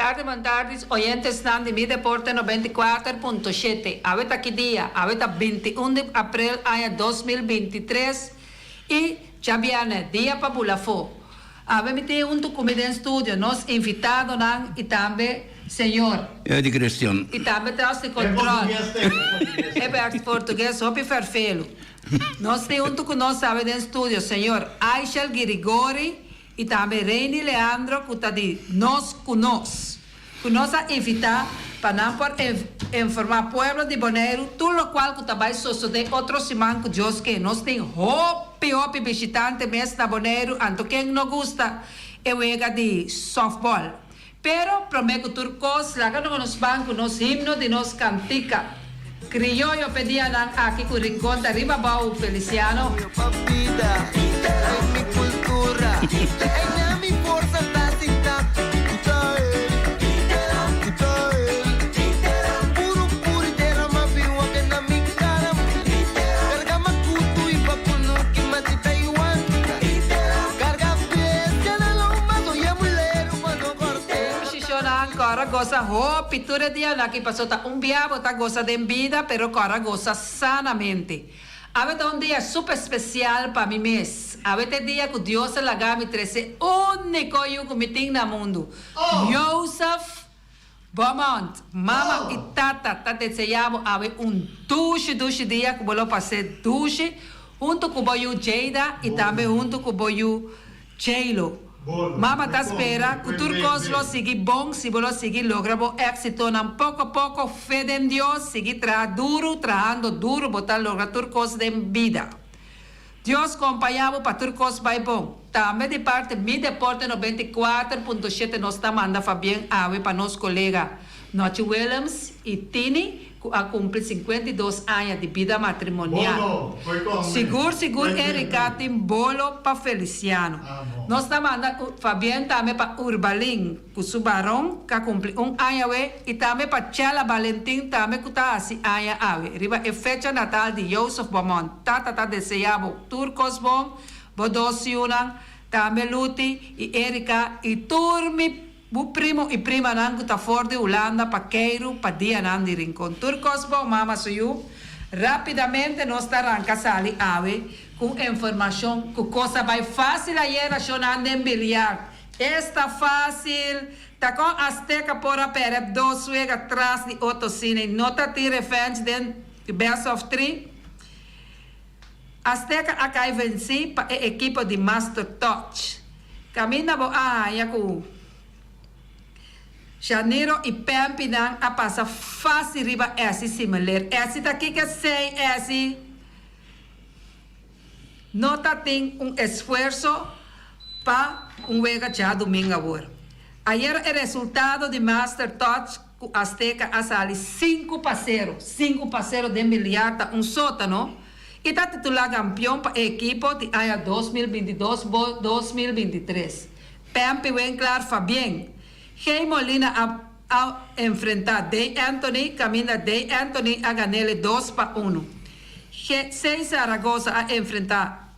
tardi, bon tardi, oyentesnan di Mi Deporte 94.7. Awe ta ki dia? Awe ta 21 di aprel aña 2023 i djabièrnè, dia pa bula afó. Awe mi tin huntu ku mi den studio nos invitadonan i tambe señor. Eddie Christian. I tambe tras di control. Ebert Portugues hopi ferfelu. Nos tin huntu ku nos awe den studio señor Aishel Girigori i tambe Reini Leandro ku ta di Nos ku Nos. Ku nos a invitá pa nan por informá pueblo di Boneiru tur lokual ku ta bai sosodé otro siman ku Dios ke. Nos tin hopi hopi bishitante mes na Boneiru anto ken no gusta e wega di sòftbòl. Pero promé ku tur kos laga nos nos ban ku nos himno di nos kantika krioyo p'e dianan aki ku Rincon ta riba bou, Feliciano. Shishonnan kòrda gosa hopi tur e dianan aki paso ta un bia bo ta gosa den bida pero kòrda gosa sanamente. Awe ta un dia super spesial pa mi mes. Awe ta e dia ku Dios a laga mi trese úniko yu ku mi tin na mundu, Joseph Beaumont. Mama i tata ta deseá bo awe un dushi dushi dia ku bo lo pas'é dushi huntu ku bo yu Jada i tambe huntu ku bo yu Jaylo. Mama ta spera ku tur kos lo sigui bon si bo lo sigui logra bo éksitonan poko poko, fe den Dios, sigui traha duru, trahando duru bo ta logra tur kos den bida. Dios kompañá bo pa tur kos bai bon. Tambe di parti Mi Deporte 94.7 nos ta manda fabien awe pa nos kolega Nochi Willems i Tini ku a kumpli 52 aña di bida matrimonial. Sigur sigur Erika tin bolo pa Feliciano. Nos ta manda fabien tambe pa Urbalin ku su baron ku a kumpli un aña awe i tambe pa Chella Balentin tambe ku ta hasi aña awe riba e fecha natal di Joseph Beaumont. Tata ta desea bo tur kos bon, bo dos yunan, tambe Luti i Erika i tur mi Bu primo i primanan ku ta for di Hulanda pa keiru pa dianan di Rincon. Tur kos bon, mama su yu. Rapidamente nos ta ranka sali awe ku informashon ku kos a bai fásil ayera shonnan den bilyart. Esta fásil! Ta kon Azteca por a pèrdè dos wega tras di otro sine no ta tin revenge den best of three? Azteca a kai vensí pa e ekipo di Master Touch. Kaminda bo a haña ku Janiro i Pempinan a pasa fásil riba Essie Simeler. Essie ta kiko esei, Essie? No ta tin un esfuerso pa un wega djadumingu awor. Ayera e resultado di Master Touch ku Azteca a sali sinku pa sero, sinku pa sero den biliar ta un sótano i ta titulá kampion pa e ekipo di aña 2022 bo 2023. Pempi Winklaar Fabien G. Molina a a enfrentá Day Anthony kaminda Day Anthony a gan'ele dos pa unu. G. C. Zaragoza a enfrentá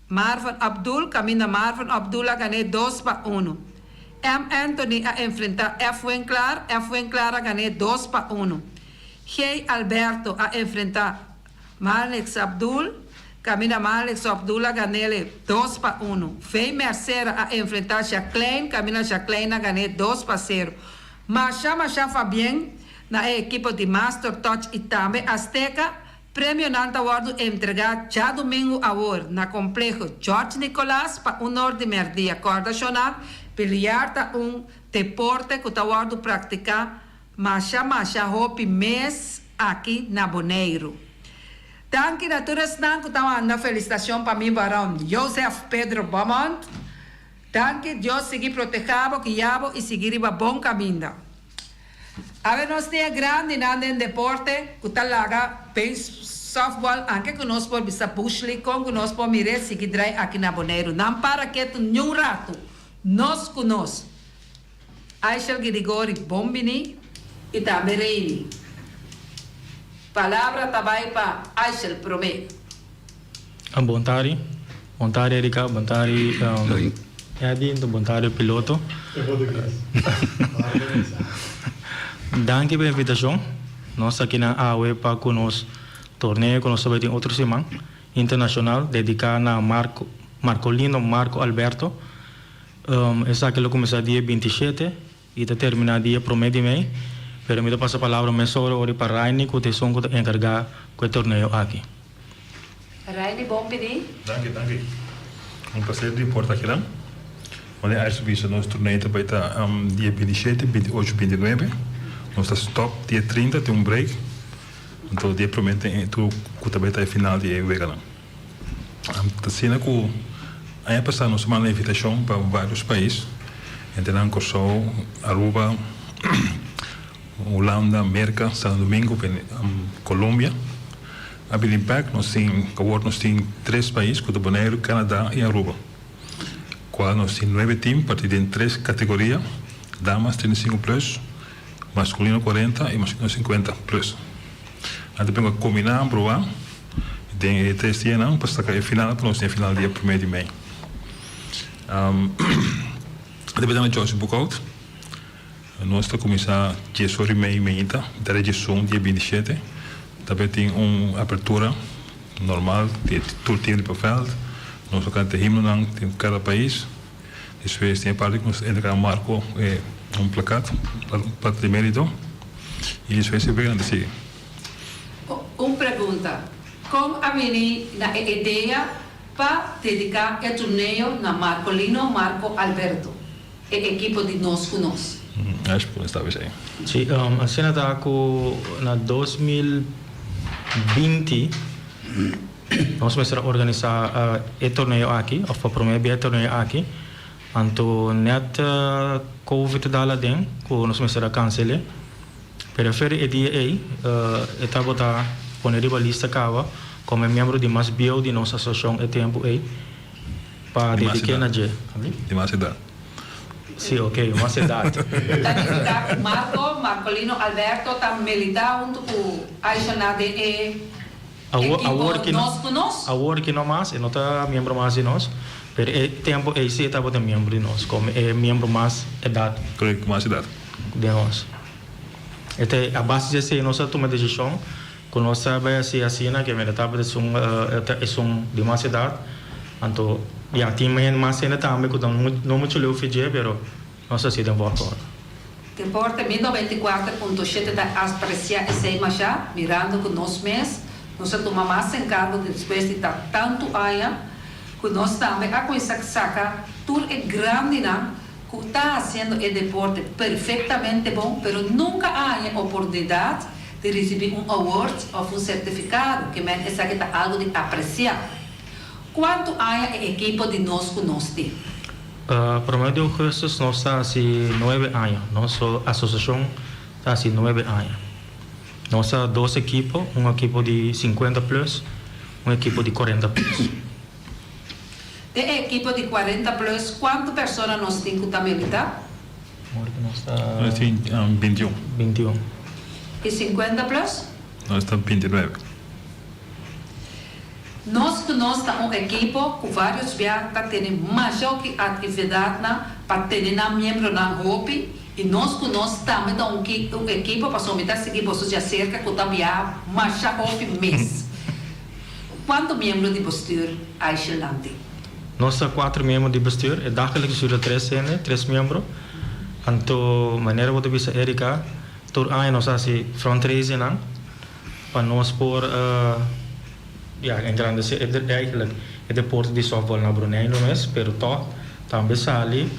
Marvin Abdul kaminda Marvin Abdul a gan'é dos pa unu. M. Anthony a enfrentá F. Winklaar, F. Winklaar a gan'é dos pa unu. G. Alberto a enfrentá Marnix Abdul, kaminda Marnix Abdul a gan'é dos pa unu. V. Mercera a enfrentá Jacqueline, kaminda Jacqueline a gan'é dos pa sero. Masha masha fabien na e ekipo di Master Touch i tambe Azteca. Premionan ta wòrdu entregá djadumingu awor na Kompleho George Nicolaas pa un or di mèrdia. Kòrda shonal, biliar ta un deporte ku ta wòrdu praktiká masha masha hopi mes aki na Boneiru. Danki na tur esnan ku ta manda felisitashon pa mi baron Joseph Pedro Beaumont. Danki, Dios sigui protehá bo, guiá bo i sigui riba bon kaminda. Awe nos tin e grandinan den deporte ku ta laga base softball anke ku nos por bisa bush league kon ku nos por mir'é sigui drai aki na Boneiru. Nan para ketu niun ratu. Nos ku nos. Aishel Girigori bon bini i tambe Reini. Palabra ta bai pa Aishel promé. Bon tardi. Bon tardi Erika, bon tardi Eddy, bon tardi piloto. Danki pa e invitashon. Nos ta akinan awe pa ku nos torneo ku nos ta bai tin otro siman internashonal dediká na Marco Marcolino Marco Alberto. Esaki lo kuminsá dia 27 i ta terminá dia promé di mei. Pero mi ta pasa palabra mesora ora pa Rainy ku ta esun ku ta enkargá ku e torneo aki. Rainy bon bini. Danki danki. Un placer di por ta akinan. Wanneer Aris bisa nos torneo ta bay ta dia 27, 28, 29. Nos ta stop dia 30 tin un break. Anto dia prome tin tur cu ta bay ta e final di e weganan. Ta asina cu aña pasa nos a manda invitacion pa varios pais, entre nan Corsou, Aruba, Hulanda, Merca, Santo Domingo, Colombia. A bini bek nos tin awor nos tin tres pais cu ta Boneiru, Canada y Aruba. Cual nos tin nuebe team parti den tres categoria, damas 35 plus, masculino 40 y masculino 50 plus. Nan ta bin combina bruha den e tres dianan pa saca e final pa nos tin e final dia primer di mei. Riba dana Joyce Boekhoudt. Nos ta kuminsá 10:30 meinta, dera 11 dia 27. Ta bay tin un apertura normal di tur team riba veld. Nos lo kanta e himnonan di kada pais. Despues tin e parti ku nos ta entrega Marco e un plakat, plato di merito. I despues e weganan ta sigui. Un pregunta, Kon a bini na e idea pa dediká e torneo na Marcolino Marco Alberto? E ekipo di Nos Ku Nos. Ash por esta bes ei. Si, asina ta ku na 2020 nos mester a organisá e torneo aki, òf pa promé bia e torneo aki, anto nèt covid a dal aden ku nos mester a kansel'é. Pero afer e dia ei e tabata pone riba lista kaba komo e miembro di mas bieu di nos asosiashon e tempu ei. Pa Di mas dediké na edat. dje. Di mas edat. Sí, ok, mas edat. Ta nifiká ku Marco, Marcolino Alberto ta militá huntu ku Aisha na den e Awor, ekipo awor ki no, Nos ku Nos? awor ki no mas, e no ta miembro mas di nos, pero e tempu ei sí e tabata miembro di nos, komo e miembro mas edat. Korekto, mas edat. Den nos. E ta a base di esei nos a tuma desishon Ku nos ta bai hasi asina ke mira tabata esun ta esun di mas edat anto ya tin mas hende tambe ku ta no muchu leu fi dje pero nos ta hasi den volgorde. Deporte 1094.7 ta aspresia esei masha mirando ku nos mes nos a tuma mas enkargo despues di ta tantu aña ku nos tambe a kuminsa saka tur e grandinan ku ta hasiendo e deporte perfektamente bon pero nunka a haña oportunidat di risibí un award òf un sertifikado, ke men esaki ta algu di apresiá. Kuantu aña e ekipo di Nos Ku Nos tin? Promé di ougùstùs nos ta hasi nuebe aña. Nos asosiashon ta hasi nuebe aña. Nos ta dos ekipo, un ekipo di 50 plus, un ekipo di 40 plus. Den e ekipo di 40 plus kuantu persona nos tin ku ta militá? Awor ku nos ta. Nos tin 21. 21. I 50 plus? Nos ta 29. Nos ku nos ta un ekipo ku vários bia ta tene masha hopi aktividatnan pa tene nan miembronan hopi i nos ku nos tambe ta un un ekipo pasobra mi ta sigui boso djaserka ku ta biaha masha hopi mes. Kuantu miembro di bestuur Aishelnan tin? Nos ta kuater miembro di bestuur, e dagelijks bestuur ta tres hende, tres miembro. Anto manera bo ta bisa Erika, tur aña nos ta hasi fundraisingnan pa nos por ya engrandece e eigenlijk e deporte di softball na Brunei mes, pero tog tambe sali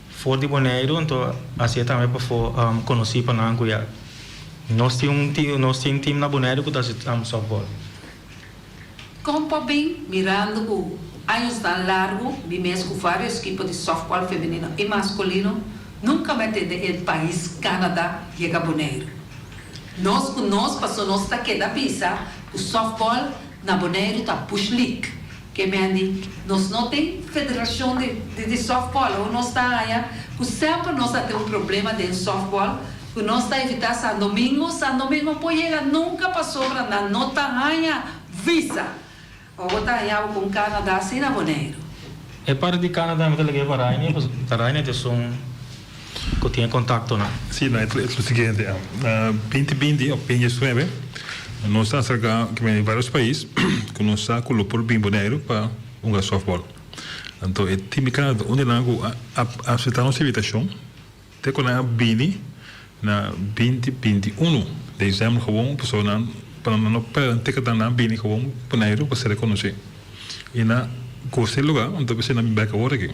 for di Boneiru, anto hasié tambe pafó konosí pa nan ku ya nos tin un nos tin team na Boneiru ku ta hasi softball. Kon por bin mirando ku añosnan largu mi mes ku vários ekipo di softball femenino i maskulino nunka mi a tende e pais Canada yega Boneiru. Nos ku nos paso nos ta keda bisa ku softball na Boneiru ta bush league. Ke mendi nos no tin federashon di di softball o nos ta haña ku semper nos a tin un problema den softball ku nos ta evitá San Domingo, San Domingo por yega nunka pasobra nan no ta haña visa o bo ta haña bo ku un Canada asina Boneiru. E parti di Canada mi ta lag'é pa Rainer, pasobra Rainer ta esun. Ku tin e kontaktonan. Sí, no, e ta lo siguiente. Na 2020 òf 2019 nos a aserká vários pais ku nos sa ku lo por bin Boneiru pa hunga sòftbòl. Anto e tim di Canada ta un di nan ku a aseptá nos invitashon te ku nan a bini na 2021 desèmber gewoon pasobra nan pa nan no pèrdè nan ticket nan a bini gewoon Boneiru pa ser rekonosí i nan gusta e lugá anto p'esei nan bin bèk awor aki.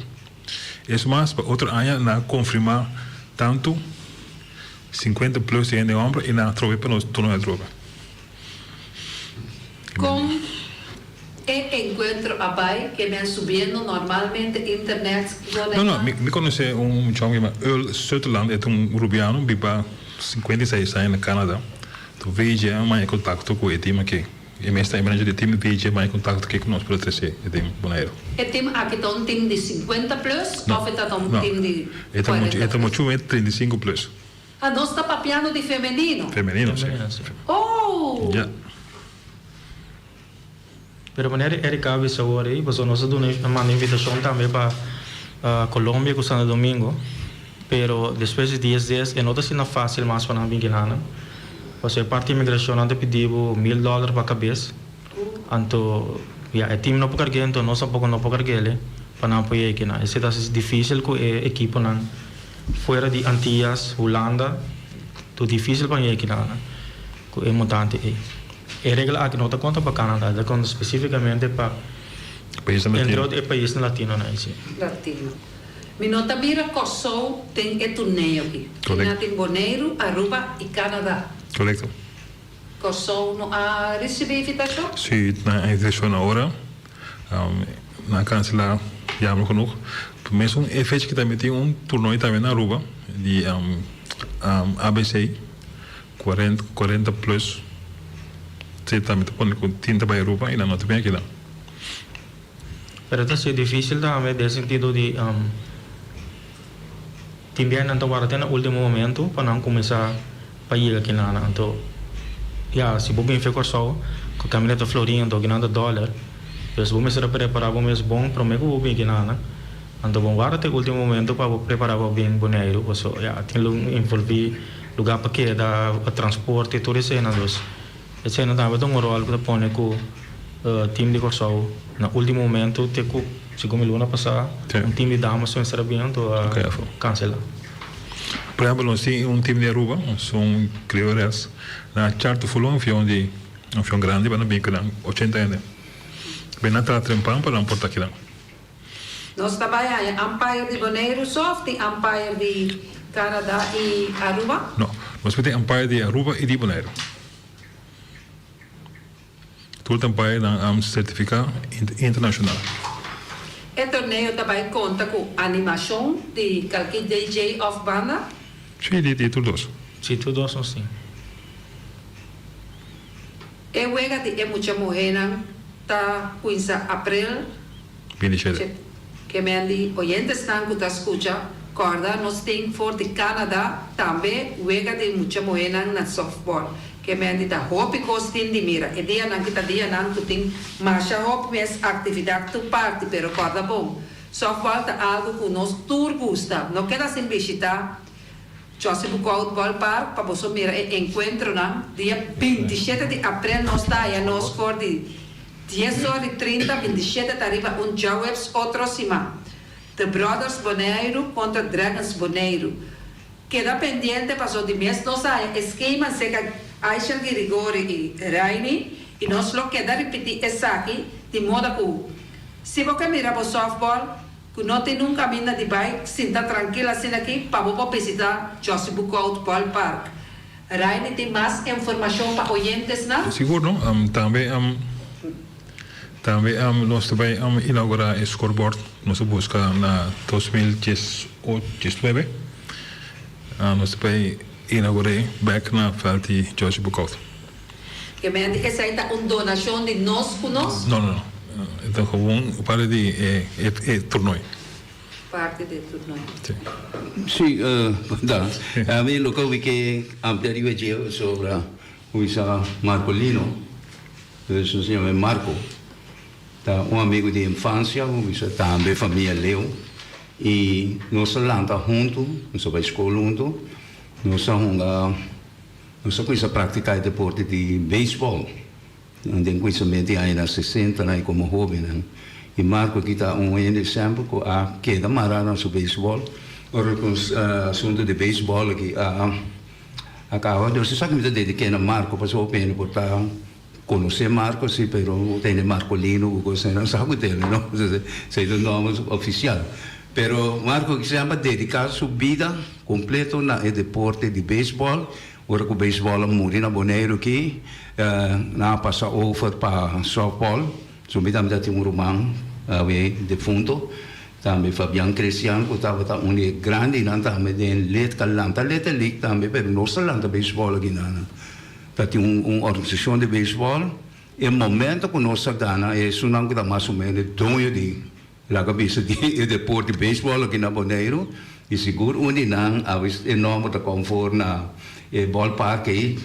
Es mas, pa otro aña nan a konfirmá tantu 50 plus di hende hòmber i nan a trobe pa nos turno e trobe. Kon e enkuentro a bai ke men subiendo normalmente internet No, no, mi konosé un muchon ku yama Earl Sutherland, e ta un rubiano biba 56 aña na Canada. Ta VJ a maya kontakto ku e tim aki. E mes ta e manager di e tim VJ maya kontakto aki ku nos por a trese e tim Boneiru. E tim aki ta un tim di 50 plus òf e ta un tim di 40 E ta muchu mes 35 plus. Ah, nos ta papiando di femenino. Femenino, si. Oh! Ja. Pero manera Eric a bisa awor ei, pasobra nos a duna a manda invitashon tambe pa Colombia ku Santo Domingo, pero despues di dies dies e no ta asina fásil mas pa nan bin kilanan, pasobra e parti imigrashon nan ta pidi bo mil dòler pa kabes, anto ya e tim no por karg'é, anto nos tampoko no por karg'é pa nan por yega kinan. Esei ta hasi difísil ku e ekiponan fuera di Antias, Hulanda, ta difísil pa nan yega kilanan ku e montante ei. E regla aki no ta konta pa Canada, e ta konta spesífikamente pa entre otro e paisnan latinonan ei si. Latino. Mi no ta mira Kòrsou den e torneo aki. Kina tin Boneiru, Aruba i Canada. Korekto. Kòrsou no a risibí invitashon? Si, nan a invitashon awor. Nan a kanselá jammer genoeg. Mesun e fecha ki tambe tin un torneo tambe na Aruba di ABC. Cuarenta, cuarenta plus si tambe ta pone cu tin ta bay Aruba y nan no ta bin aki nan. Pero ta sido dificil tambe den sentido di tin bia nan ta warda te na ultimo momento pa nan cuminsa pa yega aki nan. Anto ya si bo bin fe Corsou cu caminda ta florin anto aki nan ta dollar pues bo mester a prepara bo mes bon prome cu bo bin aki nan. Anto bo warda te ultimo momento pa bo prepara pa bin Boneiru paso ya tin lo envolvi Lugá pa keda, transporte, tur eseinan. Dus eseinan tambe ta un ròl ku ta pone ku tim di Kòrsou na último momentu te ku segun mi luna pasá un tim di damas mester a bin anto a kanselá. Por ehèmpel nos tin un tim di Aruba, son creo res, nan a charter full un avion di un avion grandi pa nan bin ku nan ochenta hende. Bin nan traha trempan pa nan por ta kinan. Nos ta bai haña umpire di Boneiru so of tin umpire di Canada y Aruba? No, nos por tin umpire di Aruba y di Boneiru. Tur ta umpire nan am certifica internacional. E torneo ta bai conta cu animacion di calki DJ of banda? Si, di tur dos. Si, tur dos nos tin. E wega di e mucha muhénan ta kuinsa aprel. 27. Ke men di oyentesnan ku ta skucha, kòrda nos tin for di Canada tambe wega di mucha muhénan na softball. Ke men di ta hopi kos tin di mira. E dianan ki ta dianan ku tin masha hopi mes aktividat tur parti, pero kòrda bon, softball ta algu ku nos tur gusta. No keda sin bishita Jossy Boekhout Ballpark pa boso mira e enkuentronan. Dia 27 di aprel nos ta haya nos for di dies or di 30, 27 ta riba un djaweps otro siman. The Brothers Boneiru kontra Dragons Boneiru. Keda pendiente paso di mes nos a haya e skema seka Aishel Girigori i Rainy i nos lo keda ripiti esaki di moda ku si bo ke mira bo softball Ku no tin un kaminda di bai, sinta trankil asina aki pa bo por bisita Jossy Boekhout Ballpark. Rainy tin mas informashon pa oyentesnan? Sigur no. Tambe tambe nos ta bai inaugurá e scoreboard nos a buska na 2019. Nos ta bai inaugur'é bek na vèlt di Jossy Boekhout. Gemeente, esei ta un donashon di nos ku nos? No, no, no. E ta gewoon parti di e e tornooi. Parti di e tornooi. Si. Si, da. Ami loke wi ke amplia riba dje sobra kuminsá Marcolino, dus nos yama e Marco, ta un amigu di infansia, kuminsá tambe famia Leo. I nos a lanta huntu, nos a bai skol huntu, nos a hunga, nos a kuminsá praktiká e deporte di beisbòl den kuminsamentu di añanan sesentanan i komo hóbennan. I Marco aki ta un hende semper ku a keda mará na su beisbòl. Ora ku asuntu di beisbòl aki a a kaba, nos esaki mi ta dediké na Marco pasobra hopi hende por ta Conoce Marco si pero no tene Marcolino cu cos no sa cu tene no esey ta nomber oficial pero Marco semper a dedica su bida completo na e deporte di baseball ora cu baseball a muri na Boneiru aki nan a pasa over pa softball su mi tambe ta tin un ruman awe defunto tambe Fabian Crestian cu tabata un di e grandinan tambe den let lanta Little League tambe pero nos ta lanta baseball aki nan. Ta tin un organisashon di beisbòl. E momento ku nos a gana e esunnan ku ta mas o menos e doño di laga bisa di e deporte beisbòl aki na Boneiru i sigur un di nan a e nòmber ta kòm for na e bòlpark ei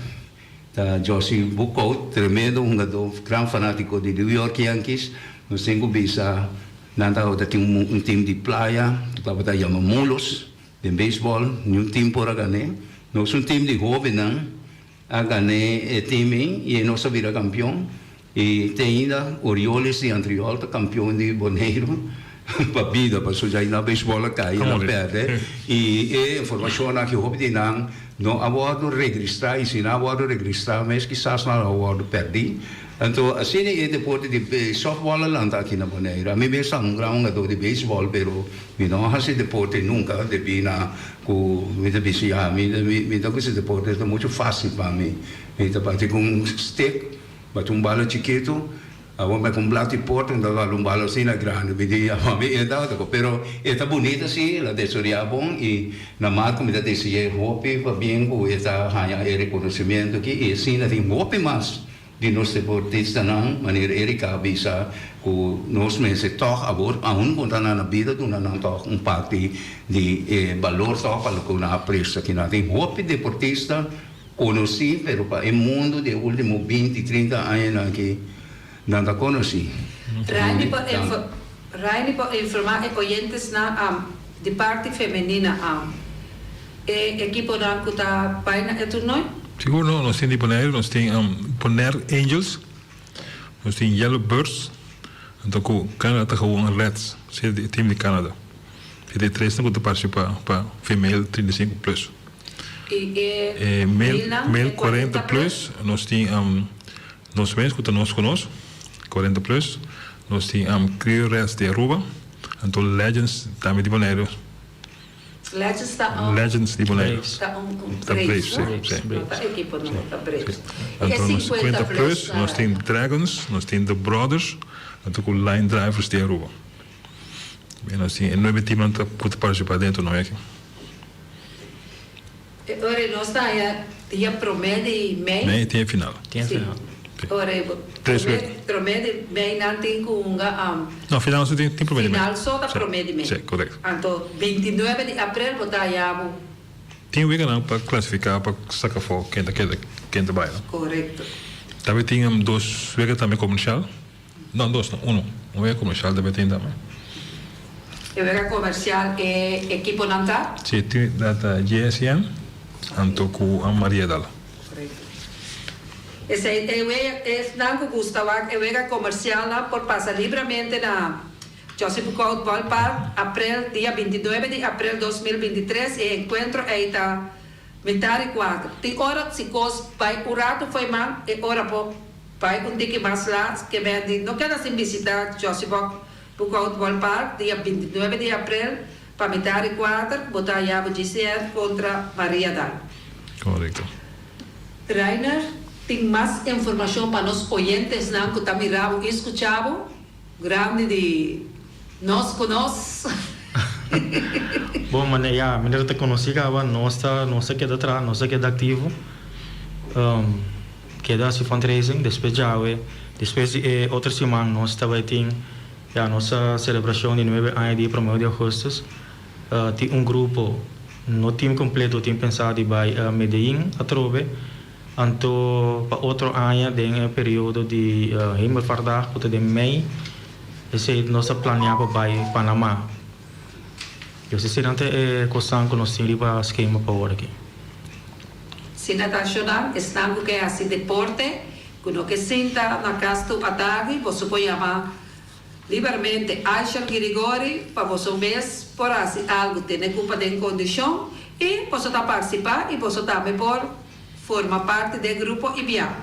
ta Josie Boekhout, tremendo hungadó, gran fanátiko di New York Yankees. Nos tin ku bisa nan tabata tin un tim di playa ku tabata yama Mulos. Den beisbòl niun tim por a gan'é. Nos un tim di hóbennan a gan'é e tim ei i nos a bira kampion. I te ainda Orioles di Antriol ta kampion di Boneiru pa bida pasobra dja na beisbòl a kai el a pèrdè. I e informashonnan aki hopi di nan no a wòrdu registrá i si nan a wòrdu registrá mes kisas nan a wòrdu pèrdí. Anto asina e deporte di sòftbòl a lanta aki na Boneiru. Ami mes ta un gran hungadó di beisbòl pero Mi no a hasi deporte nunka debí na ku mi ta bisa ya mi mi ta gusta deporte ta muchu fásil pa mi. Mi ta bati ku un stik, bati un bala chikitu, awor bai ku un blat di porta mi ta bati un bala asina grandi. Mi di ya pa mi e ta otro pero e ta bunita si, el a desoreá bon i na Marco mi ta dese'é hopi pabien ku e ta haña e rekonosimiento aki i asina tin hopi mas. Di nos deportistanan, manera Erika a bisa ku nos mester tòg awor aun ku ta nan na bida duna nan tòg un parti di e balor tòg pa loke nan a presta kinan. Tin hopi deportista konosí pero pa e mundu di e último binti, trinta añanan aki nan ta konosí. Raini por Raini por informá e oyentesnan di parti femenina E ekiponan ku ta bai na e tornoi? Sigur no, nos tin di Boneiru, nos tin Bonaire Angels, nos tin Yellow Birds, anto ku Canada ta gewoon Reds, si e team di Canada. Si e tresnan ku ta participa pa female 35 plus. I e malenan e 40 plus? Nos tin nos mes ku ta nos ku nos, 40 plus, nos tin Creole Reds di Aruba, anto Legends tambe di Boneiru. Legends ta un. Legends di Boneiru. Ta un Braves, no? Si. No ta ekipo no, ta Braves. Si. Anto nos 50 plus, nos tin Dragons, nos tin The Brothers, anto ku Line Drivers di Aruba. Bien, nos tin e nuebe teamnan ta ku ta partisipá den e torneo aki. E ora ei nos ta haña dia promé di mei. Mei tin e final. Tin e final. Si. Ora ei Tres wega. Promé di mei nan tin ku hunga. No, final so tin promé di mei. Final so ta promé di mei. Si, korekto. Anto 29 di aprel bo ta haña bo. Tin weganan pa klasifiká pa saka afó ken ta keda ken ta bai no. Korekto. Tambe tin dos wega tambe komershal. No, dos no, uno. Un wega komershal tambe tin tambe. E wega komershal e ekiponan ta? Si, tin ta JSN anto ku Mariadal. Korekto. Esei e wega, esnan ku gusta wak e wega komersialnan por pasa libramente na Josie Boekhout Ballpark, aprel, dia 29 di aprel 2023. E enkuentro ei ta mitar i kuater. Tin ora si kos bai un ratu fo'i man, e ora por bai un tiki mas laat ke men di no keda sin bisita Josie Boekhout Ballpark dia 29 di aprel pa mitar i kuater ku bo ta haña bo GCN kontra Mariadal. Korekto. Rainer tin mas informashon pa nos oyentesnan ku ta mira bo i skucha bo, grandi di nos ku nos. Bon, mane, ya, manera ta konosí kaba, nos ta, nos ta keda traha, nos ta keda aktivo, keda hasi fundraising, despues djawe, despues di e otro siman nos ta bai tin, ya, nos selebrashon di nuebe aña di e promeo di augustus. Tin un grupo, no team completo, tin pensa di bai Medellin atrobe, anto pa otro aña den e periodo di Hemelvaartdag cu ta den mei, esey nos ta planea pa bai Panama. Pues eseinan ta e kosnan ku nos tin riba skema pa ora aki. Si natashonal, esnan ku ke hasi deporte, ku no ke sinta na kas tur atardi, boso por yama libermente Aishel Girigori pa boso mes por hasi algu, tene kupa den kondishon i boso ta partisipá i boso tambe por forma parti den grupo i bia.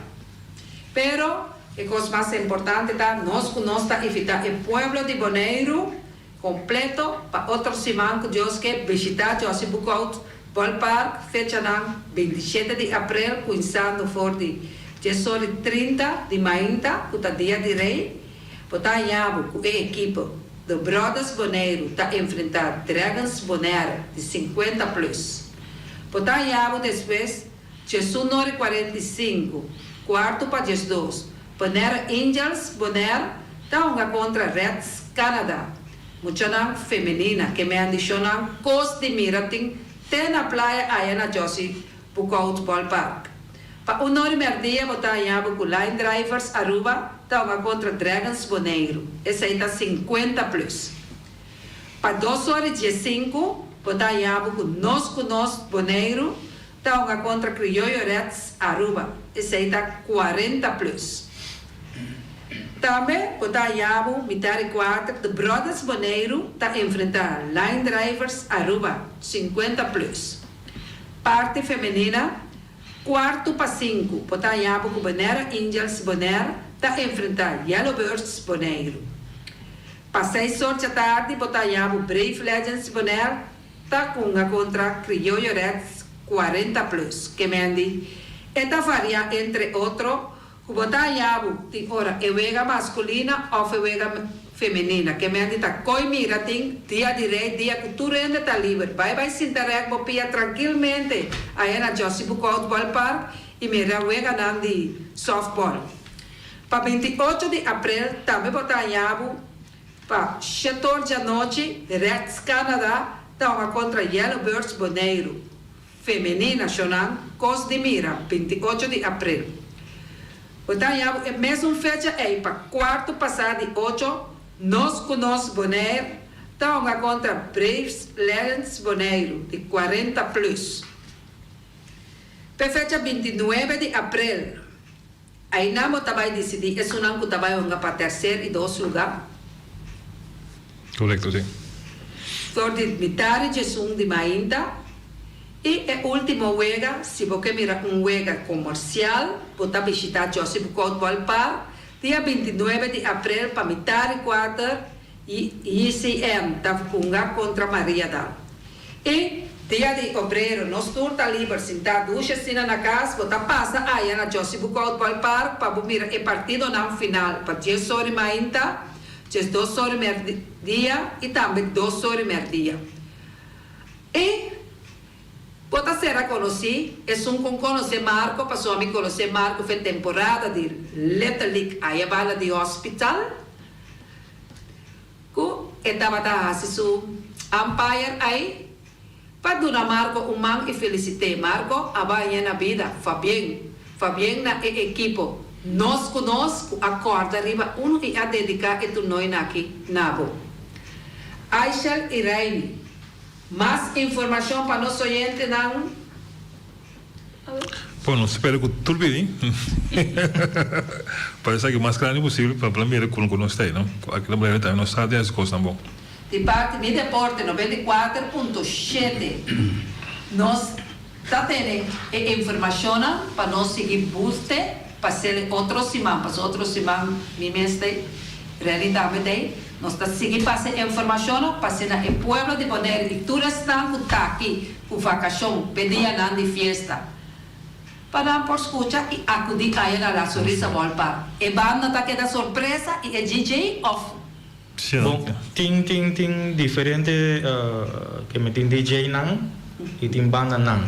Pero e kos mas importante ta nos ku nos ta invitá e pueblo di Boneiru Completo pa otro siman cu Dios ke bishita Jossy Boekhoudt Ballpark fechanan 27 di april cuinsando for di diesor y 30 di mainta cu ta dia di Rey. Bo ta hañabo cu e ekipo The Brothers Boneiru ta enfrenta Dragons Bonaire di 50 plus. Bo ta hañabo despues 11 or y 45, cuarto pa 12, Bonaire Angels Bonaire ta hunga kontra Reds Canada. Muchanan femenina ke mendishonnan kos di mira tin te na playa aya na Jossy Boekhoudt Ballpark. Pa un or merdia bo ta haña bo ku Line Drivers Aruba ta hunga kontra Dragons Boneiru. Esei ta 50 plus. Pa dos or i 15 bo ta haña bo ku Nos ku Nos Boneiru Ta hunga kontra Criollo Reds Aruba, esei ta 40 plus. Tambe bo ta haña-bo mitar i kuater The Brothers Boneiru ta enfrentá Line Drivers Aruba, 50 plus. Parti femenina, kuartu pa sinku bo ta haña-bo ku Bonaire Angels Bonaire ta enfrentá Yellow Birds Boneiru. Pa seis or djatardi bo ta haña-bo Brave Legends Bonaire Ta kunga kontra Criollo Reds 40 plus. Kemendi, e ta varia entre otro ku bo ta haña bo tin ora e wega maskulina òf e wega femenina. Kemendi ta koi mira tin dia di rei dia ku tur hende ta liber. Bai bai sinta rèk bo pia trankilmente aya na Jossy Boekhoudt Ballpark i mira weganan di sòftbòl. Pa 28 di aprel tambe bo ta haña bo Pa shetor djanochi, Reds Canada ta hunga kontra Yellow Birds Boneiru. Femení nashonal, kos di mira, 28 di aprel. Bo ta haña bo e mesun fecha ei pa kuartu pasá di ocho, Nos ku Nos Bonaire ta hunga kontra Braves Legends Boneiru di 40 plus. P'e fecha 29 di aprel. Einan bo ta bai disidí esunnan ku ta bai hunga pa terser i dos lugá. Korekto, sí. For di mitad di djesun di mainta i e último wega, si bo ke mira un wega komersial, bo ta bishitá Jossy Boekhoudt Ballpark dia 29 di aprel pa mitad di kuater i JCM ta hunga kontra Mariadal. I Dia di Obrero, nos tur ta liber, sintá dushi asina na kas, bo ta pasa aya na Jossy Boekhoudt Ballpark pa bo mira e partidonan final pa 10 or di mainta, 12 or di merdia i tambe 2 or di merdia. I bo ta sera konosí, esun kon konosé Marco, pasobra mi konosé Marco fe temporada di Little League aya banda di hospital. Ku e tabata hasi su umpire ai pa duna Marco un man i felisit'é. Marco a baña na bida. Fabien. Fabien na e ekipo. Nos ku nos ku a kòrda riba unu i a dediká e turnoinan aki na bo. Aishel i Reini. Mas informashon pa nos oyentenan. Bon, nos spera ku tur bini pa esaki mas grandi posibel pa por mira kon ku nos ta ei, no? Ku aki na Boneiru tambe nos sa di hasi kosnan bon. Di parti Mi Deporte 94.7 nos ta tene e informashonnan pa nos sigui buste pa sele otro siman, pasobra otro siman mi mes ta ei, Renny tambe ta ei. Nos ta sigui pasa e informashonnan pa asina e pueblo di Boneiru i tur esnan ku ta aki ku vakashon p'e dianan di fiesta, pa nan por skucha i akudí aya na La Sonrisa Ballpark. E banda ta keda sorpresa i e DJ òf. Bon, tin tin tin diferente ke mi tin DJ nan i tin banda nan.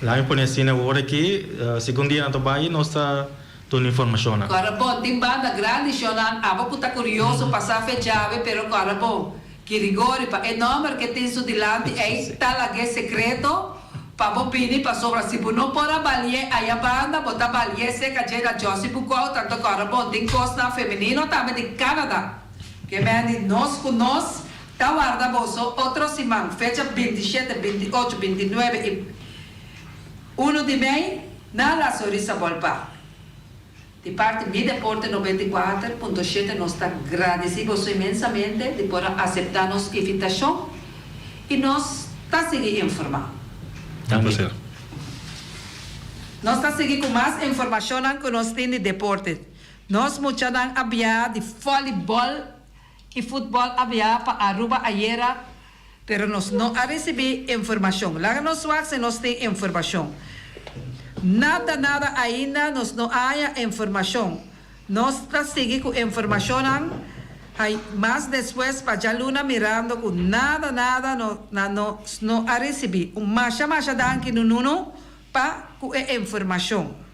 Laat mi pone asina awor aki, segun dianan ta bai nos ta Duna informashonnan. Kòrda bon, tin banda grandi shonnan, abo ku ta kurioso pa sa fe djabe, pero kòrda bon, Girigori pa e nòmber ke tin su dilanti ei ta lag'é sekreto pa bo bini pasobra si bo no por a balié aya banda bo ta balié seka dje na Jossy Bucau tanto kòrda bon tin kosnan femenino tambe di Canada ke men di nos ku nos. Ta warda boso otro siman, fecha 27, 28, 29 i 1 di mei na La Sonrisa Ballpark. Di parti Mi Deporte 94.7 nos ta gradisí boso inmensamente di por a aseptá nos invitashon i nos ta sigui informá. Un plaser. Nos ta sigui ku mas informashonnan ku nos tin di deporte. Nos muchanan a biaha di vòlibòl i futbòl a biaha pa Aruba ayera, pero nos no a risibí informashon. Laga nos wak si nos tin informashon. Nada nada ainda nos no a haña informashon. Nos ta sigui ku informashonnan hay mas despues pa djaluna mirando ku nada nada no na nos no a risibí. Un masha masha danki Nununu pa ku e informashon.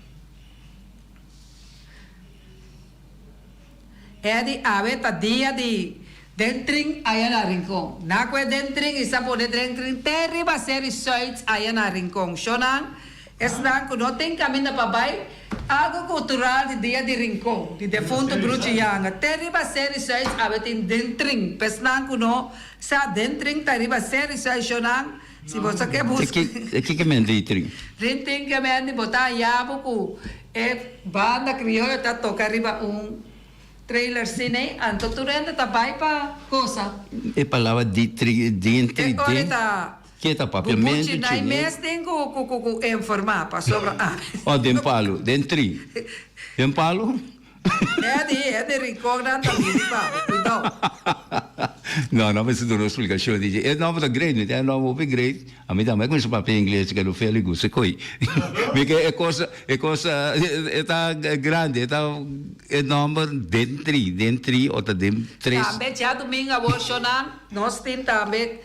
Eddy awe ta dia di den trin aya na Rincon. Na ku e den trin i sa pone den trin te riba seri Suids aya na Rincon. Shonnan, esnan ku no tin kaminda pa bai, algu kultural di dia di Rincon, di defuntu Bruchi Yanga, te riba seri Suids awe tin den trin. Pa esnan ku no sa den trin ta riba seri Suids shonnan, si bo sa ke buska. Ke ke men den trin? Den trin ke men di bo ta haña bo ku E banda krioyo ta toka riba un trailer sine, anto tur hende ta bai pa gosa. E palabra di tri, den tri, E ora den, ta ke ta papiamentu bubuchi nai chines. mes tin ku ku ku ku informa pasobra a. Oh, den palu, den tri, den palu. Eddie, e di Rincon nan ta bini pa bo, cuidao. No, no mester duna un splicacion di dje. E nomber ta great, mi tin e nomber hopi great. Ami tambe a cuminsa papia ingles ke lo feli gusta koy. Mi ke e cos, e cos e ta grandi, e ta e nomber den tri, den tri o ta den tres. Tambe djadumingu awor shonan nos tin tambe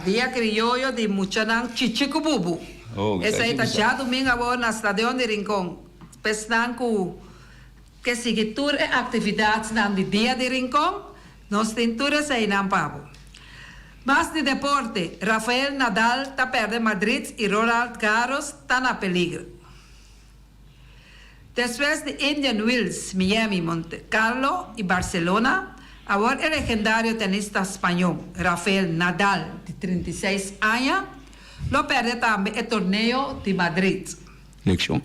dia crioyo di muchanan Chichi cu Bubu. Oh, Esey ta djadumingu awor na Stadion di Rincon. Pesnan cu ke sigui tur e actividadnan di Dia di Rincon, nos tin tur eseinan pa bo. Mas di deporte, Rafael Nadal ta perde Madrid y Roland Garros ta na peligro. Despues di Indian Wells, Miami, Monte Carlo y Barcelona, awor e legendario tenista spañó Rafael Nadal, di 36 aña, lo perde tambe e torneo di Madrid. Leccion.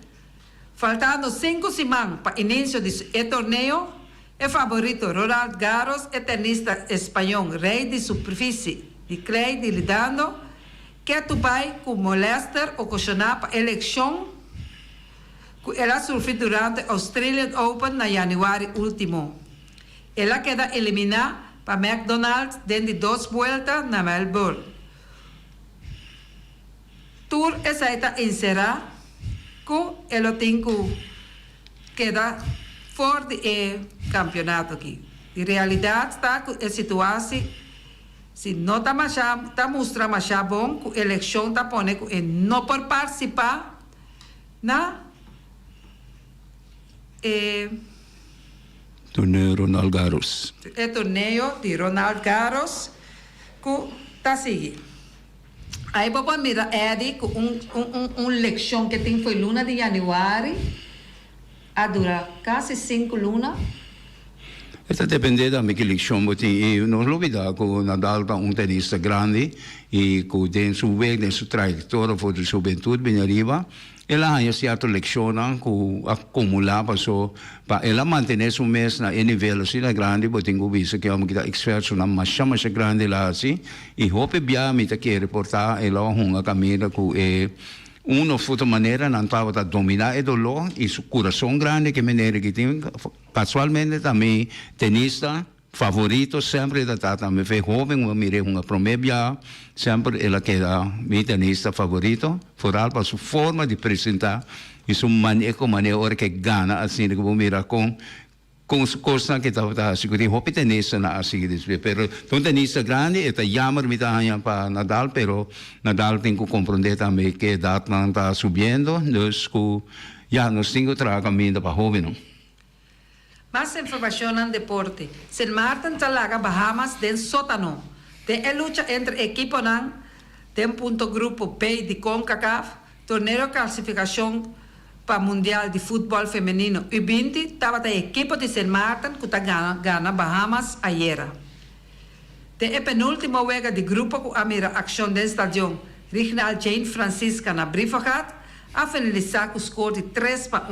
Faltando sinku siman pa inicio di e torneo, e favorito Roland Garros, e tenista español rey di superficie di klei di lidando, ketu bai cu molester ocasiona pa e leccion cu el a sufri durante Australian Open na januari ultimo. El a keda elimina pa McDonald den di dos buelta na Melbourne. Tur esei ta enserá ku e lo tin ku keda for di e kampionato aki. Di realidat ta ku e situasi si no ta masha ta mustra masha bon ku elekshon ta pone ku e no por partisipá na e. Torneo Ronald Garros. E torneo di Ronald Garros ku ta sigui. Ai bo por mira Eddie cu un un un leccion ke tin fo'i luna di januari a dura casi cinco luna. E ta depende tambe ki leccion bo tin y no lubida cu Nadal ta un tenista grandi y cu den su weg den su trayectoria for di su hubentud bini ariba El a haña sierto lekshonnan ku a kumulá paso pa el a mantené su mes na e nivel asina grandi bo tin ku bisa ku e hòmber ki ta esfuersonan masha masha grandi el a hasi i hopi bia mi ta kere por ta el a hunga kaminda ku e un òf otro manera nan tabata dominá e doló i su kurason grandi ke manera ki tin kasualmente ta mi tenista Favorito semper e ta tata mi fe hoben mi a mir'é hunga promé bia semper el a keda mi tenista favorito foral pa su forma di presenta y su maneho manera ora ke gana asina ku bo mira kon kon su kosnan ke tabata hasi ku tin hopi tenistanan a sigui despues pero ta un tenista grandi e ta jammer mi ta haña pa Nadal pero Nadal tin ku komprondé tambe ke edatnan ta subiendo dus ku ya nos tin ku traha kaminda pa hobennan. Mas informashonnan deporte. Sint Maarten ta laga Bahamas den sótano den e lucha entre ekiponan den punto grupo B di Concacaf torneo kalsifikashon pa Mundial di Futbòl Femenino U 20 tabata e ekipo di Sint Maarten ku ta gana Bahamas ayera. Den e penultimo wega di grupo ku a mira akshon den stadion Rignald Jane Francisca na Brievengat a finalisá ku skor di 3-1.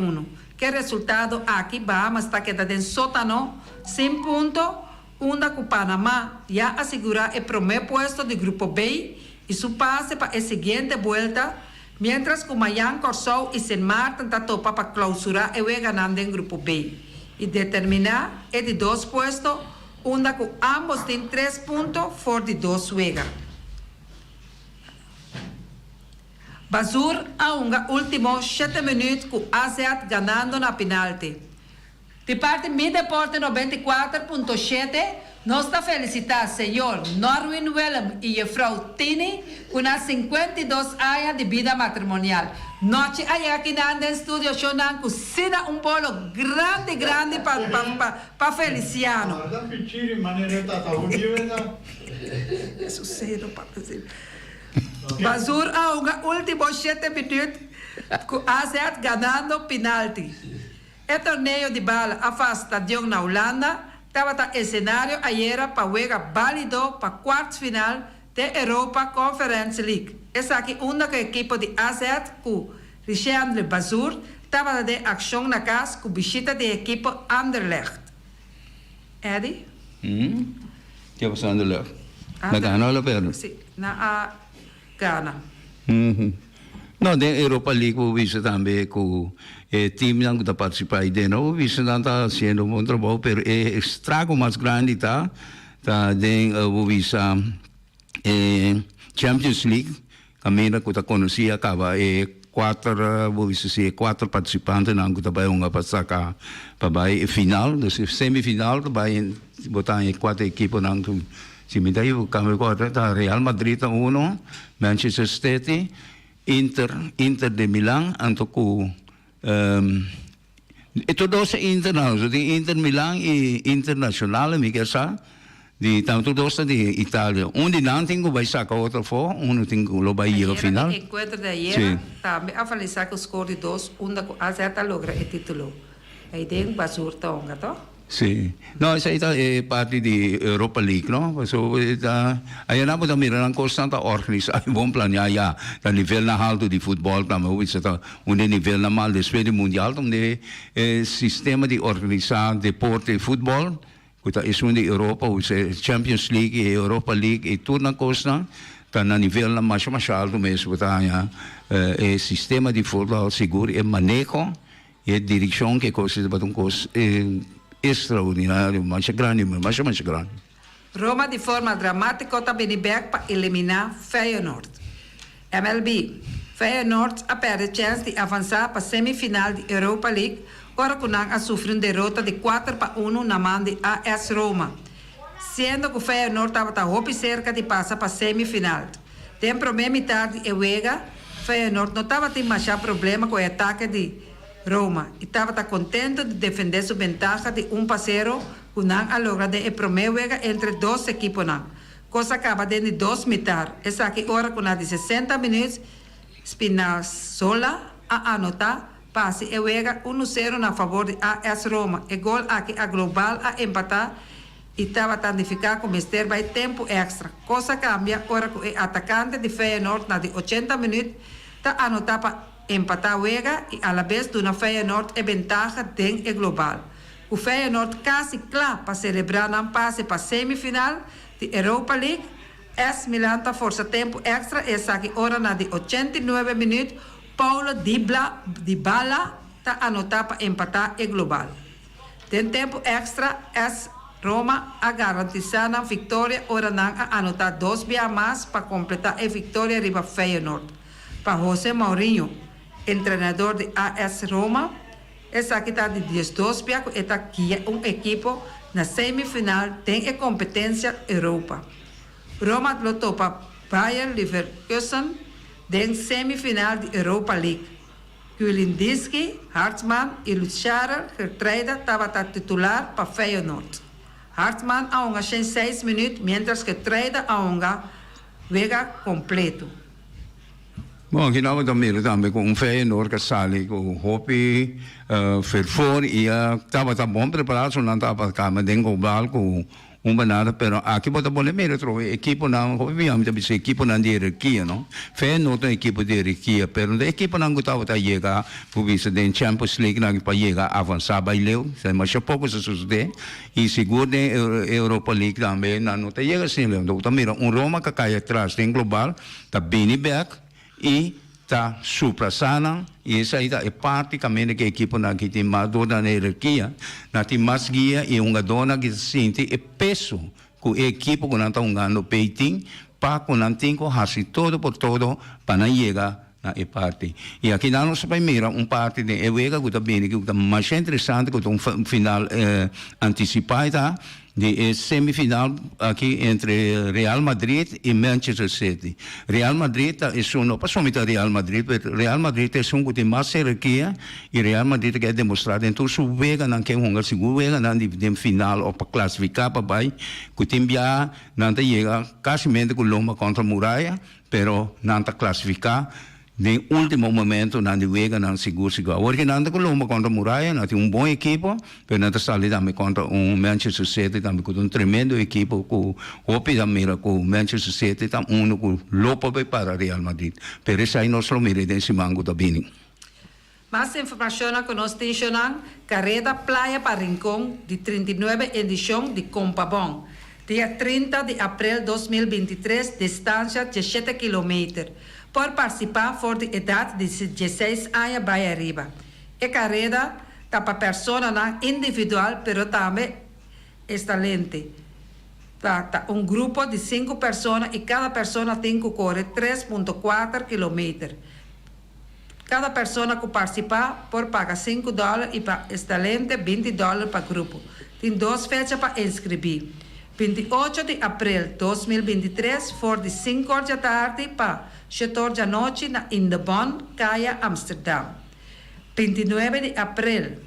Ku e resultado aki Bahamas ta keda den sótano sin punto unda ku Panama ya a sigurá e promé puesto di grupo B i su pase pa e siguiente buelta, miéntras ku mañan Kòrsou i Sint Maarten ta topa pa klousurá e weganan den grupo B i determiná e di dos puesto unda ku ámbos tin tres punto for di dos wega. Bazur a hunga último shete minüt ku AZ ganando na pinalti. Di parti Mi Deporte 94.7 nos ta felicita señor Norwin Willem y juffrouw Tini cu nan 52 aña di bida matrimonial. Nochi a yega kinan den studio shownan cu sina un bolo grandi grandi pa pa pa pa Feliciano. Bazur a hunga ultimo shete minuut cu AZ ganando pinalti. E torneo di bala AFAS Stadion na Hulanda tabata esenario ayera pa wega balido pa kwartfinal den Europa Conference League. Esaki unda ku ekipo di AZ ku Richendle Bazoer tabata den akshon na kas ku bishita di ekipo Anderlecht. Eddy? Ke a pasa Anderlecht? Na gana o la perde? Si, nan a gana. No, den Europa League bo bisa tambe ku e teamnan ku ta partisipá ei den bo bisa nan ta hasiendo un bon trabou, pero e estrago mas grandi ta ta den bo bisa e Champions League kaminda ku ta konosí a kaba e kuater bo bisa si e kuater partisipantenan ku ta bai hunga pa saka pa bai e final, dus e semifinal ta bai bo ta haña e kuater ekiponan ku Si mi ta ekivoká mi kòrda ta Real Madrid ta uno, Manchester City, Inter, Inter de Milan anto ku e tur dos ta Inter nan, so tin Inter Milan i Internacional mi kier sa di ta tur dos ta di Italia. Un di nan tin ku bai saka otro afó, uno tin ku lo bai yega Ayera final. den enkuentro di ayera tambe a finalisá ku skor di dos unda ku AZ a logra e título. Ei den Basur ta honga to? Sí. No, esei ta e parti di Europa League, no? Pasobra e ta, ayanan bo ta mira nan kosnan ta organisá i bon planeá ya. Ta nivelnan haltu di futbòl tambe bo bisa ta un di e nivelnan mal despues di mundial ta un di e sistema di organisá deporte di futbòl ku ta esun di Europa, bo bisa e Champions League i e Europa League i tur nan kosnan ta na nivelnan masha masha haltu mes bo ta haña e sistema di futbòl sigur e maneho. E direccion ke cos tabata un cos extraordinario, masha grandi, masha masha grandi. Roma di forma dramátiko ta bini bèk pa eliminá Feyenoord. MLB, Feyenoord a pèrdè chèns di avansá pa semifinal di Europa League ora ku nan a sufri un derota di 4-1 na man di AS Roma, siendo ku Feyenoord tabata hopi serka di pasa pa semifinal. Den promé mitar di e wega, Feyenoord no tabatin mashá problema ku e atake di Roma i tabata kontento di defendé su bentaha di un pa sero ku nan a logra den e promé wega entre dos ekiponan. Kos a kaba den di dos mitar, esaki ora ku na di 60 minüt Spinazzola a anotá pa hasi e wega unu sero na fabor di AS Roma. E gol aki a global a empatá i tabata nifiká ku mester bai tempu èkstra. Kos a kambia ora ku e atakante di Feyenoord na di 80 minüt ta anotá pa empatá wega i alabes duna Feyenoord e bentaha den e global. Ku Feyenoord kasi kla pa selebrá nan pase pa semifinal di Europa League, AS Milan ta forsa tempu èkstra i esaki ora na di 89 minüt Paulo Dybla Dybala ta anotá pa empatá e global. Den tempu èkstra AS Roma a garantisá nan viktoria ora nan a anotá dos bia mas pa kompletá e viktoria riba Feyenoord. Pa Jose Mourinho, entrenador di AS Roma, esaki ta di 12 bia ku e ta guia un ekipo na semifinal den e kompetensia Europa. Roma lo topa Bayer Leverkusen den semifinal di Europa League. Kulindiski, Hartman i Lutsharel Geertruida tabata titular pa Feyenoord. Hartman a hunga 106 minüt miéntras Geertruida a hunga wega kompleto. Bon, aki nan bo ta mira tambe ku un Feyenoord ka sali ku hopi fervor i a tabata bon prepará, so nan tabata kaba den global ku. Un banana, pero aki bo ta pone mira atrobe ekiponan, hopi biaha mi ta bisa ekiponan di herarkia no. Feyenoord ta un ekipo di herarkia, pero no ta ekiponan ku tabata yega bo bisa den Champions League nan pa yega avansa bai leu, sa masha poko sa sosode y sigur den Europa League tambe nan no ta yega asina leu. Bo ta mira un Roma ka kai atras den global ta bini bek y ta suprasá nan, i esei ta e parti kaminda ku e ekiponan aki tin mas dor nan herarkia, nan tin mas guia i e hungadónan aki ta sinti e peso ku e ekipo ku nan ta hungando p'ei tin pa ku nan tin ku hasi todo por todo pa nan yega na e parti. I aki nan nos ta bai mira un parti den e wega ku ta bini ku ta masha interesante ku ta un final antisipá e ta. Di e semifinal aki entre Real Madrid y Manchester City. Real Madrid ta esun, no pasobra mi ta Real Madrid, pero Real Madrid ta esun cu tin mas jerarkia y Real Madrid ta keda demostra den tur su weganan ke hunga, sigur weganan di den final of pa clasifica pa bay, cu tin biaha nan ta yega casimente cu lomba contra muraya, pero nan ta clasifica. Den ultimo momento nan di wega nan sigur sigur. Awor ki nan ta ku lomba kontra Muraya, nan tin un bon ekipo, pero nan ta sali tambe kontra un Manchester City tambe ku ta un tremendo ekipo ku hopi ta mira ku Manchester City ta uno ku lo por bai para Real Madrid. Pero esei nos lo mira den siman ku ta bini. Mas informashonnan ku nos tin shonnan, Kareda Playa pa Rincon di 39 edishon di Kompabon, dia 30 di aprel 2023, distansha 17 kilometer. Por partisipá for di edat di 16 aña bai ariba. E kareda ta pa personanan individual pero tambe estalente. Ta ta un grupo di sinku persona i kada persona tin ku kore 3.4 kilometer. Kada persona ku partisipá por paga sinku dòler i pa estalente 20 dòler pa grupo. Tin dos fecha pa inskribí, 28 di aprel 2023 for di sinku or djatardi pa shete or djanochi na Indebon, Kaya Amsterdam. 29 di aprel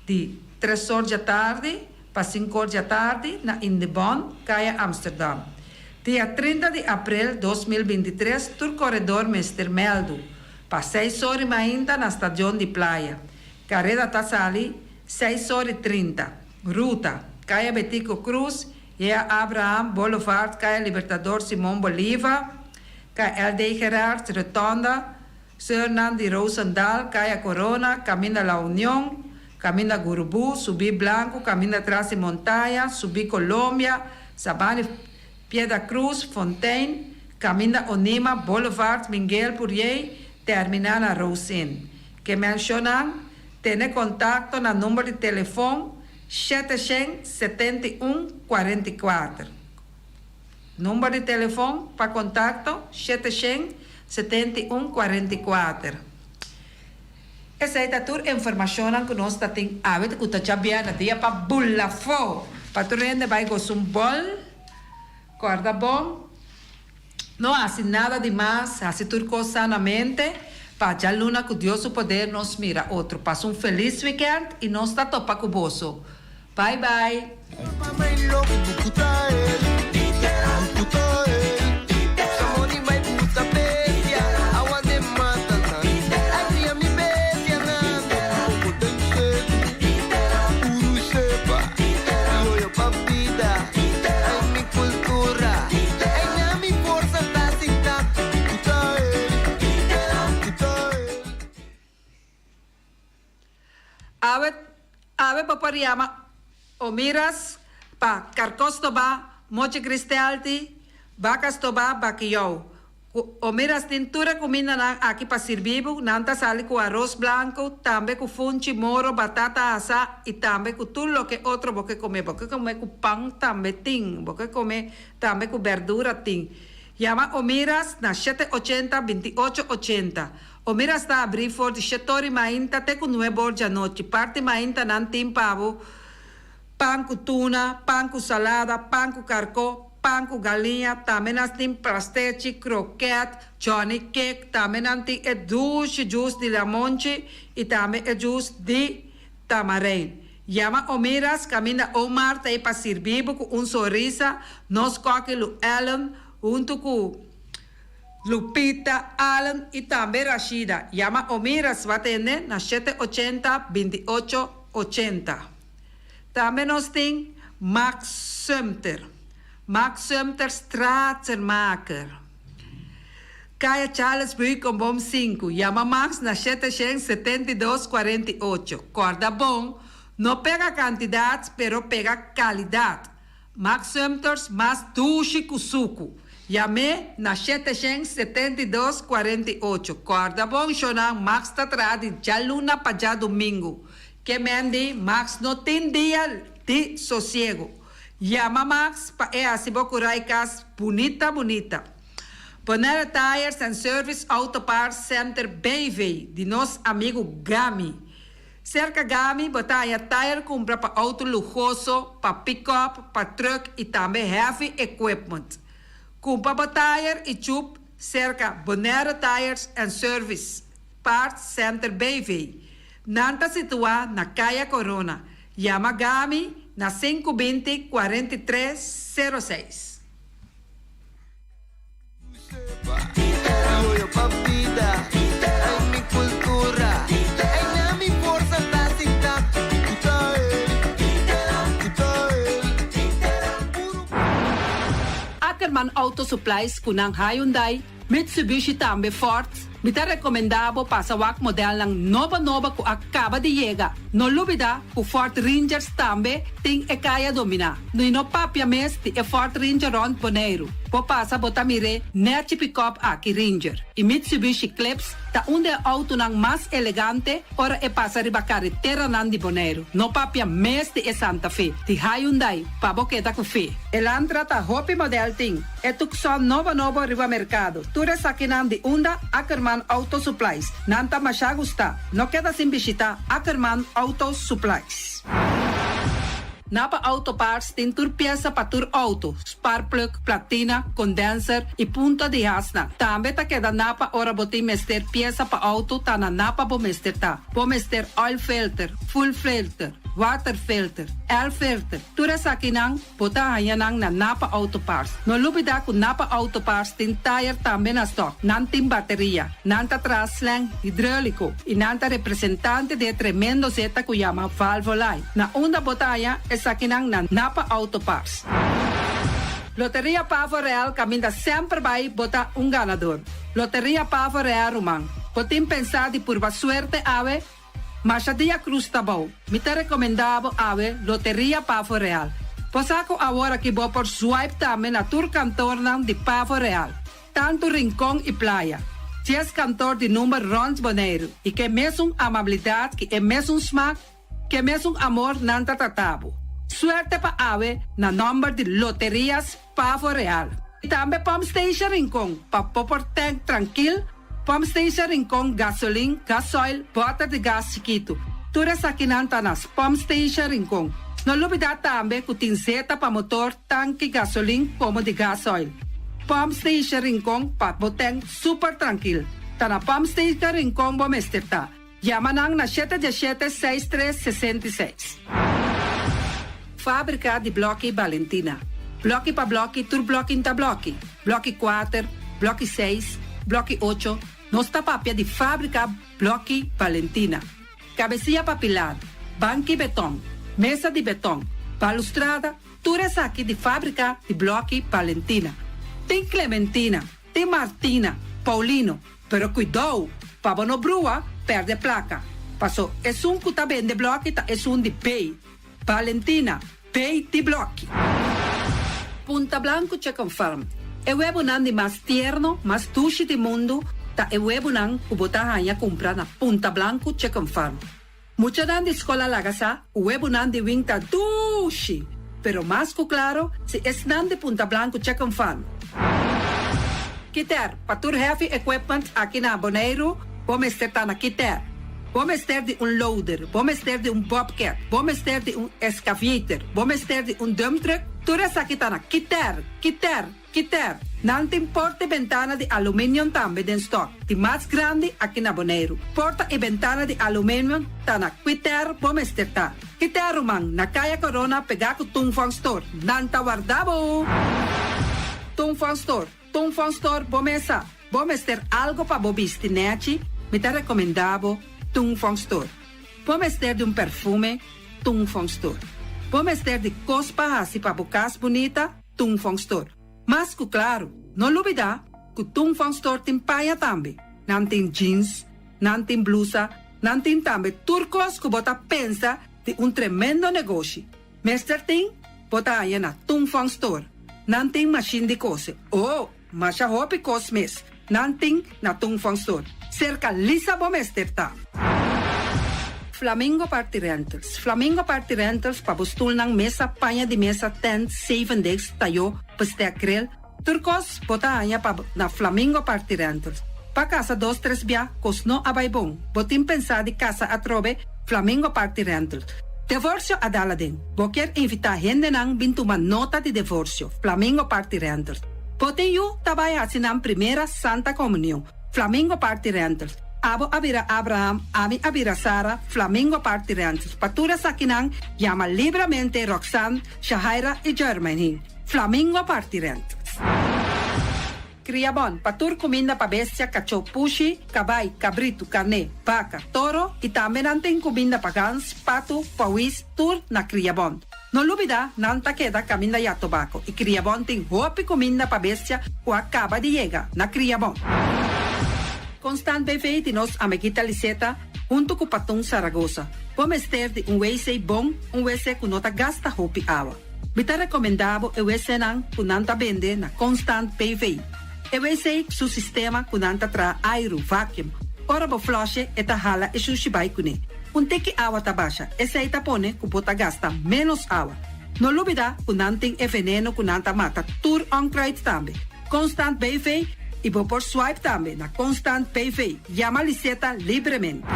di tres or djatardi pa sinku or djatardi na Indebon, Kaya Amsterdam. Dia 30 di aprel 2023 tur koredor mester mèldu pa seis or i mainta na stadion di Playa. Kareda ta sali seis or i 30. Ruta, Kaya Betico Croes, J.A. Abraham, Boulevard, Kaya Libertador Simon Bolivar, Kaya LD Gerards, Rotonda, Surnam di Roosendaal, Kaya Corona, Kaminda La Union, Kaminda Gurubú, Subí Blanku, Kaminda Tras di Montaña, Subí Colombia, Sabana Piedra Cruz, Fontein, Kaminda Onima, Boulevard Miguel Pourier, terminá na Rosin. Ke menshonan, tene kontakto na number di telefon 771 44. Number di telefon pa kontakto 771 44. Esei ta tur informashonnan ku nos ta tin awe ku ta djabièrnè dia pa bula afó pa tur hende bai gosa un bòl. Kòrda bon, no hasi nada di mas, hasi tur kos sanamente pa djaluna ku Dios su poder nos mira otro. Pasa un felis wikènt i nos ta topa ku boso. Bye bye. Awe awe bo por yama Omiras pa karkó stobá, mochi kristelti, baka stobá, bakiyou. Ku Omiras tin tur e kumindanan aki pa sirbi bo, nan ta sali ku aros blanku, tambe ku funchi, moro, batata asá i tambe ku tur loke otro bo ke kome. Bo ke kome ku pan tambe tin, bo ke kome tambe ku berdura tin. Yama Omiras na 780 28 80. Omiras ta abrí for di shetor i mainta te ku nuebor djanochi. Parti mainta nan tin pa bo pan ku tuna, pan ku salada, pan ku karkó, pan ku galiña. Tambe nan tin pastechi, kroket, johnny cake. Tambe nan tin e dushi jus di lamonchi i tambe e jus di tamarein. Yama Omiras kaminda Omar ta ei pa sirbi bo ku un sonrisa. Nos kòki Lu Ellen huntu ku Lupita, Allen i tambe Rashida. Yama Omiras pa tende na 780 28 80. Tambe nos tin. Max Sumter. Max Sumter Straatsenmaker. Kaya Charles Beukenboom sinku. Yama Max na 772 48. Kòrda bon, no pega kantidat pero pega kalidat. Max Sumters mas dushi ku suku. Yam'é na 772 48. Kòrda bon shownan Max ta traha di djaluna pa djadumingu. Ke men di Max no tin dia di sosiego. Yama Max pa e hasi bo kurai kas bunita bunita. Bonaire Tires and Service Auto Parts Center BV di nos amigu Gami. Serka Gami bo ta haña tire kumpra pa outo luhoso, pa pick-up, pa truck i tambe heavy equipment. Kumpra bo tire i chup serka Bonaire Tires and Service Parts Center BV. Nan ta situá na Kaya Corona. Yama Gami na 5 20 43 06. Ackerman Auto Supplies ku nan Hyundai, Mitsubishi tambe Ford. Mi ta rekomendá bo pasa wak modelnan nobo nobo ku a kaba di yega. No lubidá ku Ford Rangers tambe tin e kaya dominá. I no papia mes di e Ford Ranger rònt Boneiru. Bo pasa bo ta mir'é nèchi pikòp aki Ranger. I Mitsubishi Eclipse ta un di e outonan mas elegante ora e pasa riba kareteranan di Boneiru. No papia mes di e Santa Fe di Hyundai pa bo keda ku fe. Elantra ta hopi modèl tin. E Tucson nobo nobo riba merkado. Tur esakinan di unda Ackerman Auto Supplies. Nan ta masha gusta. No keda sin bishita Ackerman Auto Supplies. Napa Auto Parts tin tur piesa pa tur auto, sparkplug, platina, condenser y punta di hasnan. Tambe ta keda Napa ora bo tin mester piesa pa auto ta na Napa bo mester ta. Bo mester oil filter, fuel filter, water filter, air filter, tur esakinan Bo ta haña nan na Napa Auto Parts. No lubidá ku Napa Auto Parts tin tayer tambe na stòk. Nan tin bateria, nan ta traha slang hidróliko i nan ta representante di e tremendo zeta ku yama Valvoline. Na unda bo ta haña esakinan na Napa Auto Parts. Loteria Pavo Real kaminda semper bai bo ta un ganador. Loteria Pavo Real ruman, bo tin pensá di purba suerte awe? Masha dia cruz ta bou. Mi ta recomenda bo awe Loteria Pavo Real. Bo sa cu awor aki bo por swipe tambe na tur kantornan di Pavo Real, tanto Rincon y Playa. Dies kantor di number rond Boneiru y ke mesun amabilidad ki e mesun smaak, ke mesun amor nan ta trata bo. Suerte pa awe na nomber di Loterias Pavo Real. Y tambe Pump Station Rincon pa bo por tank trankil. Pump Station Rincon, gasolin, gasoil, bòter di gas chikitu. Tur esakinan ta na Pump Station Rincon. No lubidá tambe ku tin zeta pa motor, tanki, gasolin komo di gasoil. Pump Station Rincon pa bo tèn super trankil. Ta na Pump Station Rincon bo mester ta. Yama nan na shete diesshete seis tres 66. Fábrika di blòki Balentina. Blòki pa blòki tur blòki n'ta blòki. Blòki kuater, blòki seis, blòki ocho, nos ta papia di fábrika blòki Balentina. Kabesia pa pilar, banki betòn, mesa di betòn, balustrada, tur esaki di fábrika di blòki Balentina. Tin Clementina, Tin Martina, Paulino, pero kuidou pa bo no brua perde plaka, paso esun ku ta bende bloki ta esun di Bay, Valentina, Bay di bloki. Punta Blanco Chicken Farm, E webonan di mas tierno, mas dushi di mundu ta e webonan ku bo ta haña kumpra na Punta Blanco Chicken Farm. Muchanan di skol a laga sa ku webonan di wing ta dushi, pero mas ku klaro si esnan di Punta Blanco Chicken Farm. Kiter, pa tur heavy equipment aki na Boneiru, bo mester ta na Kiter. Bo mester di un loader, bo mester di un bobcat, bo mester di un excavator, bo mester di un dump truck, tur esaki ta na Kiter, Kiter. Kiter, Nan tin porta i bentana di aluminium tambe den stock, di mas grandi aki na Boneiru. Porta i bentana di aluminium ta na Kwiter bo mester ta. Kiter ruman, na Kaya Corona pegá ku Tung Fong Store. Nan ta warda bo! Tung Fong Store, Tung Fong Store bo mesa. Bo mester algo pa bo bisti nechi, mi ta rekomendá bo Tung Fong Store. Bo mester di un perfume, Tung Fong Store. Bo mester di kos pa hasi pa bo kas bunita? Tung Fong Store. Mas ku klaru, no lubidá ku Tung Fong Store tin paña tambe. Nan tin jeans, nan tin blusa, nan tin tambe tur kos ku bo ta pensa di un tremendo negoshi. Mester tin, bo ta haña na Tung Fong Store. Nan tin mashin di kose. Oh, masha hopi kos mes nan tin na Tung Fong Store. Serka Lisa bo mester ta. Flamingo Party Rentals Flamingo Party Rentals pa bo stulnan, mesa, paña di mesa, tent, zevendegs, tayó, bestek grill, tur kos bo ta haña pa na Flamingo Party Rentals. Pa kasa dos tres bia, kos no a bai bon. Bo tin pensá di kasa atrobe? Flamingo Party Rentals. Devorsio a dal aden. Bo kier invitá hendenan bin tuma nota di devorsio? Flamingo Party Rentals. Bo tin yu ta bai hasi nan primera Santa Comunion? Flamingo Party Rentals. Abo a bira Abraham, ami a bira Sara, Flamingo Party Rentals. Pa tur esakinan, yama libramente Roxanne, Shahaira i Jermaine. Flamingo Party Rentals. Kriabon, pa tur kuminda pa bestia, kachó, pushi, kabai, kabritu, karné, baka, toro i tambe nan tin kuminda pa gans, patu, pawis, tur na Kriabon. No lubidá, nan ta keda kaminda ya tobako i Kriabon tin hopi kuminda pa bestia ku a kaba di yega na Kriabon. Constant BV di nos amiguita Liseta huntu ku Patun Saragosa. Bo mester di un wc bon, un wc ku no ta gasta hopi awa. Mi ta rekomendá bo e wcnan ku nan ta bende na Constant BV. E wc su sistema ku nan ta traha airu, vacuum. Ora bo flush'e e ta hala e shushi bai kuné. Un tiki awa ta basha, esei ta pone ku bo ta gasta ménos awa. No lubidá ku nan tin e veneno ku nan ta mata tur onkruid tambe. Constant BV i bo por swipe tambe na Constant BV. Yama Liseta libremente.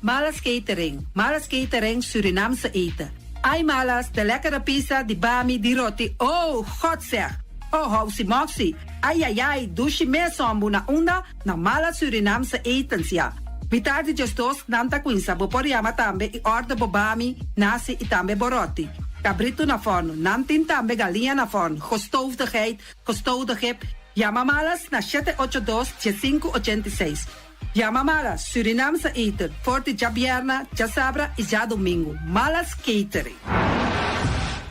Malas Catering, Malas Catering Surinaamse eten. Ai Malas, de lekkere pizza, di bami, di roti, oh, God zeg! Oh, housi moxi, ai ai ai, dushi mes hombu na unda? Na Malas Surinaamse etens, ya. Mitar di 12 nan ta cuinsa, bo por yama tambe y order bo bami, nasi y tambe bo roti. Cabrito na forno, nan tin tambe galiña na forno, gestoofde geit, gestoofde kip. Yama Malas na 782 1586. Yama Malas, Surinaamse eten, for di djabierna, djasabra y djadomingo. Malas Catering.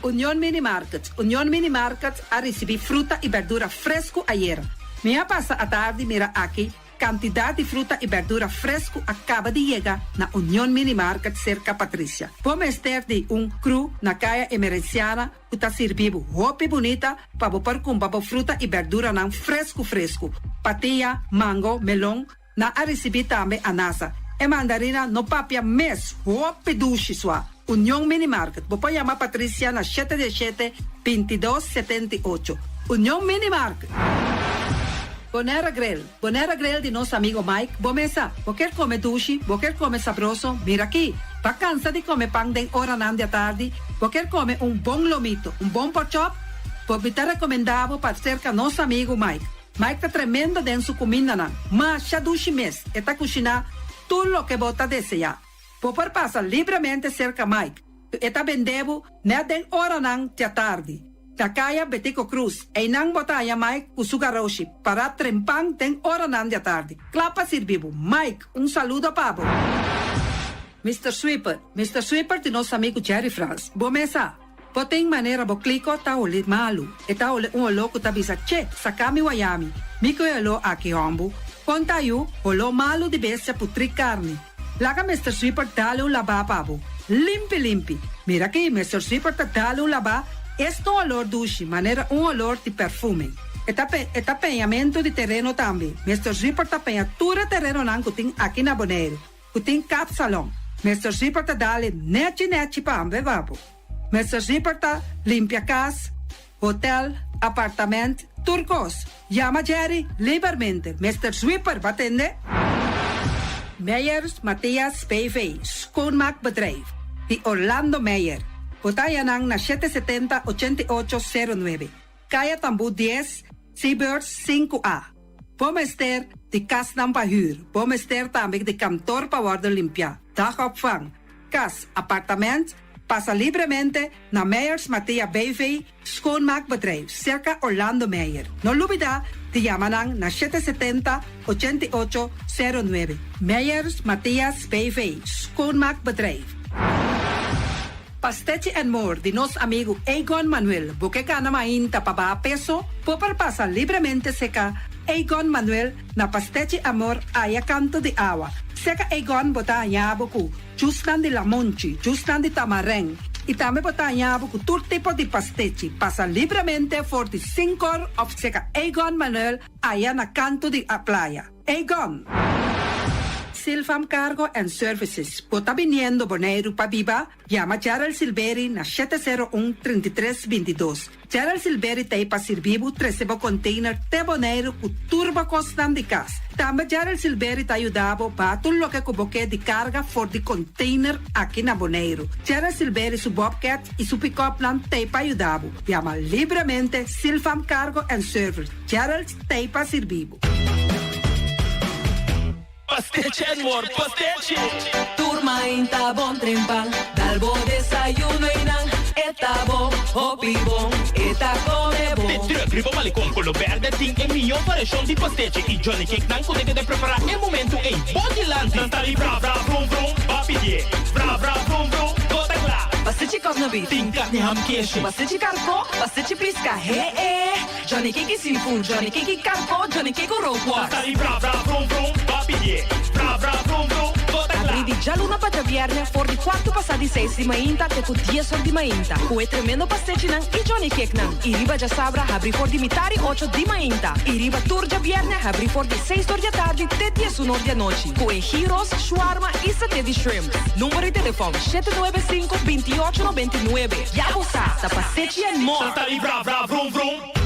Union Mini Market Union Mini Market a ricibi fruta y berdura fresco ayera. Mi a pasa atardi mira aki cantidad di fruta y berdura fresco a caba di yega na Union Mini Market cerca Patricia. Bo mester di un crew na Caya Emerenciana cu ta sirbi bo hopi bunita pa bo por cumpra bo fruta y berduranan fresco fresco. Patia, mango, melon, nan a ricibi tambe anasa. E mandarina no papia mes, hopi dushi swa. Union Mini Market, bo por yama Patricia na 717 22 78. Union Mini Market. Bonaire Grill, Bonaire Grill di nos amigo Mike, bo mesa, bo kier come dushi, bo kier come sabroso, mira aki. Bo a cansa di come pan den oranan di atardi, bo kier come un bon lomito, un bon porkchop, bo mi ta recomenda bo pa cerca nos amigo Mike. Mike ta tremendo den su cumindanan, masha dushi mes, e ta cushina tur loke bo ta desea. Bo por pasa libremente cerca Mike, e ta bende bo net den oranan di atardi. Na Caya Betico Croes, einan bo ta haya Mike cu su garoshi, para trempan den oranan di atardi. Cla pa sirbi bo. Mike, un saludo pa bo. Mr. Sweeper, Mr. Sweeper di nos amigo Jerry Frans. Bo mesa, bo tin manera bo kliko ta hole malu. E ta hole un oló ku ta bisa, Che, saka mi wayami. Mi ku e oló aki hombu. Konta yu, oló malu di bestia putri karni. Laga Mr. Sweeper dale un labá pa bo. Limpi limpi. Mira aki, Mr. Sweeper ta dale un labá, esta un olor dushi, manera un olor di perfume. E ta pe, e ta peñamento di tereno tambe. Mr. Sweeper ta peña tur e terenonan ku tin aki na Boneiru, ku tin kapsalon. Mr. Sweeper ta dale nechi nechi pa ambe pa bo. Mr. Sweeper ta limpia kas, hotel, apartamento, tur kos. Yama Jerry libermente. Mr. Sweeper, bo a tende? Meyers Matthias BV, Schoonmaakbedrijf, di Orlando Meyer. Bo ta haya nan na 770 8809. Kaya Tambú 10, Seabirds 5A. Bo mester di kasnan pa huur. Bo mester tambe di kantor pa wordo limpia. Dagopvang, kas, apartamento, pasa libremente na Meyers Matthias BV, Schoonmaakbedrijf, cerca Orlando Meyer. No lubida di yama nan na 770 8809. Meyers Matthias BV, Schoonmaakbedrijf. Pastechi and More di nos amigu Egon Manuel. Bo ke gana mainta pa baha peso? Bo por pasa libremente seka Egon Manuel na Pastechi Amor aya kanto di awa. Seka Egon bo ta haña bo ku jusnan di lamonchi, jusnan di tamarèn i tambe bo ta haña bo ku tur tipo di pastechi. Pasa libremente for di sinkor òf seka Egon Manuel aya na kanto di playa. Egon! Silfam Cargo and Services, Bo ta biniendo Boneiru pa biba? Yama Gerald Silberi na 701 33 22. Gerald Silberi ta ei pa sirbi bo trese bo container te Boneiru ku tur bo kosnan di kas. Tambe Gerald Silberi ta yuda bo baha tur loke ku bo ke di karga for di container aki na Boneiru. Gerald Silberi su bobcat i su pick-upnan ta ei pa yuda bo. Yama libremente Silfam Cargo and Service. Gerald ta ei pa sirbi bo. Pastechi and more, pastechi! Tur mainta bon trempan, dal bo desayuno y nan e ta bon, hopi bon, e ta come bon. De truck riba Malecon Colo Berde tin e mihó variashon di pastechi y Johnny Cake nan ku ta keda prepará e momentu ei bo dilanti. Nan ta di bra bra vrum vrum, ba pidié. Bra bra vrum vrum, bo ta kla. Pastechi kòs na beef. Tin karni ham keshi. Pastechi karkó, pastechi piska, he e. Johnny Cake y seafood, Johnny Cake y karkó, Johnny Cake ku rookworst. Nan ta di bra bra vrum vrum, ba pidié. Bra bra vrum vrum, bo ta kla. Abrí di djaluna pa djabièrnè for di kuartu pasá di seis di mainta te ku dies or di mainta, ku e tremendo pastechinan i Johnny Cakenan. I riba djasabra habrí for di mitar i ocho di mainta. I riba tur djabièrnè habrí for di seis or di atardi te diesun or di anochi, ku e gyros, shawarma i saté di shrimp. Number di telefòn, 795 28 99. Ya bo sa, ta Pastechi and More! Nan ta di bra bra vrum vrum.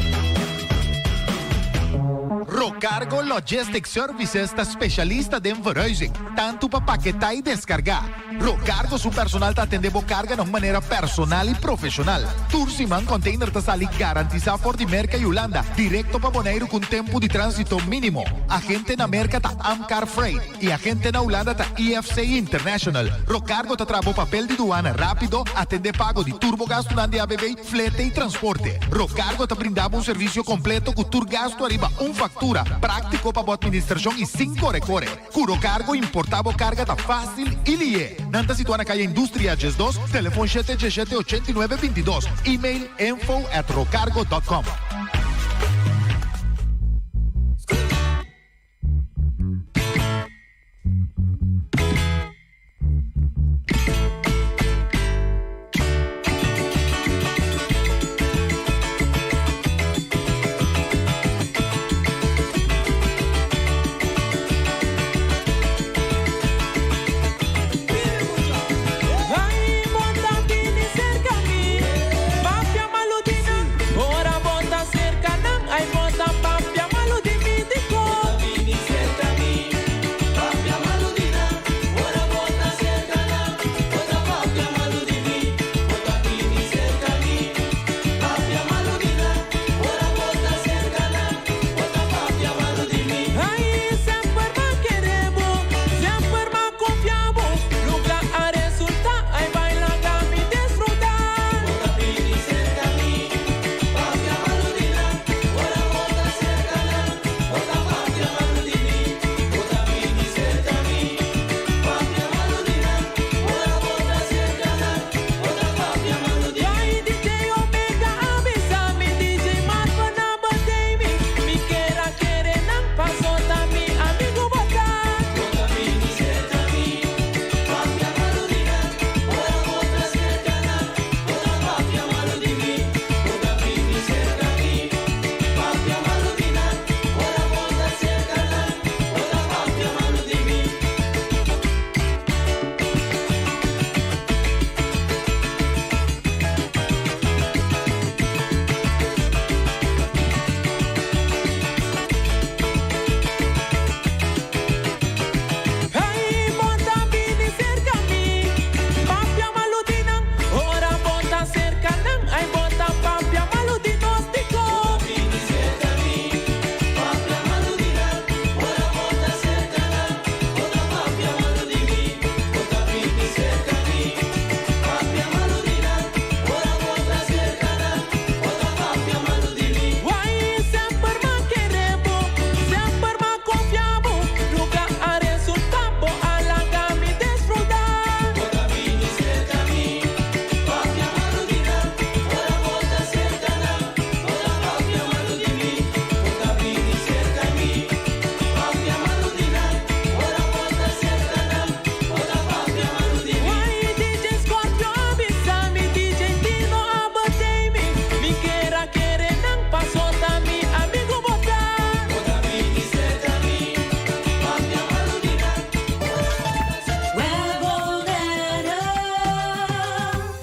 Rocargo Logistic Services ta specialista den verhuizing, tanto pa paketá y descargá. Rocargo su personal ta atendé bo carga na un manera personal y profesional. Tur siman container ta sali garantisa for di Merca y Hulanda directo pa Boneiru cu un tempo di transito minimo. Agente na Merca ta Amcar Freight y agente na Hulanda ta IFC International. Rocargo ta traha bo papel di duana rapido, atendé pago di tur bo gastunan di ABV, Flete y transporte. Rocargo ta brinda bo un servicio completo cu tur gasto ariba un factura, practico pa bo administracion y sin core core. Cu Rocargo importa bo carga ta facil y lihe. Nan ta situa na Calle Industria 12, telefon shete diesshete ochenta y nuebe 22, email info at rocargo dot com.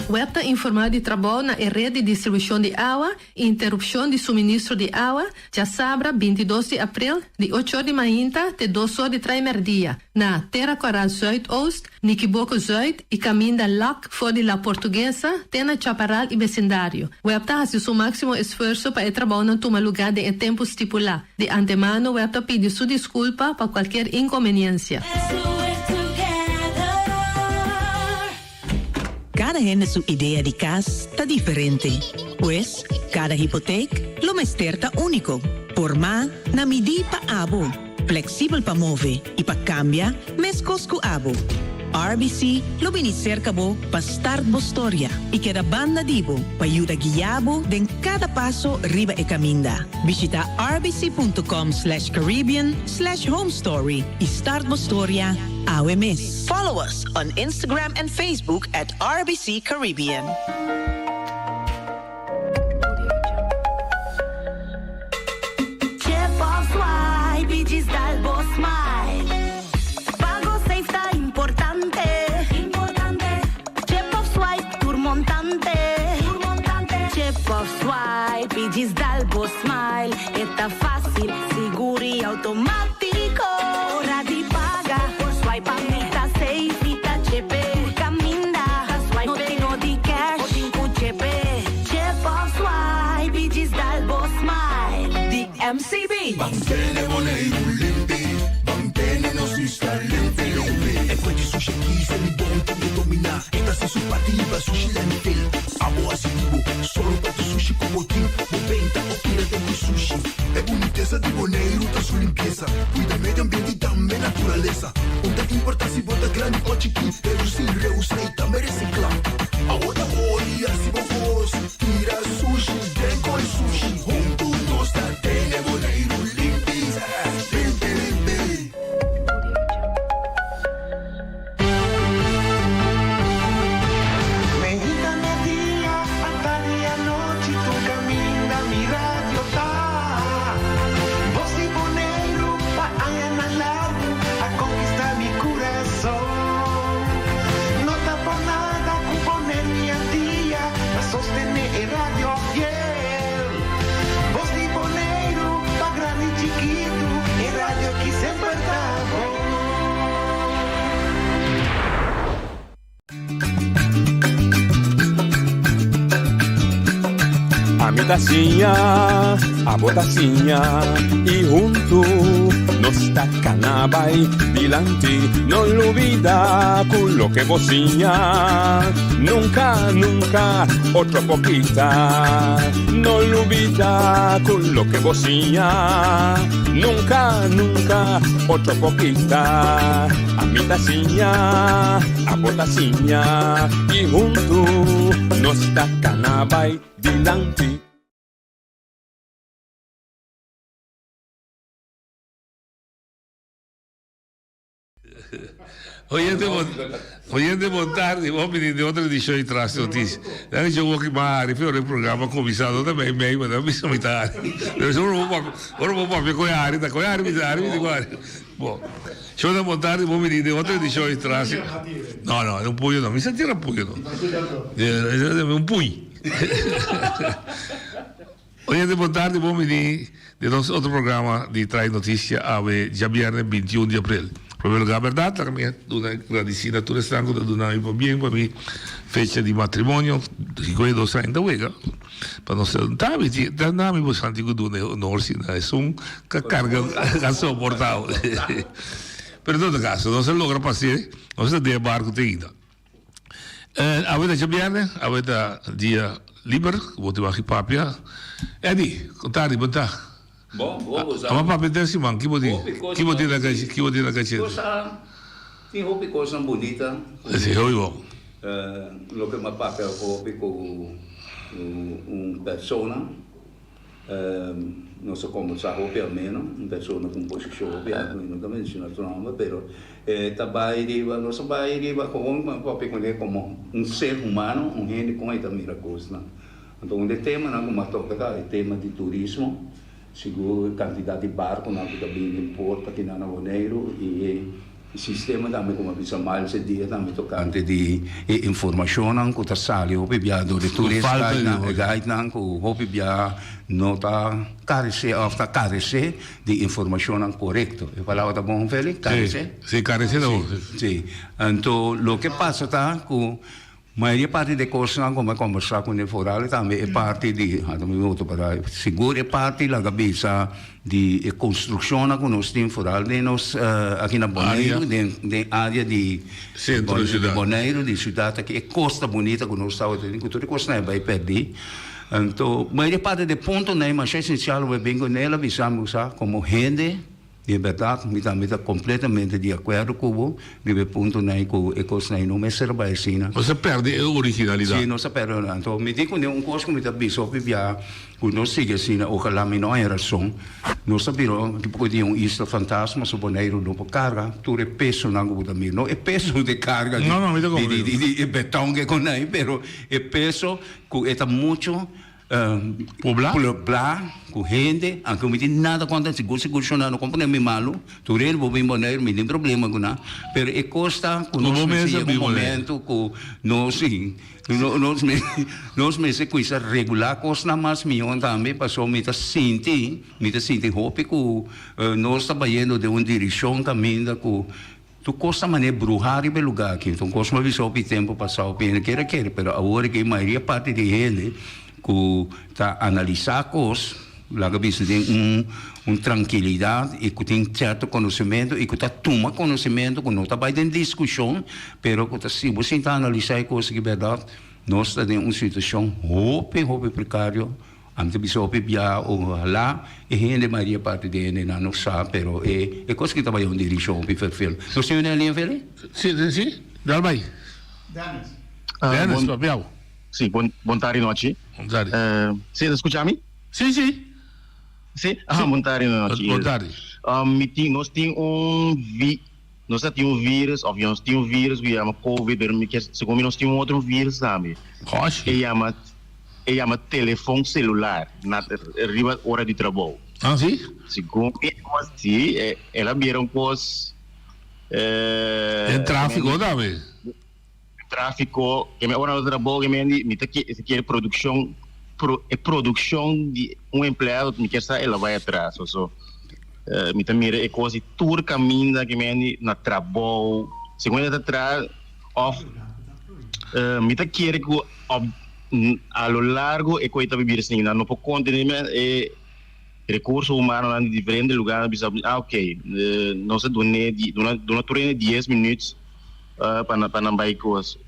Web ta informá di trabou na e ret di distribushon di awa i interupshon di suministro di awa djasabra 22 di aprel di ocho or di mainta te dos or di trai mèrdia na Tera Kòrá Zuidoost, Nikiboko Zuid i kaminda Lak for di La Portuguesa te na Chaparral i besindario. Web ta hasi su máksimo esfuerso pa e trabounan tuma lugá den e tempu stipulá. Di antemano web ta pidi su diskulpa pa kualkier inkonbeniensia. Kada hende su idea di kas ta diferente. Pues, kada hipotek lo mester ta úniko, formá na midí pa abo, fleksibel pa move i pa kambia meskos ku abo. RBC lo bini serka bo pa start bo storia i keda banda di bo pa yuda guia bo den kada paso riba e kaminda. Bishita rbc.com slash caribbean slash homestory i start bo storia awe mes. Follow us on Instagram and Facebook at RBC Caribbean. Chip of swipe i djis dal bo smile. Pago safe ta importante. Importante. Chip of swipe tur montante. Tur montante. Chip of swipe i djis dal bo smile. E ta fásil, sigur i outomátiko. Ora di paga por swipe mi ta safe, mi ta chepe. Tur kaminda, no tin no di cash, bo tin ku chepe. Chip of swipe i djis dal bo smile. Di MCB. Ban tene Boneiru limpi, ban tene nos isla limpi limpi. E kue di sushi aki Selibon tin ke dominá, e ta hasi su parti liba sushi landfill. Abo hasi di bo, sòru pa tur sushi ku bo tin, bo benta o tira den ku sushi. E bunitesa di Boneiru ta su limpiesa, kuida medio ambiente i tambe naturalesa. Un ta importá si bo ta grandi o chikí, redusí, reusá i tambe resiklá. Abo ta hori hasi bo kos, tira sushi den koi sushi. Huntu nos ta tene Boneiru limpi, limpi limpi. Meinta merdia, atardi anochi tur kaminda mi radio ta. Bos di Boneiru pa añanan largu a konkistá mi kurason. No ta por nada ku Boneiru i Antia ta sostené e radio fiel. Bos di Boneiru pa grandi i chikitu e radio ki semper ta bon. Ami ta siña, abo ta siña i huntu nos ta kana bai dilanti. No lubida ku loke bo siña nunka, nunka otro por kita. No lubida ku loke bo siña nunka, nunka otro por kita. Ami ta siña, abo ta siña i huntu nos ta kana bai dilanti. Oyente bon, oyente bon tardi, bon bini den otro edicion di Tras Noticia. Nan dicho woki ma hari pero e programa cuminsa no ta mei mei, ma nan bisa mi ta hari. Pero si ora bo papia, ora bo papia cu e hari ta cu e hari mi ta hari mi ta cu hari. Bon, shownan bon tardi, bon bini den otro edicion di Tras. No, no, un puño no, mi sa tira puño no. Un puñ. Oyente bon tardi, bon bini den nos otro programa di Trae Noticia awe djabierne 21 di april. Primer lugar berdad laga mi duna gradisi na tur esnan ku ta duna mi pabien pa mi fecha di matrimonio, 52 aña ta wega pa nos ta mi ta na mi boso anti ku duna e honor si na esun ka karga ka soportao. Pero en todo caso nos a logra pas'e, nos ta den e barco te ainda. Awe ta djabièrnè, awe ta dia liber, bo tin wak papia. Eddy, kon tardi, bon ta? Bon, bon, bo sa. Aba papia den siman, ki bo tin? Ki bo tin na kachi, ki bo tin na kachete? Cosa, tin hopi kosnan bunita. Si, hopi bon. Loke mi a papia hopi ku un persona. Nos a kombersá hopi ameno, un persona ku un posishon hopi alto, mi no ta menshoná su nomber, pero e ta bai riba, nos a bai riba gewoon papia kuné komo un ser humano, un hende kon e ta mira kosnan. Anto un di e temanan ku mi a toka ta e tema di turismo, sigur e kantidat di barkunan ku ta bini den port akinan na Boneiru i e. Sistema tambe como a bisa Miles e dia tambe tocante di e informacionnan cu ta sali hopi bia door di tur e guidenan cu hopi bia no ta carece of ta carece di informacionnan corecto. E palabra ta bon Felix? Carece? Si, carece ta bon. Si. Anto loke pasa ta cu Mayoria parti di e kosnan ku mi a kombersá kuné foral tambe e parti di, ata mi otro para, sigur e parti laga bisa di e konstrukshonnan ku nos tin foral den nos aki na Boneiru, den den área di Sentro di siudat. Boneiru, di siudat aki, e kosta bunita ku nos tabata tin, ku tur e kosnan a bai pèrdí. Anto mayoria parti di e puntonan ei masha esensial ku mi a bin kuné, el a bisa mi ku sa komo hende. Di bèrdat, mi tambe ta kompletamente di akuerdo ku bo riba e puntonan ku e kosnan ei no mester bai asina. Nos a pèrdè e originalidat. Sí, nos a pèrdè e Anto mi di kuné un kos ku mi ta bisa hopi bia ku nos sigui asina, ojalá mi no haña rason, nos ta bira ki poko dia un isla fantasma, so Boneiru no por karga tur e pesonan ku bo ta mira. No e peso di karga di di e beton ku e kon ei, pero e peso ku e ta muchu. Poblá? Poblá ku hende, anke mi tin nada kontra, sigur sigur shona no kompone mi malu, tur hende por bin Boneiru, mi tin problema ku nan, pero e kos ta ku nos mester yega un momento ku nos si, nos nos mester kuminsa regulá kosnan mas mihó tambe, pasobra mi ta sinti, mi ta sinti hopi ku nos ta bayendo den un direkshon kaminda ku Tur kos ta manera bruhá riba e lugá aki. Enton kos mi a bisa hopi tempu pasá, hopi hende kere kere, pero awor aki mayoria parti di hende ku ta analisá kos, laga bisa den un un trankilidat i ku tin sierto konosementu i ku ta tuma konosementu ku no ta bai den diskushon, pero ku ta si bo sinta analisá e kos aki bèrdat, nos ta den un situashon hopi hopi prekario. Ami ta bisa hopi bia ohalá e hende mayoria parti di hendenan no sa pero e e kos ki ta bai un dirishon hopi ferfel. Nos tin un lin Feli? Si si si dal bai. Dennis. Dennis papiao. Si bon bon tardi nochi. Bon tardi. Si ta skucha mi? Si si. Si ah bon tardi nochi. Bon tardi. Mi tin nos tin un vi nos ta tin un virus of nos tin un virus ku yama covid pero mi kier segun mi nos tin un otro virus tambe. Goshi. E yama E yama telefon celular na riba ora di trabou. Ah, si? Segun mi si, el a bira un cos. Den trafico tambe? Den trafico, ke mi ora na trabou ke mi mi ta kier produccion, e produccion di un empleado mi kier sa el a bai atras, so mi ta mira e cos di tur caminda ke mi na trabou, segun el ta traha of mi ta kere cu. Op a lo largo e koe ta bibir sin nan no por kontene e rekurso humanonan di diferente lugarnan bisa ah ok nos a dun'e duna duna tur hende dies minuut pa nan pa nan bai kos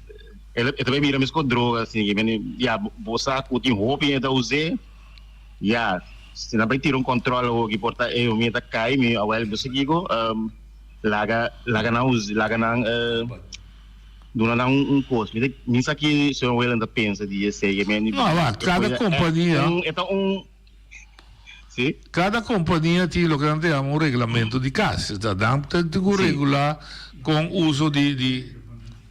e ta bai bira meskos droga asin ya bo sa ku tin hopi hende ta us'e ya si nan bai tira un kòntròl awoki por ta e mi ta kai mi awel bo sa kiko laga laga nan usa laga nan. Duna nan un kos. Mi ta mi sa ki señor Whalen ta pensa di esei. E No, wak, kada kompania. E ta un Si. Kada kompania tin loke nan ta yama un reglamento di kas. Esta nan ta tin ku regulá kon uso di di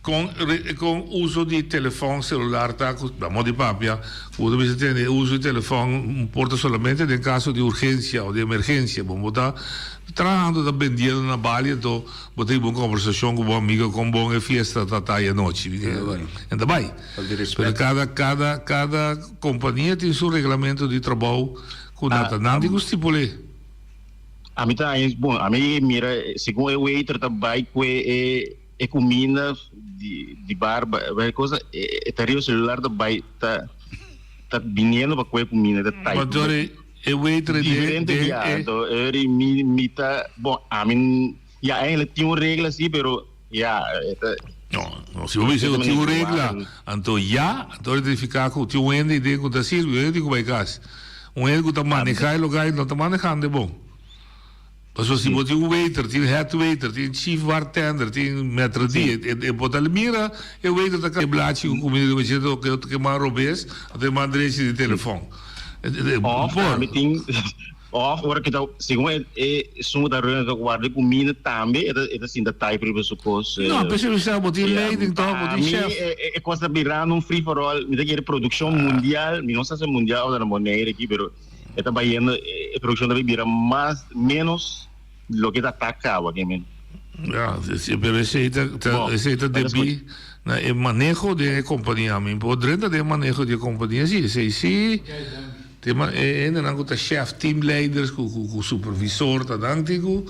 kon kon uso di telefòn selular ta ku amo di papia ku bo ta bisa tende uso di telefòn por ta solamente den kaso di urgensia o di emergensia. Bo bo ta trahando ta bendiendo na bali anto Bo ta hiba un conversacion cu bo amigo con bon e fiesta ta ta anochi. En ta bay. Pero cada, cada, cada compania tin su reglamento di trabou cu nan ta nan tin cu stipule. Ami ta haña, bon, ami mira segun e waiter ta bay cu e e cuminda di di bar bay cosa e ta riba celular ta bay ta ta biniendo pa cu e cuminda ta type. Pasobra e waiter de Diferente de bia, e. anto e mi mi ta, bon, ami Ya, eigenlijk tin un regla si, pero ya, e ta. No, no, si bo bisa ku tin un regla, anto ya, anto ta nifiká ku tin un hende den ku ta sirbi, un hende ku bai kas. Un hende ku ta manehá e lugá i no ta manehando e bon. Pasobra si bo tin un waiter, tin head waiter, tin chief bartender, tin maitre d', e bo ta mira e waiter ta e blachi ku kumida di machete o ke man robes, anto e man drechi di telefòn. Òf tambe tin. Of ora ki ta segun e e esun ku ta reuni ta warda e kuminda tambe e ta e ta sinta type riba su kos. No, p'esei mi sa bo tin leiding tòg, bo tin chef. Mi e e kos ta birando un free for all, mi ta kere produkshon mundial, mi no sa si mundial of ta na Bonaire aki pero e ta bayendo e produkshon ta bay bira mas menos loke ta ta kaba ke men. Ja, pero esei ta, ta, esei ta debí na e maneho den e kompania. Mi por drenta den e maneho di e kompania, si, esei si. Tema e hendenan ku ta chef, teamleiders, ku, ku, ku supervisor ta nan tin ku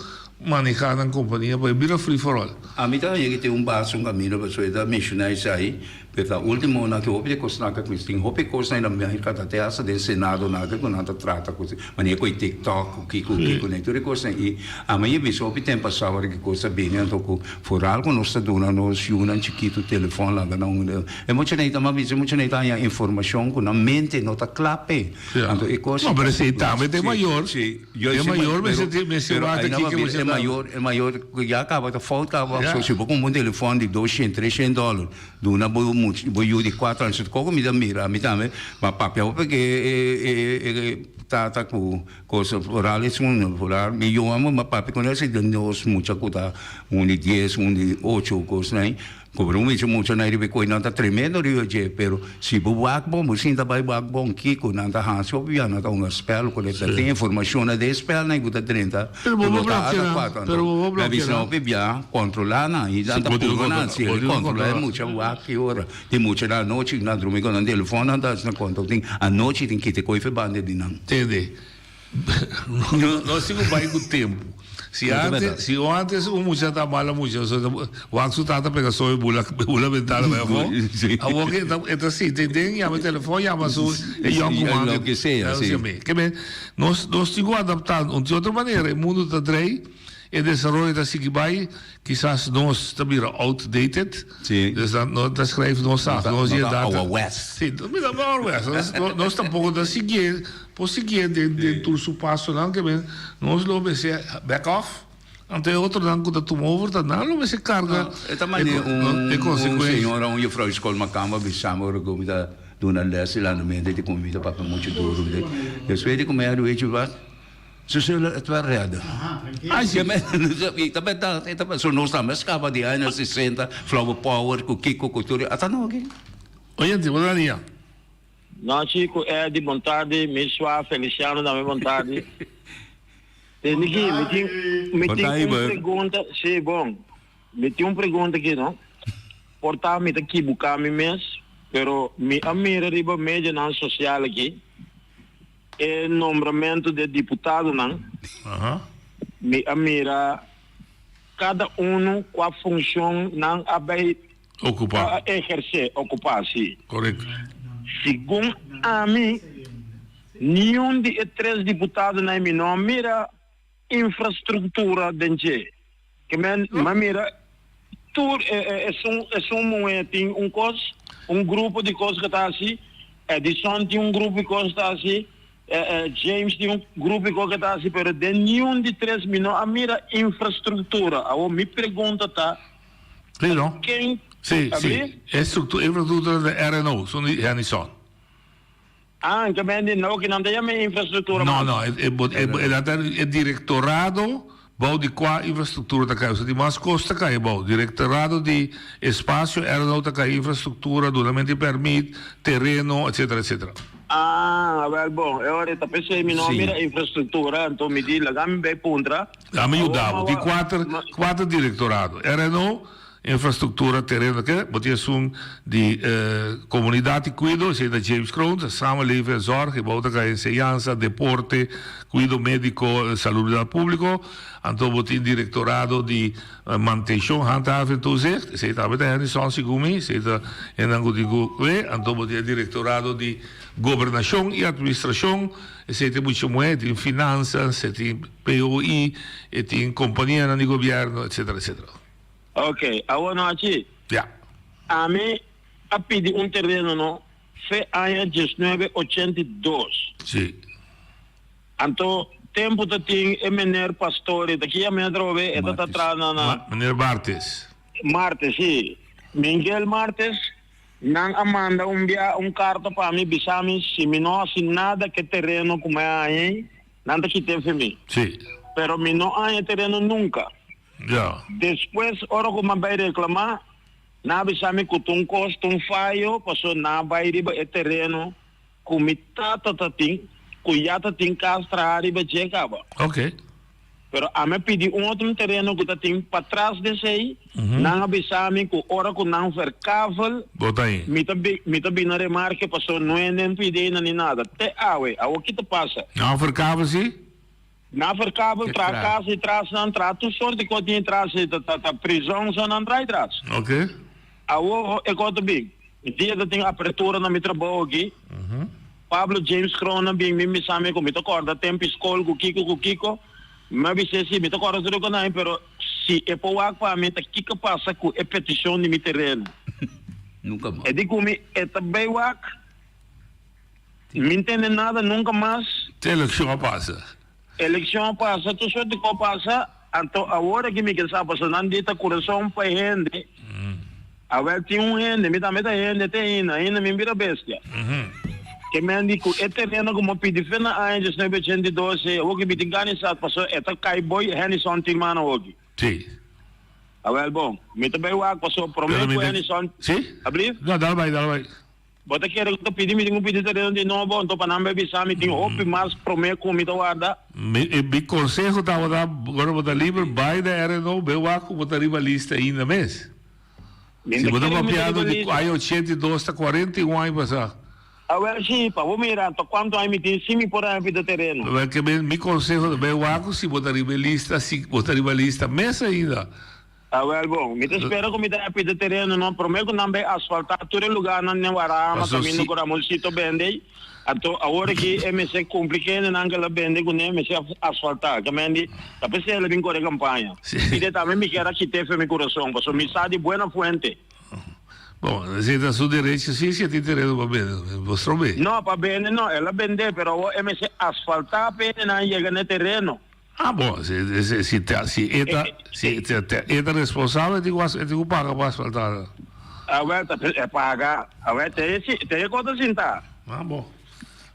manehá nan kompania pa e bira free for all. Ami ta haña ki tin un base, un kamino pasobra e ta menshoná esei. Pero ta ultimo nan tin hopi di kosnan ku tin hopi kosnan na Merka ta te hasta den senado nan ku nan ta trata ku manera ku e tiktok ku kiko kiko nan tur e kosnan i ami a bisa hopi tempo pasado ora ki kos a bini anto ku foral ku nos ta duna nos yunan chikitu telefon laga nan e muchanan ta mas bisa e muchanan ta haña informashon ku nan mente no ta kla p'e anto e kos No pero esei tambe ta e mayor e mayor mester mester wak kiko e e mayor e mayor ku ya kaba ta fout kaba so si bo kumpra un telefon di doshen treshen dòler Duna bo much bo yu di cuatro aña su coco mi ta mira ami tambe ma papia bo peke e e tata cu cosa oral esun oral mi yu amo ma papia cu nos di nos mucha cu ta un di dies un di ocho cos nan como un bichi mucha nan riba e coy nan ta tremendo riba dje pero si bo wak bon bo sinta bay wak bon kico nan ta haci hopi bia nan ta hunga spel cu ta tin informacion na den spel nan cu ta drenta Pero bo bo blokea nan. Pero bo bo blokea nan. Hopi bia controla nan y nan ta purba nan si controla e mucha wak ki ora tin mucha na anochi nan drumi cu nan telefon nan ta haci conta tin anochi tin kita coy fe banda di nan. Tende nos tin cu bay cu tempo si antes si antes un mucha ta mala mucha wak su tata pega soy bula bula bentana bay afo awor ki e ta sinti den yama telefon yama su e yoncuman Loke sea si. Ke men Nos nos tin ku adaptá un di otro manera. E mundu ta drei, e desaroyo ta sigui bai, kisas nos ta bira outdated. Sí. Dus dan no ta skrijf nos af, nos No di ta edat. ouderwets. Sí, no bira ouderwets. Nos no nos tampoko ta siguié, por siguié den den tur su pasonan ke men nos lo mester back off. Anto e otronan ku ta tuma over ta nan lo mester karga E ta manera un e un konsekuensia. señora, un juffrouw di skol makamba bisa mi ora ku mi ta duna les di landamento di ku mi ta papia muchu duru. Despues di ku mi a duechi wat, ze zullen het wel redden. Ai si. Ta berdad, e ta berdad. So nos tambe a skapa di aña sesenta, flower power ku kiko ku tur, ata no aki. Oyente, bo ta nia. Nochi ku Eddy bon tardi, mi swa Feliciano tambe bon tardi. Tende ki, mi tin mi tin un pregunta, si bon, mi tin un pregunta aki no, por ta mi ta kibuka mi mes, pero mi a mira riba medianan sosial aki e nombramentu di e diputadonan, mi a mira kada unu kua funshon nan a bai Ocupa. A eherce, ocupa, si. Correcto. Segun ami, niun di e tres diputadonan mi no a mira infrastructura den dje. Ke men, mi a mira tur e, e, esun, esun muhe tin un cos, un grupo di cos ke ta haci, Edison tin un grupo di cos ta haci, e, e, James tin un grupo di cos ke ta haci, pero den niun di tres mi no a mira infrastructura. Awor mi pregunta ta, Sí, no? Ken Sí, sí. E structura, infrastructura de RNO, son di Hennyson. Ah, entonces ben di no, que nan ta llama infrastructura No, no, e, e, e, e, e directorado bou di qua infrastructura ta kai. Di mas kos ta kai bou. Directorado di espacio, RNO ta kai infrastructura, dunamento di permit, terreno, etcétera, etcétera. Ah, wel bon. E ora ta pensei mi no mira infrastructura, anto mi di laga mi bay puntra. Ami yuda bo. Tin kuater, kuater direktorado. RNO, infrastruktura, tereno, ke, bo tin esun di komunidat i kuido, esei ta James Kroon, samenleving en zorg, e bou ta kai enseñansa, deporte, kuido médiko, salubridat públiko. Anto bo tin direktorado di mantenshon, handhaving en toezicht, esei tambe ta Henry Son segun mi, esei ta hendenan ku tin ku kue. Anto bo tin e direktorado di gobernashon i atministrashon, esei ta mucha muhé, tin finansas, e tin. POI, e tin kompanianan di gobièrnu, etsetera, etsetera. Ok, awor no haci. Ya. Ami a pidi un tereno no fe aña diesnuebe ochenta i dos. Si. Anto tempo ta tin e meneer Pastori ta ki yama atrobe e ta ta traha na na. Meneer Martes. Martes, si. Mingel Martes, nan a manda un bia un karta pa mi bisa mi si mi no haci nada ke tereno ku mi a haña ei. Nan ta kit'é fi mi. Sí. Pero mi no haña tereno nunka. Ja. Despues, ora ku mi a bai reklamá, nan a bisa mi ku ta un kos, ta un fayo, pasobra nan a bai riba e tereno ku mi tata ta tin, ku ya ta tin kas traha riba dje kaba. Oké. Pero ami a pidi un otro tereno ku ta tin patras di esei, nan a bisa mi ku ora ku nan verkavel, Bo ta ei. mi ta bi mi ta bini remarke paso no hende a pidi einan ni nada. Te awe, awor ki ta pasa? Nan verkavel si? Nan verkavel traha kas di tras, nan traha tur sort di kos tin tras, ta ta ta prizon so nan traha tras. Ok. Awor e kos ta bin, dia ta tin apertura na mi trabou aki, Pablo James Kroon a bin mi bisa mi ku mi ta kòrda tempu skol ku kiko ku kiko. Mi a bis'é si, mi ta kòrda tur e konai, pero si e por wak pa mi ta kiko pasa ku e petishon di mi tereno. Nunka mas. E di ku mi e ta bai wak, mi ntende nada nunka mas. Te elekshon a pasa. Elekshon a pasa, tur sort di kos pasa, anto awor aki mi ke sa pasobra nan di ta kurason pa e hende. Awel tin un hende, mi tambe ta hende te ainda, ainda mi bira bestia. Ke men di ku e tereno ku mi a pidi fe na aña 1982 ei, awoki mi tin gana esaki pasobra e ta kai boi Hennyson tin man awoki. Sí. Awel bon, mi ta bai wak pasobra prome ku Hennyson. Sí? Ablief? No, dal bai, dal bai. Bo ta kere ku ta pidi mi tin ku pidi tereno di nobo, anto pa nan bai bisa mi tin hopi mas prome ku mi ta warda. Mi mi konseho tabata ora bo ta liber bai na RNO be wak ku bo ta riba lista ainda mes. Mi Si ta bo ta kere ku mi ta papiando riba di lista. aña 82 ta 41 aña pasá. Awel si, pa bo mira anto kuantu aña mi tin sin mi por haña pidi tereno. Awel ke mi mi konseho ta be wak ku si bo ta riba e lista si bo ta riba lista mes ainda. Awel bon, mi ta spera ku mi ta happy de tereno no, prome ku nan bay asfalta tur e lugarnan den Warama Paso kaminda si. ku Ramoncito bende ei, anto awor aki e mester kumpli kende nan ke la bende kuné mester asfalta, ke men di ta p'esei el a bin kore kampaña. Si. I de tambe mi kier a kite fe mi kurason, pasobra mi sa di buena fuente. Bon, esei ta su derecho si, si e tin tereno pa bende, bo strobe. No, pa bende no, el a bende, pero awor e mester asfalta p'e nan yega n'e tereno. Ah bon, si si si ta si e ta si ta ta e ta responsabel e tin ku e tin ku paga pa asfaltá. Awel ta e paga. Awel te e si te e kos ta sintá. Ah bon.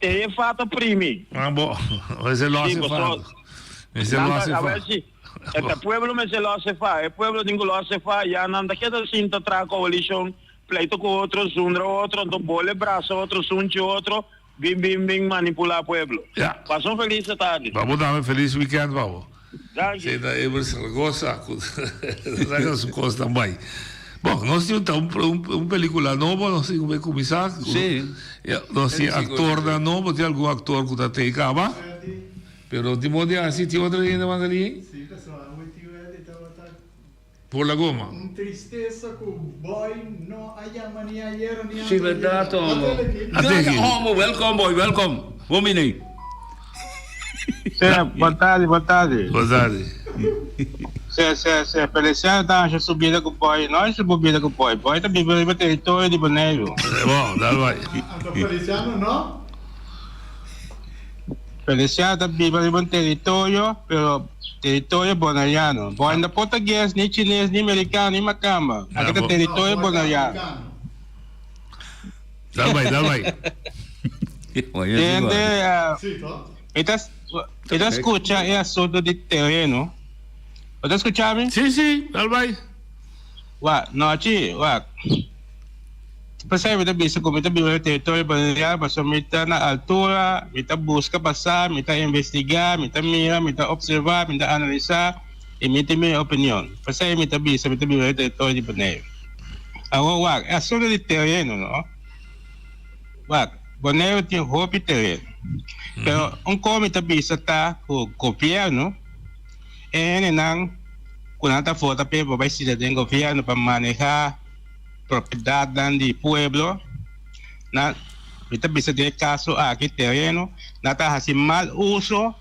Te e fata primi. Ah bon, mester lòs Sí, e paso fata. Mester nan lòs ta e awel fata. si e ta pueblo mester lòs e fa. E pueblo tin ku lòs e fa. Ya nan ta keda sinta traha koalishon, pleito ku otro, zundra otro, anto bole brasa otro, sunchi otro. Bin bin bin manipula pueblo. Ja. Pasa un feliz tardi. Pa bo tambe feliz weekend pa bo. Danki. Sey ta Eber Zaragoza cu saca su cosnan bay. Bon, nos tin un un pelicula nobo nos tin cu bay cuminsa. Sí. Ja, nos tin actornan nobo, tin algun actor cu ta tey caba. Pero tin modo di haci, tin otro hende mas ali? Sí, pasobra awe tiu Eddie tabata Por la goma. Un tristesa cu boy no a yama ni ayera ni Si verdad homo. Ateki. Homo welcome boy welcome. Bon bini. Sê, boa tarde, boa tarde. Boa tarde. Sê, sê, sê, Feliciano ta haña su bida ku boy, no haña su bo bida ku boy. Boy ta biba riba teritorio di Boneiru. Bon, dal bai. Anto Feliciano no? Feliciano ta biba riba un teritorio, pero teritorio boneriano. Boy no portugues, ni chines, ni mericano, ni macamba. Aki ta teritorio boneriano. Dal bai, dal bai. Tende, mi ta, mi ta scucha e asunto di tereno. Bo ta scucha mi? Si, si, dal bai. Wak, nochi, wak. P'esei mi ta bisa ku mi ta biba den teritorio boneriano pasobra mi ta na altura, mi ta buska pa sa, mi ta investigá, mi ta mira, mi ta opservá, mi ta analisá i mi tin mi opinion. P'esei mi ta bisa mi ta biba den teritorio di Boneiru. Awor wak, e asuntu di tereno no, wak, Boneiru tin hopi tereno, pero un kos mi ta bisa ta ku gobièrnu e hendenan ku nan ta vota p'e bo bai sinta den gobièrnu pa manehá. Propiedadnan di pueblo na mi ta bisa den e kaso aki tereno nan ta hasi mal uso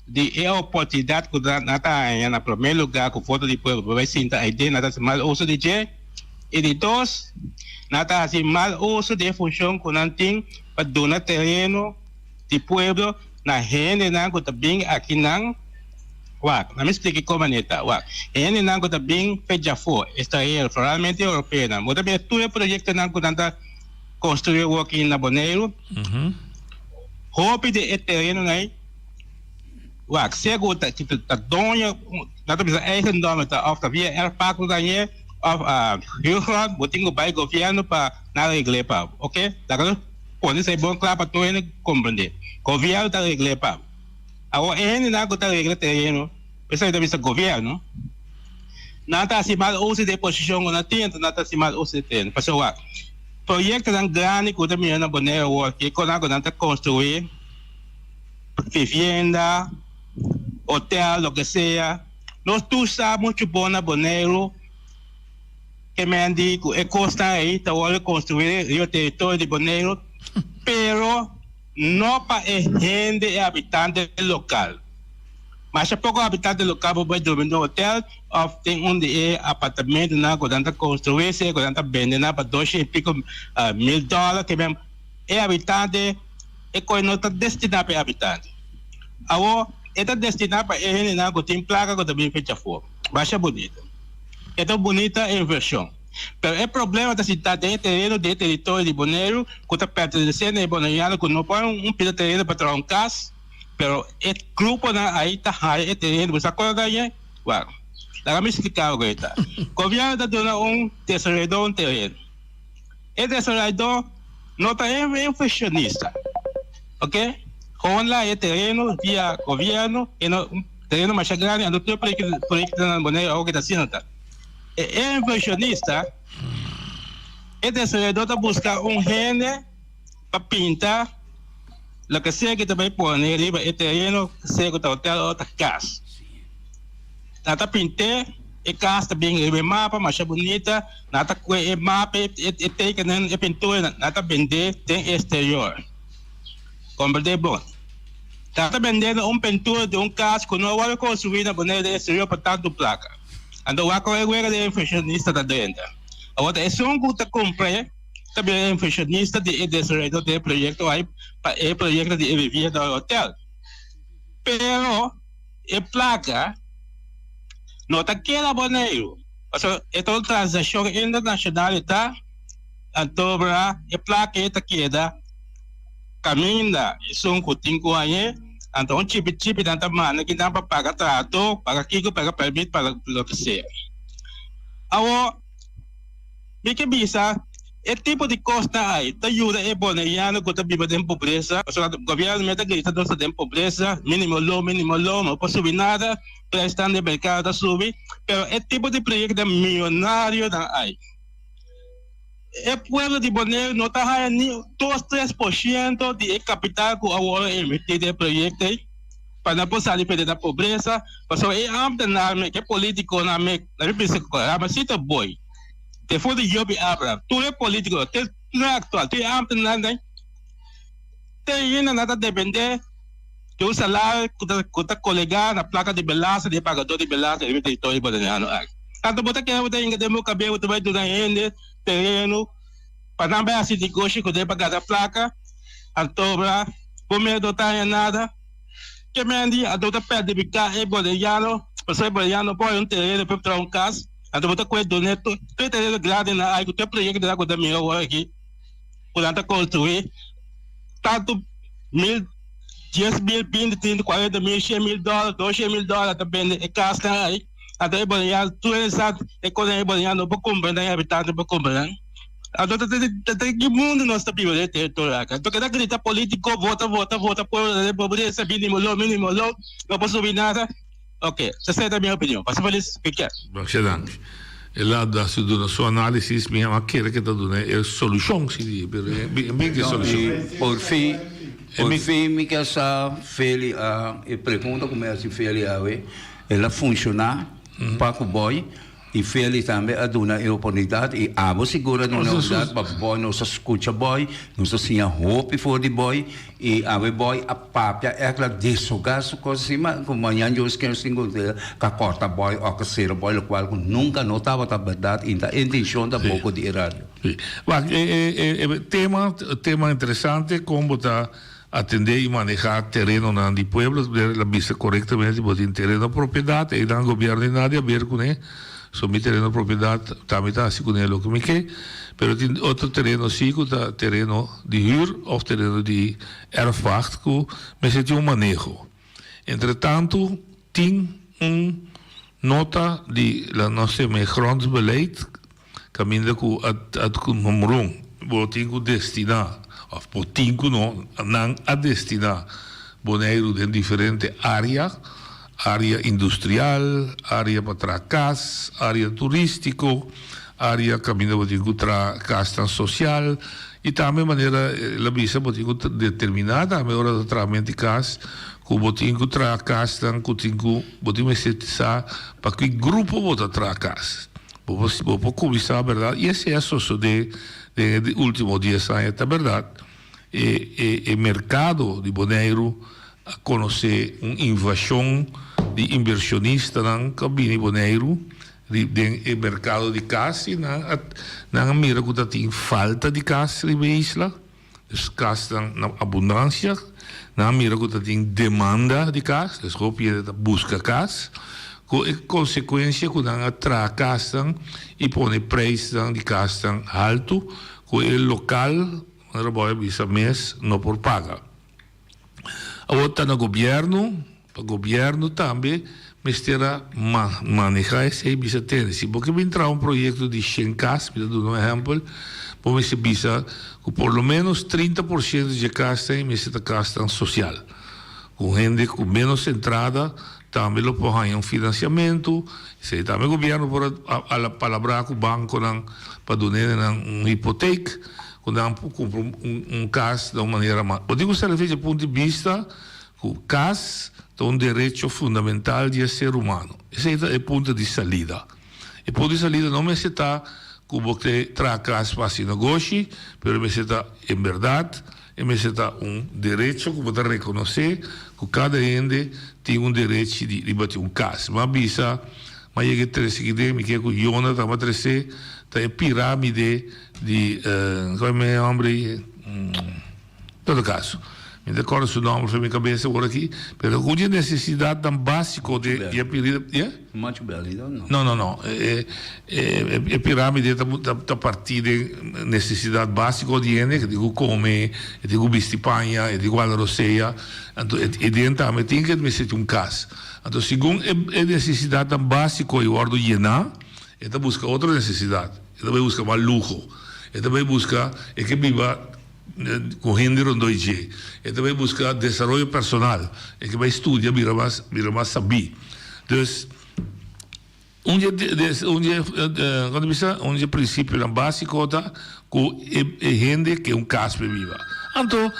di e oportunidat ku nan ta haña na promé lugá ku voto di pueblo por bai sinta aiden nan ta hasi mal uso di dje i di dos nan ta hasi mal uso di e funshon ku nan tin pa duna tereno di pueblo na hendenan ku ta bin akinan. Wak, na mi splika kon manera ta. Wak, e hendenan ku ta bin fe djafó, estranhero, foralmente europeonan, bo ta mira tur e proyektonan ku nan ta konstruí awor aki na Boneiru, hopi di e terenonan ei, wak, sea ku ta ta doño, nan ta bisa eigendom ta òf ta via erfpacht nan e òf huurgrond, bo tin ku bai gobièrnu pa nan regl'é pa bo, oke. Laga nos pone esei bon kla pa tur hende komprendé. Gobièrnu ta regl'é pa bo. Awor e hendenan ku ta regla tereno. P'esei ta bisa gobièrnu, nan ta hasi mal uso di e posishon ku nan tin, anto nan ta hasi mal uso di e tereno. Pasobra wak, proyektonan grandi ku ta mira na Boneiru awor aki, kon nan ku nan ta konstruí vivienda, hotel, loke sea, nos tur sa muchu bon na Boneiru ke men di ku e kosnan ei ta wòrdu konstruí riba teritorio di Boneiru, pero no pa e hende, e habitante lokal. Masha poko habitante lokal por bai durmi den hotel òf den un di e apartamentonan ku nan ta konstruí, sea ku nan ta bende nan pa dosha i piko mil dòler, ke men e habitante e kos no ta destiná pa e habitante. Awor e ta destiná pa e hendenan ku tin plaka ku ta bin fecha afó. Masha bunita. E ta un bunita invershon. Pero e problema ta sintá den e tereno di e teritorio di Boneiru ku ta pertenesé na e boneriano ku no por un pida tereno pa traha un kas. Pero e gruponan ahí ta haya e tereno. Bo sa acorda aye? Bueno, laga mi explica bo ahorita. Gobierno ta duna un desaroyador un tereno. E desaroyador no ta inversionista, ok? Gewoon laha e tereno via gobierno, e no un tereno masha grandi, anto tur e proyectonan na Bonaire awor ke ta asina ta. E inversionista, e desaroyador ta busca un hende. pa pinta loke sea ki ta bai pone riba e tereno, sea ku ta hotel o ta kas. Nan ta pint'é, e kas ta bin riba e mapa masha bunita, nan ta kue e mapa, e tekenan, e pintura, nan ta bend'é den exterior. Komprendé bon. Nan ta bendé un pintura di un kas ku no a wòrdu konstruí na Bonaire den exterior pa tantu plaka. Anto wak kon e wega di e invershonista ta drenta. Awor ta esun ku ta kumpr'é. Ta bira inversionista di e desaroyador di e proyecto ai pa e proyecto di e vivienda o hotel. Pero e placa no ta keda Boneiru, pasobra e ta un transaccion internacional e ta, anto bra e placa ei ta keda caminda esun cu tin cu hañ'e, anto un chipi chipi nan ta manda kinan pa paga trahador, paga kico, paga permit, paga loke sea. Awor. Mi ke bisa, e tipo di kosnan ai ta yuda e boneriano ku ta biba den pobresa, pasobra gobièrnu mester grita nos ta den pobresa, minimo loon, minimo loon, no por subi nada, preisnan den merkado ta subi, pero e tipo di proyektonan mionarionan ai, e pueblo di Boneiru no ta haya ni dos tres por siento di e kapital ku a wòrdu invertí den e proyekto ei pa nan por sali for di nan pobresa, pasobra e ámtenarnan, e polítikonan, mi bisa ku Ramacito Boy. Te for di Job i Abraham, tur e politico, te na actual, tur e ambtenarnan, te ainda nan ta depende di un salario cu ta cu ta colega na placa di belasting di e pagador di belasting riba e territorio boneriano aki. Tanto bo ta kere bo ta hinca den bo cabes bo ta bay duna hende tereno pa nan bay haci negoshi cu den pa gana placa, anto bra bo mes no ta haña nada. Ke men di anto bo ta perdibica e boneriano pasobra e boneriano no por haña un tereno pa traha un cas. Anto bo ta kohe doné tur e tereno grandi nan ai ku tur e proyektonan ku ta mira awor aki ku nan ta konstruí tantu mil, 10,000, 20, 30, 40,000, 100,000 dòler, 200,000 dòler ta bende e kasnan ai. Anto e boliviano tur e sa e kosnan e boliviano no por kumpra nan e habitante no por kumpra nan. Anto ta ta ta ki mundu nos ta biba den e teritorio aki. Anto keda grita polítiko vota vota vota pueblo ta den pobresa mínimo lo mínimo lo no por subi nada. Ok, esei ta mi opinion. Pasa felis weekend. Masha danki. El a da su duna su análisis, mi a kere ke ta duna e solushon si di, pero e bin ke solushon. I por fin, por fin mi ke sa Feli a e pregunta ku mi a hasi Feli awe, el a funshoná pa ku boy. I Feli tambe a duna e oportunidat i abo sigur a duna e oportunidat pa Boy, nos a skucha Boy, nos a siña hopi for di Boy i awe Boy a papia ègt la desogá su kos asina ku mañan Dios ker sin ku ka kòrta Boy òf ka sera Boy lokual ku nunka no tabata bèrdat i ta intenshon tampoko di e radio. Wak e tema tema interesante kon bo ta Atendé i manehá terenonan di pueblo, el a bisa korektamente bo tin tereno propiedat, einan gobièrnu i nadie a ber kuné, so mi tereno propiedat tambe ta hasi kuné loke mi ke, pero tin otro tereno si ku ta tereno di hür òf tereno di erfpacht ku mester tin un maneho. Entretantu tin un nota di la nos yama e grondbeleid Caminda cu a cu nombrun bo tin cu destina of bo tin cu no nan a destina Boneiru den diferente area. Área industrial, área pa traha kas, área turístiko, área kaminda bo tin ku traha kasnan sosial i tambe manera el a bisa bo tin ku determiná tambe ora ta traha menti kas ku bo tin ku traha kasnan ku tin ku bo tin mester sa pa ki grupo bo ta traha kas. Bo por bo por kuminsá bèrdat i esei a sosodé den e último dies aña ta bèrdat e e e merkado di Boneiru a konosé un invashon di inbershonistanan ku a bini Boneiru den e merkado di kas i nan a nan a mira ku ta tin falta di kas riba e isla, dus kasnan na abundansia, nan a mira ku ta tin demanda di kas, dus hopi hende ta buska kas, ku e konsekuensia ku nan a traha kasnan i pone preisnan di kasnan haltu ku e lokal, manera bo a bisa mes, no por paga. Awor ta na gobierno, pa gobierno tambe mester a maneha esey bisa tene. Si bo ke bin traha un proyecto di shen cas, mi ta duna un ehempel, bo mester bisa cu por lo menos 30% dje casnan ey mester ta casnan social. Cu hende cu menos entrada tambe lo por haña un financiamento. Esey tambe gobierno por a palabra cu banconan pa duna hendenan un hipoteek. Ku nan por kumpra un kas na un manera mas. Bo tin ku sali fecha punto di bista ku kas ta un derecho fundamental di e ser humano. Esei ta e punto di salida. E punto di salida no mester ta ku bo ke traha kas pa hasi negoshi, pero mester ta en bèrdat e mester ta un derecho ku bo ta rekonosé ku kada hende tin un derechi di riba tin un kas. Mi a bisa, mi a yega e trese aki den, mi ke ku Yona tabata trese, ta e piramide. Di como e hombre ei? Todo caso, mi ta corda su nomber for mi cabeza awor aki, pero cu di e necesidadnan basico di e piramide, yeah? Machu Belli no? No, no, no. E e piramide ta ta parti den necesidad basico di hende, cu tin cu come, e tin cu bisti paña, e tin cu hala rosea, anto e den tambe tin cu mester tin un cas. Anto segun e necesidadnan basico ei wordo yena, E ta buska otro nesesidat. E ta bai buska mas luho. E ta bai buska e ke biba ku hende rondó i dje. E ta bai buska desaroyo personal. E ke bai studia bira mas bira mas sabí. Dus un dje un dje kon ta bisa un dje prinsipionan básiko ta ku e e hende ke un kas pa e biba. Anto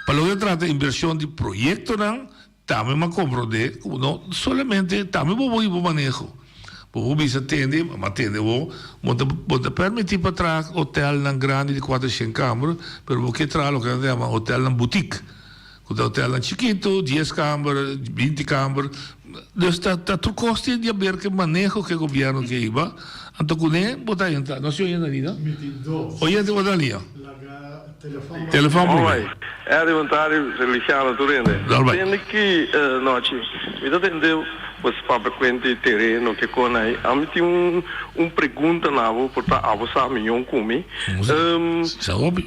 pa loke ta trata invershon di proyektonan Tambe m'a comprende cu no solamente tambe bo por hiba maneho. Bo por bisa tende, m'a tende bo, bo ta bo ta permiti pa traha hotelnan grandi di cuatrocientos camber, pero bo ke traha loke nan ta yama hotelnan boutique, cu ta hotelnan chikito, dies camber, binti camber. Dus ta ta tur cos tin di haber cu e maneho cu e gobierno ke hiba, anto cune bo ta entra. Nos tin oyente ainda? Oyente bo ta alia? Telefon Alright. Eddie bon tardi, Feliciano tur hende. Tende ki nochi mi ta tende pues papia cuenta di tereno ke con ai. Ami tin un un pregunta na bo por ta abo sa miyon cu mi.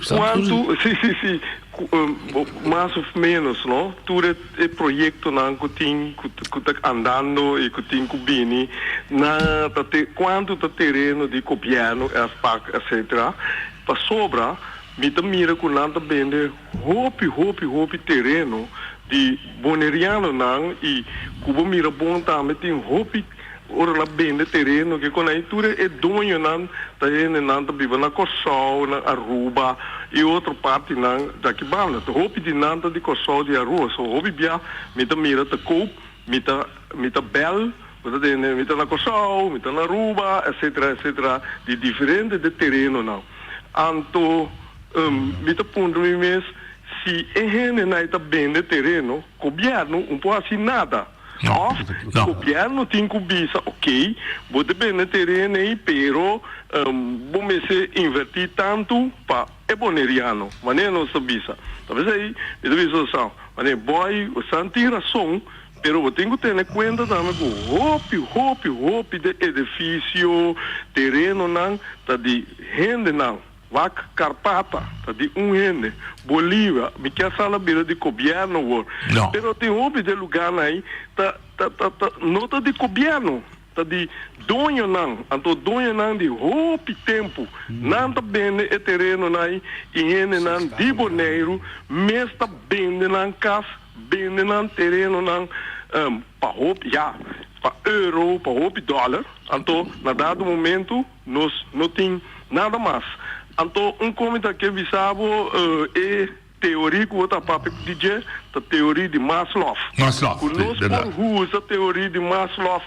Cuanto si si si mas of menos no tur e proyectonan cu tin cu ta andando y cu tin cu bini na ta cuanto ta tereno di gobierno erfpacht etcetera. Pasobra mi ta mira ku nan ta bende hopi, hopi, hopi tereno di bonerianonan i ku bo mira bon tambe tin hopi ora nan bende tereno ke kon ai tur e doñonan ta hendenan ta biba na Kòrsou, na Aruba i otro partinan djaki banda. Hopi di nan ta di Kòrsou, di Aruba. So hopi bia mi ta mira ta koop. Mi ta mi ta bel, bo ta tende, mi ta na Kòrsou, mi ta na Aruba, etcetera, etcetera, di diferente de terenonan. Anto mi ta puntra mi mes si e hendenan ei ta bende tereno, gobièrnu un por hasi nada. Òf gobièrnu tin ku bisa, oké, bo ta bende tereno ei, pero bo mester invertí tantu pa. E boneriano, manera nos ta bisa. Ta p'esei mi ta bisa Osan, manera boy, Osan tin rason, pero bo tin ku tene kuenta tambe ku hopi, hopi, hopi de edifisio, terenonan ta di hendenan. Wak Karpata ta di un hende, Bolivia, mi kier sa la bira di gobièrnu awor, pero tin hopi de lugarnan ei ta, ta, ta, ta, no ta di gobièrnu. Ta di doñonan, anto doñonan di hopi tempu. Nan ta bende e terenonan ei i hendenan di Boneiru mes ta bende nan kas, bende nan terenonan. pa hopi, ya, pa euro, pa hopi dòler. Anto na dado momento nos no tin nada mas. Anto un komi ta ke bisa bo e teoria ku bo ta papia di dje ta teoria di Maslow. Maslow, Ku si, nos bèrdat. por usa teoria di Maslow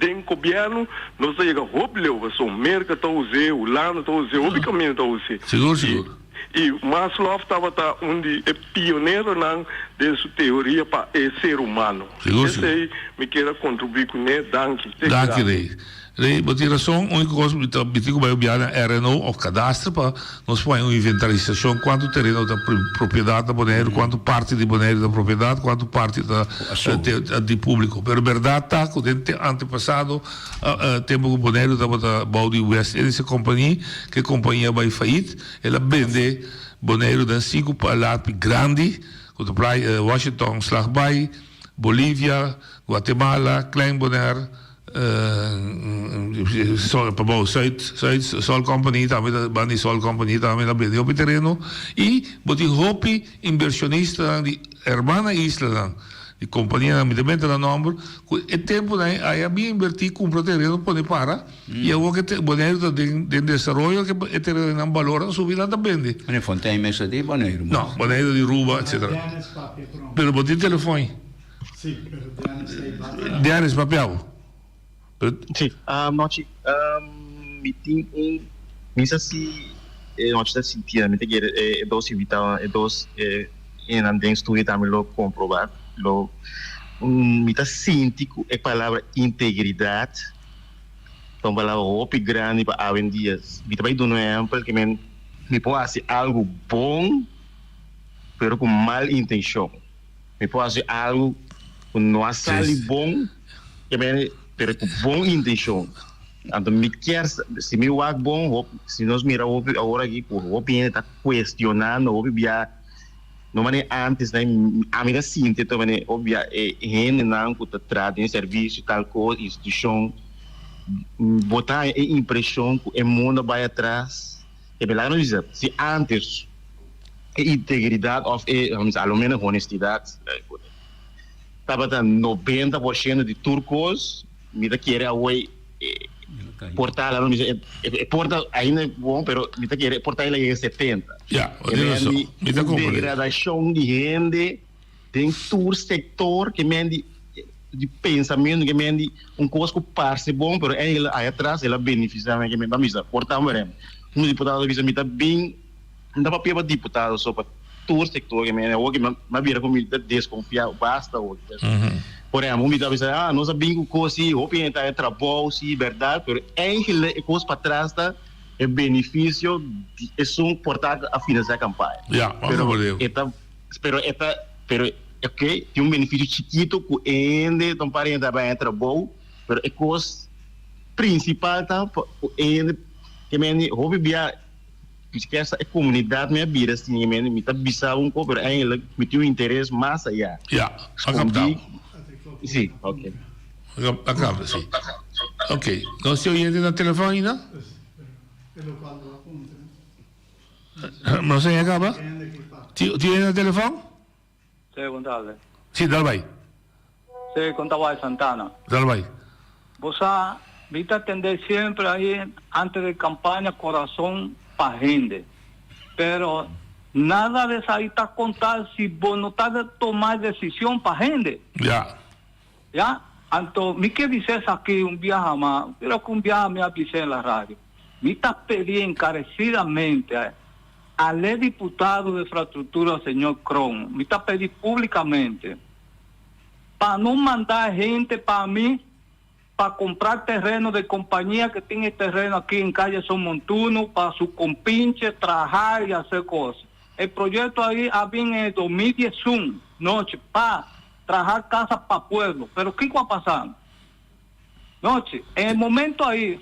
den gobièrnu nos ta yega hopi leu pasobra Merka ta us'é, Hulanda ta us'é, hopi kaminda ta us'é. Sigur, sigur. I Maslow tabata un di e pioneronan den su teoria pa e ser humano. Sigur, sigur. Esei mi kier a kontribuí kuné. Danki. Te Danki, gracia. Rey. Rey, bo tin rason. Úniko kos mi ta mi tin ku bai un biaha na RNO òf kadastre pa nos por haña un inventarisashon kuantu tereno ta propiedat na Boneiru, kuantu parti di Boneiru ta propiedat, kuantu parti ta di públiko. Pero bèrdat ta ku den antepasado tempu ku Boneiru tabata bou di West Indische Compagnie, ku e kompania bai fayit, El a bende Boneiru den sinku palapi grandi, ku ta playa Washington, Slagbaai, Bolivia, Guatemala, Klein Bonaire, pabou Zuid, Zuid, Sol Company tambe ta banda di Sol Company tambe el a bende hopi tereno i bo tin hopi inbershonistanan di hermana islanan. Di kompanianan mi ta menta nan nòmber ku e tempunan ei a bin inbertí kumpra tereno pone para i awor ku Boneiru ta den den desaroyo ke e terenonan balor a subi nan ta bende. Meneer Fontein mester di Boneiru mas. No, Boneiru di Ruba etcetera. Pero bo tin telefon ei? Si, pero Dennis ei basta. Dennis papia bo. Si, nochi mi tin un mi sa si e nochi ta sinti mi ta kere e dos invitadonan e dos hendenan den studio tambe lo comproba lo mi ta sinti cu e palabra integridad ta un palabra hopi grandi pa awendia mi ta bay duna un ehempel ke men mi por haci algo bon pero cu mal intencion mi por haci algo cu no a sali bon. Ke mene, pero ku bon intenshon. Anto mi kier si mi wak bon, hop, si nos mira hopi awor aki ku hopi hende ta kuestionando hopi bia, no manera antes nan, ami ta sinti to manera hopi bia e hendenan ku ta traha den servisio tal kos, institushon, bo ta haña e impreshon ku e mundo a bai atras. E berdad nos bisa, si antes e integridat òf e, a lo menos honestidat, Tabata 90% di tur kos, mi ta kere awor e por ta la no bisa e por ta ainda bon pero mi ta kere e por ta la yega 70. Ya, bo tin rason. Mi ta komprende. Degradashon di hende den tur sektor ke men di di pensamentu ke men di un kos ku parse bon pero eigenlijk aya atras el a benefisiá men ke men ta bisa por ta por ehempel un diputado ta bisa mi ta bin Mi ta papia pa diputado so pa tur sector ke mi awor ke mi a bira ku mi ta deskonfia basta awor. Por ehempel mi ta bisa ah nos a bin ku kos si hopi hende ta haña trabou si berdad pero eigenlijk e kos patras ta e benefisio di esun por ta a financia kampaña. Ya, pero e ta pero e ta pero ok tin un benefisio chikito ku e hende ta un par di hende ta bai haña trabou pero e kos principal ta pa ku e hende ke mende hopi bia. Kiskesa e komunidat mi a bira sin e mi ta bisa un ko pero eigenlijk mi tin un interes mas aya. Ya, a kapta. Si, ok. A kapta, si. Ok, nos tin oyente na telefon ainda? Nos a kaba? Tin oyente na telefon? Sí, bon tarde. Sí, dal bai. Sí, con ta bai Santana. Dal bai. Bo sa, mi ta tende siempre ahí antes de campaña corazón pa hende. Pero nada de esai ta conta si bo no ta toma decision pa hende. Ya. Ya, anto mi ke bisa esaki un biaha mas, creo que un biaha mi a bisa en la radio. Mi ta pedi encarecidamente al e diputado de infraestructura señor Kroon, mi ta pedi publicamente pa no manda hende pa mi pa compra terreno de compañia que tin e terreno aki en calle Son Montuno pa su compinche traha y hacer cosas. E proyecto ahi a bin en e 2011 nochi pa traha casa pa pueblo, pero kico a pasa? Nochi, en e momento ahi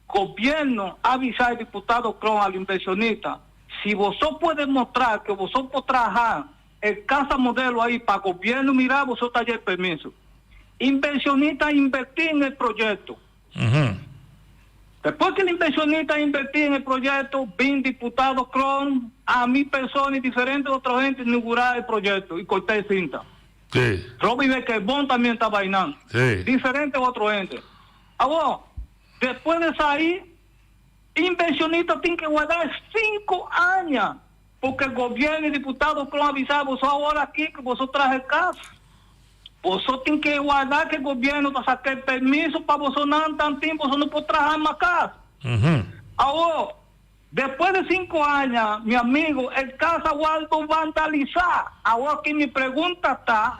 Gobierno a avisa e diputado Kroon al inversionista, si boso por demostra que boso por traha e casa modelo ahi pa gobierno mira boso ta haya e permiso. Inversionista a inverti en e proyecto. Despues que el inversionista a inverti en e proyecto, bin diputado Kroon, ami persona y diferente otro hende inaugura e proyecto y corta e cinta. Sí. Robby Bekerbon también taba einan. Sí. Diferente otro hende. Awor, despues di esai, inversionista tin ke warda sinku aña porque gobierno y diputado Kroon a bisa boso awor aki ku boso traha e kas. Boso tin ke warda ke gobierno ta saka e permiso pa bosonan tantin boso no por traha mas kas. Awor, Despues di cinco aña, mi amigo, e cas a wordo vandalisa. Awor ki mi pregunta ta,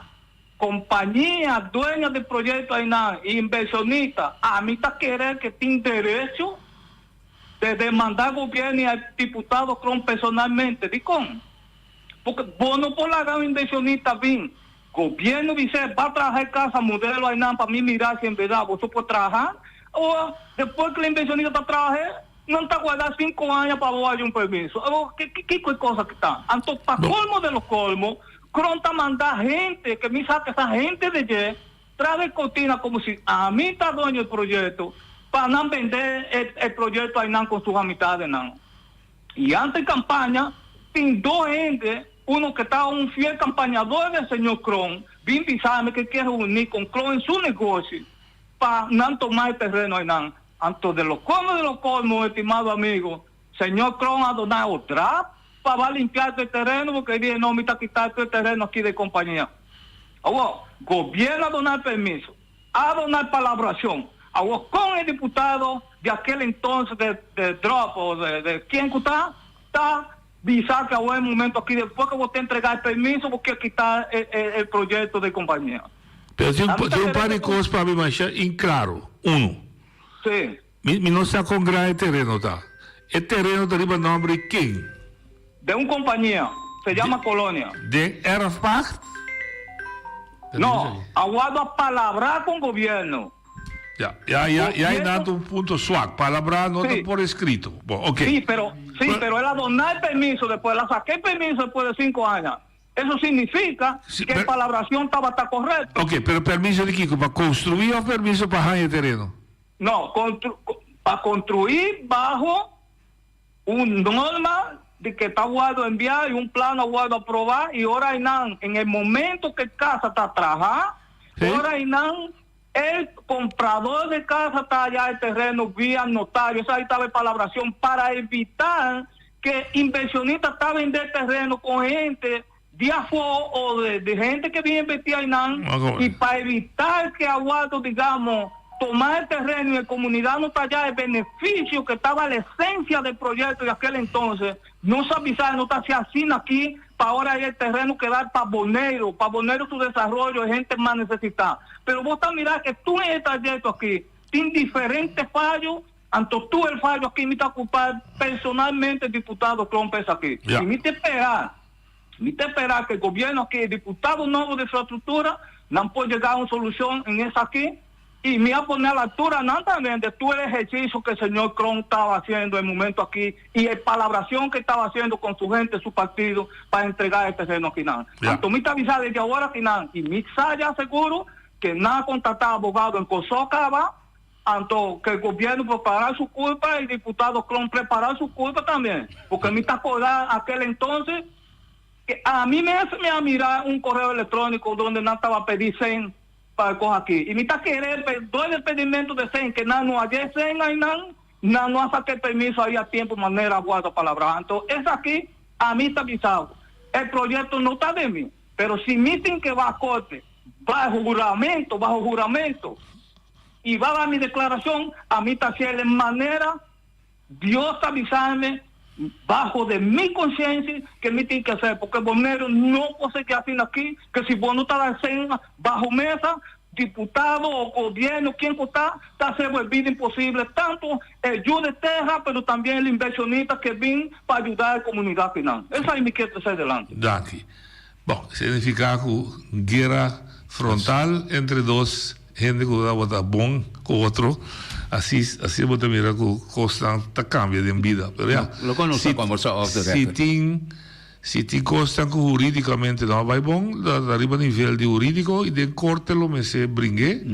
compañia dueño di proyecto aynan y inversionista, ami ta kere ke tin derecho de demanda gobierno y al diputado Kroon personalmente? Dicon? Porque bo no por laga un inversionista bin, gobierno bis'é ba traha e casa modelo aynan pa mi mira si en berdad boso por traha, o despues cu e inversionista ta traha nan ta guarda cinco aña pa bo haya un permiso. Awor kico e cosa ki ta? Anto pa colmo de lo colmo, Kroon ta manda hente, ke mi sa ke sa hente de dje, tras de cortina como si ami ta dueño e proyecto, pa nan bende e proyecto aynan con su amistadnan. Y antes campaña, tin dos hende, uno que ta un fiel campañador del señor Kroon, bin bisami que kier reuni con Kroon en su negoshi pa nan toma e terreno aynan. Anto de lo colmo de lo colmo, estimado amigo, señor Kroon a dona e otra pa ba limpia e terreno porque e dihe no mi ta kita e terreno aki de compañia. Awor, gobierno a dona e permiso. A duna e palabracion. Awor con e diputado di aquel entonces de de drop o de de quien cu ta, ta bisa cu awor e momento aki despues cu bo ta entrega e permiso bo kier kita e e e proyecto de compañia. Pero tin A mi un ta tin un kere par cu di tu. cos pa mi masha inclaro. Uno. Sí. Mi mi no sa con gran e tereno ta. E tereno ta riba nomber di ken? De un compañia. Se llama Colonia. Den erfpacht? No, a wòrdu a palabrá con gobierno. Ya, ya, ya, ya e data un punto swak. Palabrá no ta por escrito. Bon, ok. Sí, pero, sí, pero el a doná e permiso despues, el a saca e permiso despues de cinco aña. Eso significa que e palabracion tabata correcto. Ok, pero permiso di kico? Pa construí of permiso pa haña e tereno? No, pa construí baho un norma di ke ta wòrdu enviá i un plan a wòrdu aprobá i ora einan en e momento ke casa ta traha, ora einan el comprador de casa ta haya e terreno via notario. Esaki tabata e palabracion para evitar ke inversionista ta bende terreno con hende di afó o de hende ke bin invertí einan i pa evitar ke a wòrdu digamos toma e terreno i e komunidat no ta haya e benefisio ke taba la esencia del proyecto di aquel entonces, nos a bisa no ta hasi asina aki pa ora e terreno keda pa Boneiru, pa Boneiru su desaroyo e hende mas nesesitá. Pero bo ta mira ke tur e trayecto aki tin diferente fayo. Anto tur el fallo aki mi ta culpa personalmente diputado Tromp esaki. Ja. Y mi ta espera, mi ta espera que gobierno aki, e diputado nobo de infraestructura, nan por yega a un solucion en esaki. Y mi a pone a la altura nan también de tur el ejercicio que señor Kroon taba haciendo en momento aki y e palabracion que taba haciendo con su gente, su partido, pa entrega e terreno aki nan. Ja. Anto mi ta avisa desde awor aki nan y mi sa ya seguro que nan a contacta abogado en Corsou caba, Anto ke gobierno prepara su culpa y diputado Kroon prepara su culpa también. Porque mi ta acorda aquel entonces ke ami mes mi a mira un correo electronico donde nan taba pedi cen pa e cos aki. Y mi ta kere door di e pedimento de cen ke nan no a dje cen aynan, nan no a saca e permiso ahi a tiempo manera a guarda palabra. Anto esaki ami ta bisa bo, e proyecto no ta de mi, pero si mi tin ke ba corte baho huramento, baho huramento, I ba da mi declaracion, ami ta haciel den manera Dios ta bisami baho de mi conciencia ke mi tin ke hacer, porque Boneiru no por sigui asina aki, ke si bo no ta da cen baho mesa, diputado o gobierno, quien cu ta, ta hacer bo e bida imposible, tanto e yu de tera, pero tambien el inversionista ke bin pa ayuda e comunidad kinan. Esai mi kier trece delante. Danki. Bon, significa cu guera frontal entre dos hende cu tabata bon cu otro, asi asi bo ta mira cu cosnan ta cambia den bida. Pero ya, Loco nos ta si conversa off the si record. tin si tin cosnan cu huridicamente no a bay bon, ta ta riba nivel di huridico y den corte lo mester bring'e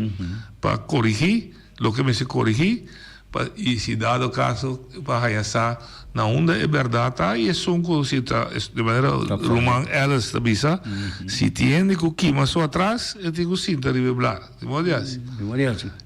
pa corigi loke mester corigi. Pa i si dado kaso pa haña sa na unda e bèrdat ta i esun ku si ta di manera ruman Ellis ta bisa si tin hende ku kima su atras e tin ku sinta riba e blar. Di modo di hasi.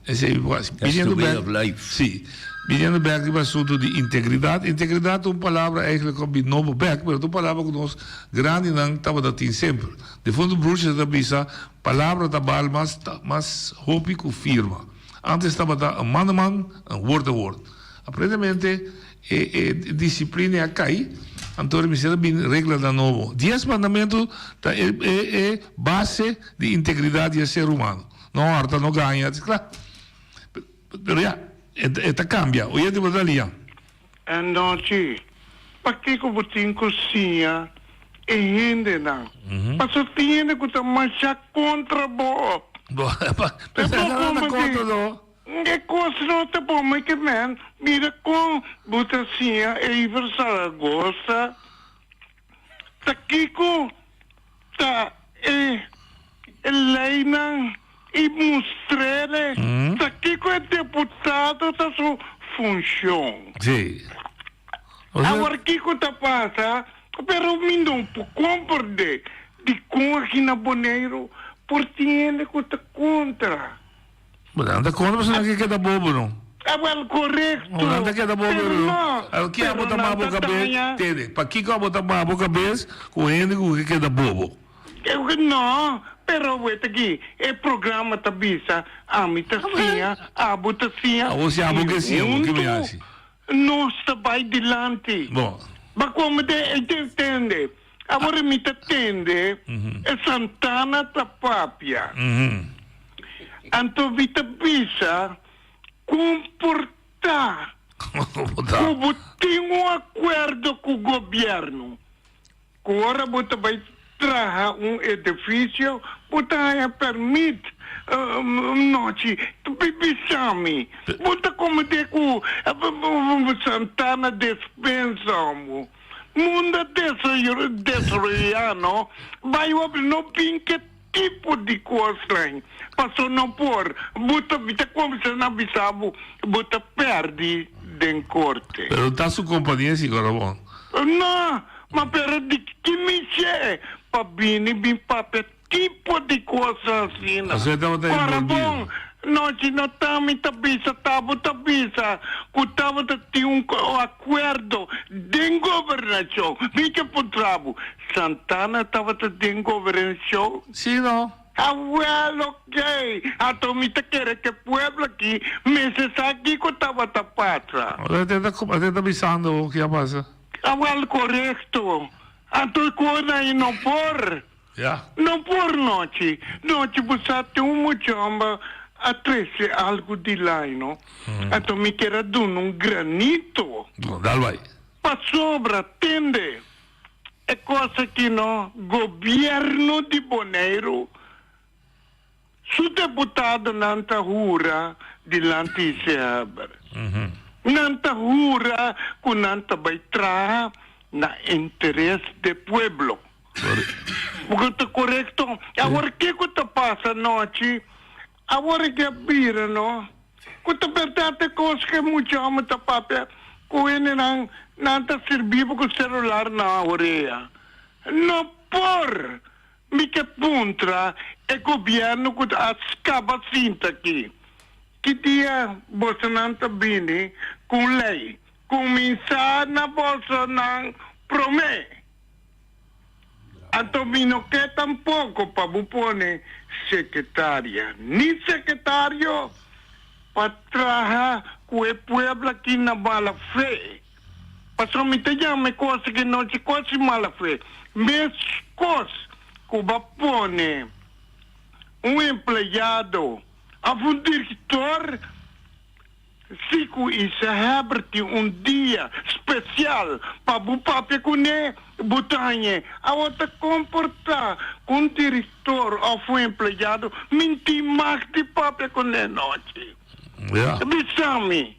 Esei bo hasi. Biniendo bèk si biniendo bèk riba asuntu di integridat. Integridat ta un palabra eigentlik ku a bin nobo bèk pero ta un palabra ku nos grandinan tabata tin semper. Defuntu Bruce ta bisa palabra ta bal mas mas hopi ku firma. Antes tabata un man a man, un woord a woord. Aparentemente e e disciplina a cay, anto e mester a bin reglanan nobo. Dies mandamento ta e e e base di integridad di e ser humano. No horta, no gaña, es cla. Pero ya, e e ta cambia. Oyente bo ta lia. Anochi, pakiko bo tin ku siña e hendenan? Pasobra tin hende ku ta masha kontra bo. E kos no ta bon, mi ke men mira kon bo ta siña Ever Zaragoza. Ta kiko ta e leinan i mustr'e ta kiko e deputado ta su funshon. Awor kiko ta pasa? Pero mi no por komprende dikon aki na Boneiru por tin hende ku ta kontra. Bo nan ta kontra pasobra nan ke keda bobo no. Awel korekto. Bo nan ta keda bobo Pero no. no, Al ki abo pero ta nan maba bo ta kabes, daña. tende, pakiko abo ta maba bo kabes ku hende ku ke keda bobo? No, pero wet aki e programa ta bisa ami ta siña, abo ta siña Abo si abo i ke siña, bo ke mi huntu hasi? nos ta bai dilanti. Bo. Ba komo de e ta tende. Awor mi ta tende e Santana ta papia. Anto mi ta bisa comporta cu bo tin un acuerdo cu gobierno cu ora bo ta bay traha un edificio bo ta haya permit nochi bisa mi bo ta comete cu Santana despensa bo. Mundo desaroyá no bai hopi no bin ke tipo di kosnan paso no por bo ta mi ta kuminsá na bisa bo bo ta pèrdí den korte. Pero ta su kompania si Corabon. No, ma pero di ki mi che pa bini bin papia tipo di kosnan asina. Pasobra e tabata envolvido. Corabon, nochi no ta mi ta bisa, ta bo ta bisa ku tabata tin un akuerdo den gobernashon. Mi ke puntra bo, Santana tabata den gobernashon? Si no. Awel oke, anto mi ta kere ke pueblo aki mester sa kiko tabata pasa. Ate ta bisando bo ki a pasa. Awel korekto, anto e kosnan ei no por. Ya. No por nochi. Nochi bo sa tin un muchomba a trece algo di lai no. Anto mi kier a duna un granito. Bon, dal bai. Pasobra, tende, e cos aki no, gobierno di Boneiru su deputadonan ta hura dilanti Isehaber. Nan ta hura cu nan ta bai traha na interes de pueblo. Bo ta korekto. Awor kiko ta pasa anochi? Awor e ke a bira no. Ku ta bèrdat e kos ku e mucha hòmber ta papia ku hendenan nan ta sirbi bo ku selular na orea. No por! Mi ke puntra e gobièrnu ku a skaba sinta aki, ki dia bosonan ta bini ku un lei? Kuminsá na bosonan promé. Anto mi no ke tampoko pa bo pone sekretaria ni sekretario pa traha ku e pueblo aki na mala fe. Pasobra mi ta yama e kos aki nochi kos di mala fe. Meskos ku bo a pone un empleado òf un direktor. Si ku Isa Heber tin un dia spesial pa bo papia kuné, bo ta hañ'é. Awor ta komportá ku un direktor òf un empleado minti mag di papia kuné nochi. Bisa mi,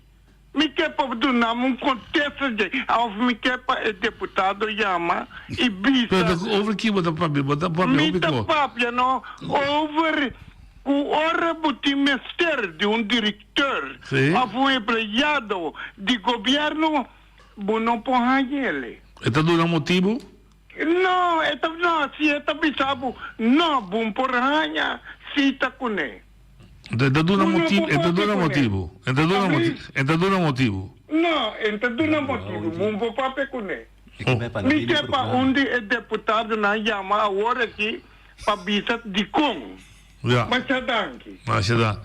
mi ke pa bo duna mi un kontesta dje òf mi ke pa e deputado yama i bisa. Pero over ki bo ta papia? Bo ta papia Mi hopi ta ko? papia no over. Ku ora bo tin mester di un direkteur òf un empleado di gobièrnu, bo no por haña el'e. E ta duna motibu? No, e ta, no, si e ta bisa bo, no, bo no por haña sita kuné. Anto e ta duna Bo no motibu, por e ta papia duna kuné. motibu, e ta duna Ami? motibu, e ta duna motibu. No, e ta duna motibu, bo no por papia kuné. Mi ke pa un di e deputadonan yama awor aki pa bisa dikon. Ja. Masha danki. Masha danki.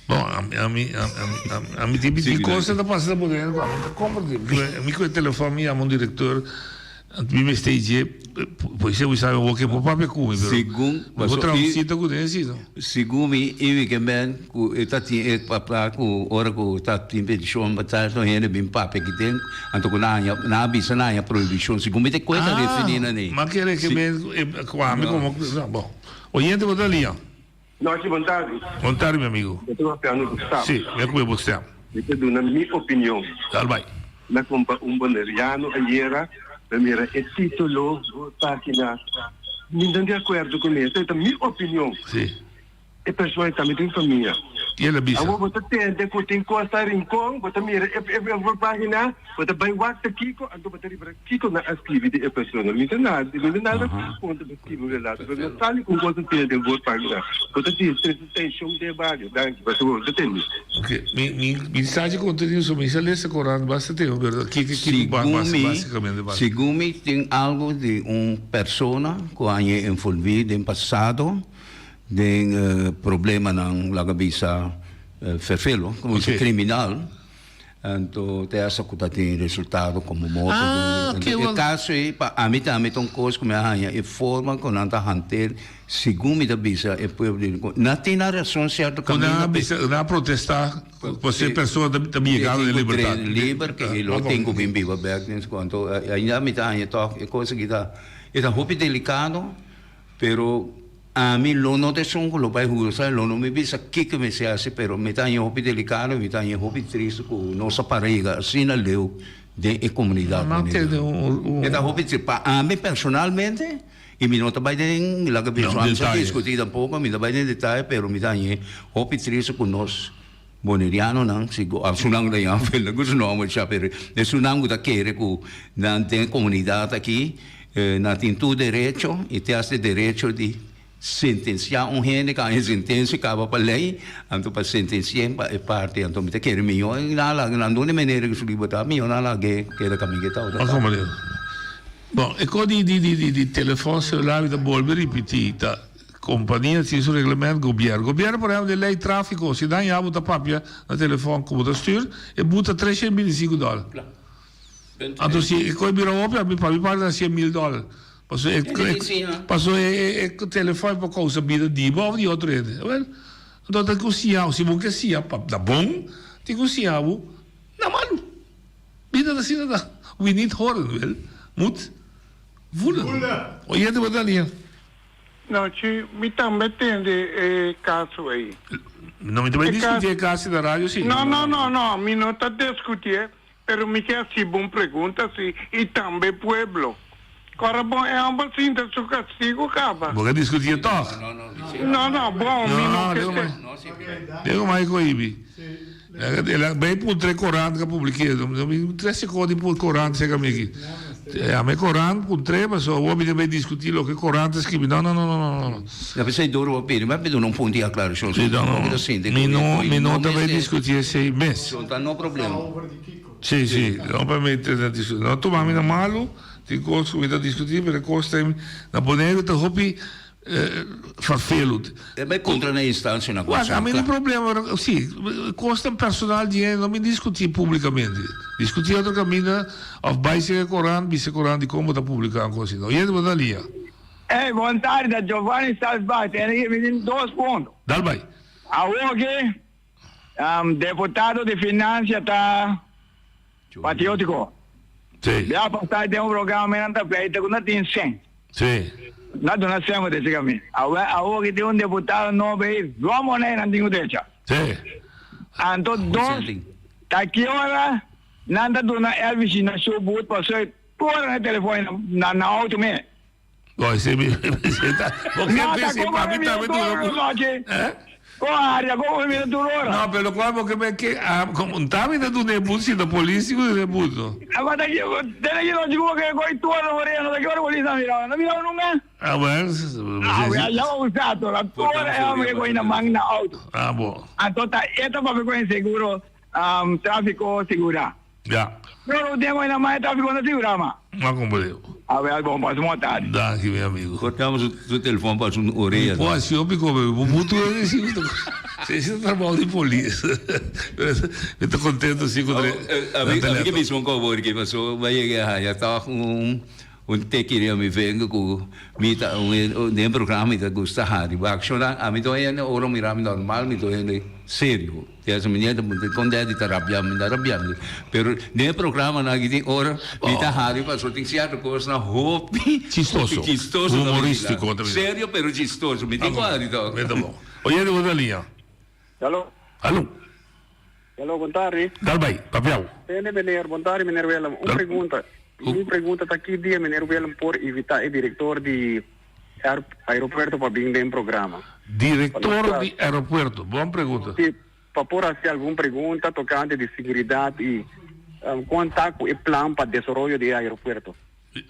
Bon, ami, ami, ami, ami, ami tin tin cosa ta pasa na Bonaire cu ami ta comprende. Mi cu e telefon mi yama un director, mi mester dje, pues e sabe bo ke por papia cu mi, pero Segun, mi por traha un cita cu ne si no. Segun mi, i mi ke men cu e ta tin e papia cu ora cu ta tin peticion pa tal to hende bin papia aki den, anto cu nan haña, nan a bisa nan haña prohibicion. Segun mi ta cu e ta referi na ne. Ma kere ke men cu ami como, bon. Oyente bo ta lia. Nochi bon tardi. Bon tardi mi amigo. Mi ta papiando ku Sam. Si, mi a kume bo stem. Mi ta duna mi opinion. Dal bai. Mi a kumpa un boneriano ayera, mi a mira e titulo, bo pagina. Mi no di akuerdo ku mi, esei ta mi opinion. Si. E persona tambe tin famia. I el a bisa. Awor bo ta tende ku tin kos ta Rincon, bo ta mira e e pagina, bo ta bai wak ta kiko, anto bo ta ripara kiko nan a skibi di e persona. Mi ta nada, mi ta nada kontra pa skibi un relato, pero no sali ku un kos asina den bo pagina. Bo ta sinti trese tenshon den e bario. Danki, pasobra bo ta tende. Ok, mi mi mi sa dje kontenido so mi sa lesa korant basta tempo, pero kiko kiko ba Segun mi, basikamente ba. segun mi tin algo di un persona ku a haña envolví den pasado. Den problemanan laga bisa ferfelo, como bisa criminal, anto te hasta cu ta tin resultado como morto. Ah, Anto e caso ey pa ami tambe ta un cos cu mi a haña e forma cu nan ta hantel, segun mi ta bisa e pueblo di Rincon, nan tin nan razon cierto Cu nan caminda a bisa, nan a protesta pasobra e persona ta yegando den libertad. Liber ke e lo tin cu bin biba bek den su anto ainda mi ta haña toch e cos aki ta e ta hopi delicado. Pero ami lo no ta esun ku lo bai hursa, lo no mi bisa kiko mester hasi, pero mi ta haña hopi delikado, mi ta haña hopi tristu ku nos a para yega asina leu den e komunidat boneiru. E ta hopi tristu pa ami personalmente, i mi no ta bai den laga bisa ami sa diskutí tampoko, mi no ta bai den detaye, pero mi ta haña hopi tristu ku nos bonerianonan, si esunnan ku ta yama Fernando ku su nomber sha, pero esunnan ku ta kere ku nan den e komunidat aki Nan tin tur derecho y te hasta e derecho di sentencia un hende cu e sentencia caba pa ley, anto pa sentenci'e pa e parti. Anto mi ta kere mijo nan laga nan duna e manera cu su libertad, mijo nan lag'e keda caminda e ta ota Oca manera. Bon, e cos di di di telefon celular mi ta bolbe ripiti, ta compania tin su reglamento, gobierno. Gobierno por ehempel den ley trafico, si nan ya bo ta papia na telefon cu bo ta stuur, e buta 325 dollar. Anto si e koe bira hopi ami pa mi parti ta 100 mil dollar. Paso e paso e e telefon por kousa bida di bo of di otro hende. Awel anto ta ku siña bo si bo ke siña pa na bon tin ku siña bo na malu. Bida ta asina ta we need horen wel moet voelen. Oyente bo ta liña. No, chi, mi tambe tende e caso ei. No mi ta bai discuti e caso na radio si. No, no, no, no, mi no ta discutié. Pero mi ke hasi bo un pregunta si y tambe pueblo. Ora bon e homber sinta su castigo caba. Bo ke discutié tog? No no bon mi no ke te. Diego mai cohibi. El a bay puntra e corant cu a publique. Mi trece cos di corant cerca mi aki. Ame corant puntr'e pasobra awor mi ta bay discuti loke e corant a scribi. No no no no no no. Na pesey dor bo pidi, mi a pidi un punto di aclaracion. Si, no, no. Mi no, mi no ta bay discuti esey mes. No ta no problema. Si, si. No pa mi ta discuti. No tuma mi na malu, tin cos cu mi ta discuti, pero e cos ta na Boneiru ta hopi vervelend. E bay contra na instancia na Wak, ami no problema, si, cosnan personal di hende no mi discuti publicamente. Discuti otro caminda of bay cerca corant, bisa corant di con bo ta publica un cos asina. Oyente bo ta lia. Ey, bon tardi, ta Giovanni Salsbach, tene ki mi tin dos punto. Dal bai. Awoki, deputado di financia ta patriotico. Sí. Bia pasá den un programa mi nan ta pleita ku no tin sen. Sí. No duna sen ku ta siga mi. Awe, awoki tin un deputado nobo ei, zon moneda nan tin ku drecha. Sí. Anto dos, ta ki ora nan ta duna Elvis na su but pasobra tur ora na telefon na na auto mi. Bo ese mi ta bo ke No, ta pese como pa mi mi tambe tur duna nochi. Eh? Kon área, kon bo mira tur ora? No, pero lokual bo ke men ke a kon ta mi ta duna e but si ta polis ku duna e but no. Aba ta ki tene ki nochi ku bo ke koi tur na orea no ta ki ora polis a mira bo no mira bo nunka? Ah bueno. Ah we a yama un sato la tur ora e homber ke koi na man na auto. Ah bo. Anto ta e ta papia ku e seguro trafiko sigura. Ja. Pero den hoy na mai trafico no sigura ma. Ma comprende. A wel bon pasa un tardi. Danki mi amigo. Cortamos su telefon pa su orea. Bo haci hopi come bo mutu e si si si trabao di polis. Mi ta contento si cu A mi a mi ke bisa un cowboy ke paso bo a yega haya tog un Un teki riba mi venga ku mi ta un den programa mi ta gusta hari bo akshonnan ami ta un hende ora mira mi normal mi ta un hende serio te haci mi nieta puntra kon dèdi ta rabia mi ta rabia pero den e programanan aki tin ora mi ta hari pasobra tin sierto kosnan hopi Chistoso chistoso ta humoristico mira serio pero chistoso mi tin ku hari tok. Mi ta bon. Oyente bo ta liña. Alo. Alo. Hello, bon tardi. Dal bai, papiau. Tende meneer, bon tardi meneer Willem. Un pregunta. Mi pregunta ta ki dia meneer Willem por invita e director di aeropuerto pa bin den programa? Director di aeropuerto, bon pregunta. Si, pa por haci algun pregunta tocante di seguridad y con ta cu e plan pa desaroyo di e aeropuerto.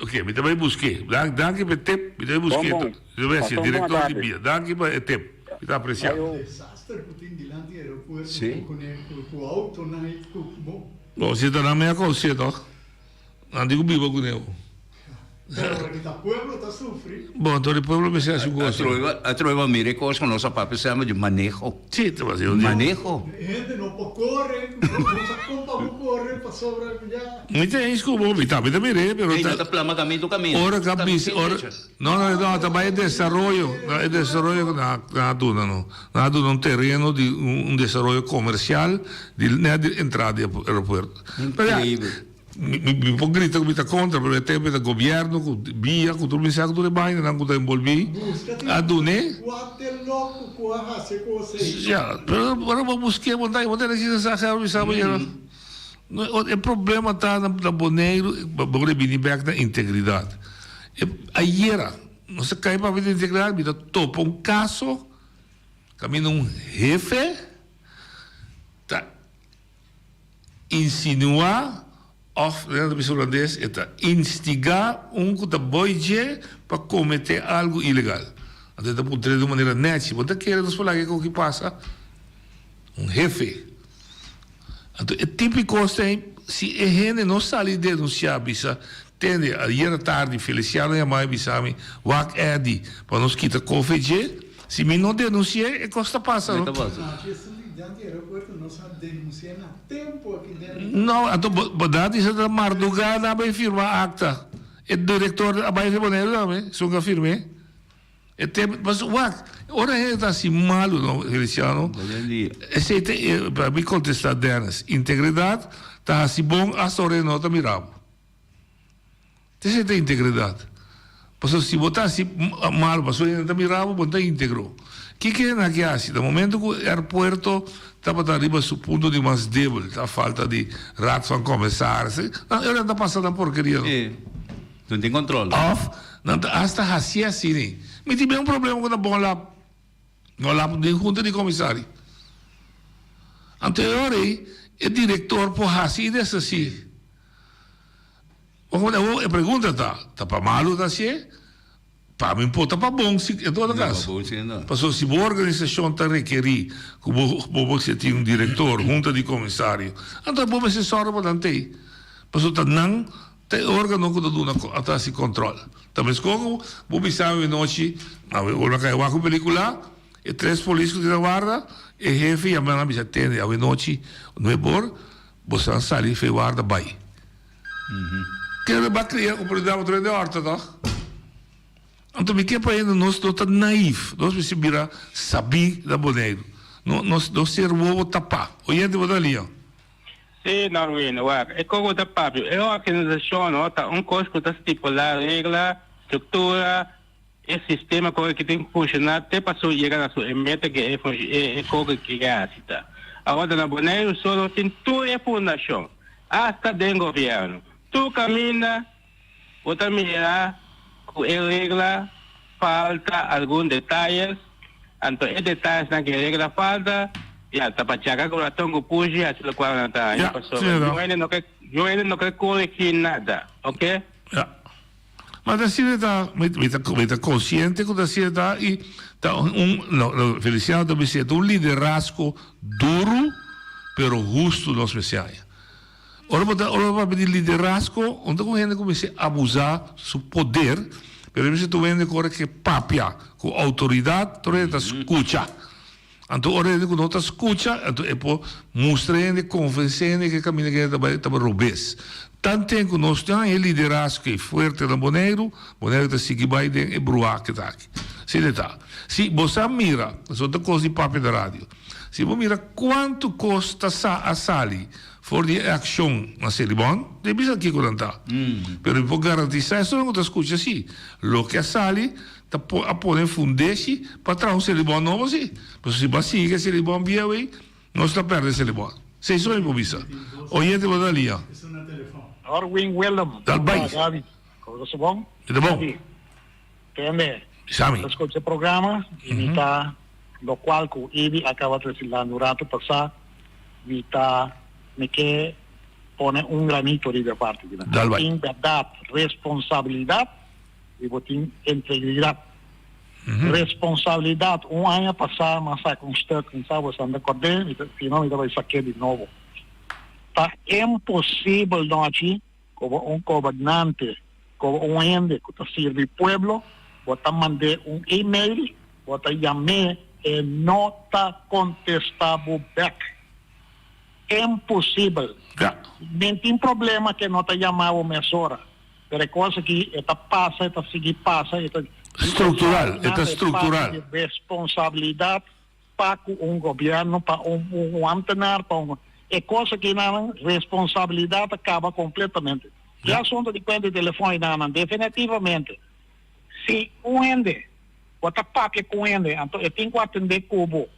Ok, mi ta bai busk'é. Danki pa e tip, mi ta bai busk'é. Bon, bon. Mi ta bai hasi Pasa un bon director di tardi. bia. Danki pa e tip, mi ta aprecia. Ayo. Desaster ku tin dilanti aeropuerto Sí. ku ne ku autonan i ku bo. Bo si ta nan mea konsé toch? Nan di ku biba ku neo. Pero ora ki ta pueblo ta sufri. Bon, anto di pueblo mester hasi un kos. Atrobe atrobe mira e kos ku nos a papia sema di maneho. Sí, ta basi un di. Maneho. Hende no por kore, no sa kon pa bo kore pasobra ku ya. Mi ta eens ku bo, mi tambe ta mir'é, pero Ey, ta. no ta plama kaminda kaminda. Ora ka bisa, ora, no, no, no, ta bai e desaroyo, no, e desaroyo ku nan a, nan a duna no. Nan a duna un tereno di un desaroyo komersial di nèt di entrada di aeropuerto. Pero ya, Increíble. Mi mi por grita ku mi ta kontra, pero e tempo e ta gobièrnu ku bia ku tur mi sa ku tur e bainanan ku ta enbolbí a dun'é. Ya, pero ora bo busk'é bo ta bo ta resisti sa sa bisa bo yera. E problema ta na Boneiru, bo ta bini bèk na integridat. E ayera nos a kai papia di integridat, mi ta topa un kaso kaminda un hefe ta. Insinuá, òf den ta bisa hulandes, e ta instigá un ku ta boi dje pa kometé algu ilegal. Anto e ta puntr'é di un manera nèchi, Bo ta kere nos por laga e koki pasa? Un hefe. Anto e tipo kos ta ei, si e hende no sali denunsiá, bisa, Tende, ayera tardi Feliciano yamá i bisa mi, Wak Eddy, pa nos kita kofe dje. Si mi no denunsi'é, e kos ta pasa, no? No, anto bo dati sa ta mardugá nan a bai firma akta. E direktor a bai riba Boneiru tambe, esun ku a firm'é. E tempu, pasobra wak, ora hende ta hasi malu, no, Feliciano, esei ta e, pa mi kontestá Dennis, integridat ta hasi bon asta ora e no ta mira bo. Esei ta integridat. Pasobra si bo ta hasi malu pasobra hende ta mira bo, bo no ta integro. Kiko hende aki hasi? Na momento ku aeropuerto tabata riba su punto di mas debel, ta falta di raad van commissaris, nan e ta pasa nan porkeria. Sí. No tin control. Of nan ta hasta hasi asina. Mi tin ben un problema ku na Bon Lab. No lap den hunta di comisario. Anto e ora ei e director por haci y deshaci. Awor e pregunta ta, ta pa malo ta hacié? Pa mi por ta pa bon si en todo caso. Pasobra si bo organisacion ta rekeri cu bo bo mester tin un director, hunta di comisario, anto bo mester sòru pa nan t'ei. Pasobra ta nan Ta e organo ku ta duna ta hasi kòntròl. Ta meskos ku bo bisa awe nochi, awe ora kai wak un pelikula, e tres polis ku tin na warda, e hefe yama nan bisa tende awe nochi nuebor boso a sali fe warda bai. Kende ba kria oportunidat pa trae den òrta tòg? Anto mi ke pa hende nos no ta naïf, nos mester bira sabí na Boneiru. Nos no ser wowo tapá. Oyente bo ta lia. Sí, Norwin, wak, e kos ku ta papia, e organisashon no ta un kos ku ta stipulá regla, struktura, e sistema kon e tin ku funshoná te pa su yega na su e meta ku e e kos ku ke hasi ta. Awor ta na Boneiru so nos tin tur e fundashon, asta den gobièrnu. Tur kaminda bo ta mira ku e regla falta algun detayes. Anto e detayesnan ku e regla falta, ya, ta pa chaka ku raton ku pushi hasi lokual nan ta haña pasobra niun hende no ke niun hende no ke koregí nada, oke? Ya. Ma ta asina ta, mi mi ta mi ta konsiente ku ta asina ta i ta un no no Feliciano ta bisa ta un liderazgo duru pero hustu nos mester haña. Ora bo ta ora bo papia di liderazgo un ta ku hende ku mester abusá su poder pero e mester ta un hende ku ora ke papia ku outoridat tur hende ta skucha. Anto ora hende ku no ta skucha, anto e por mustra hende, konvensé hende ku e kaminda ku hende ta bai ta robes. Tanten ku nos tin e liderazgo ei fuerte na Boneiru, Boneiru ta sigui bai den e bruha ku ta aki. Asina e ta. Si bo sa mira, pasobra ta kos di papia na radio, si bo mira kuantu kos ta sa a sali for di e akshon na Selibon, den bisa kiko nan ta. Pero mi por garantisá esun ku ta skucha si, loke a sali Ta por a pone fundeshi pa traha un selibon nobo si. Pasobra si bo a sigui ku e selibon bieu ei, nos ta pèrdè selibon. Esei so mi por bisa. Oyente bo ta lia. Orwin Willem. Dal bai. Gaby, komo ta bon? Mi ta bon. Tende. Bisami. Ta skucha e programa i mi ta lokual ku Ibi a kaba trese landa un ratu pasá, mi ta mi ke pone un granito riba e parti di nan. Dal bai. Tin bèrdat responsabilidat. I bo tin integridad. Responsabilidad. Un aña pasá mi a saca un stuk, mi sa bo esnan ta cord'é, mi ta, si no mi ta bai saqué di nobo. Ta imposibel nochi cu bo un gobernante, cu bo un hende cu ta sirbi pueblo, bo ta mand'é un email, bo ta yam'é, e no ta contesta bo bek. Imposibel. Men tin problema cu e no ta yama bo mesora. Pero e kos aki e ta pasa, e ta sigui pasa, e ta. Structural, e ta structural. Di responsabilidad pa cu un gobierno, pa un un ambtenaar, pa un. E kos aki nan responsabilidad a caba completamente. E asunto di cuenta di telefon y nan, definitivamente si un hende bo ta papia cu un hende anto e tin cu atende cu bo,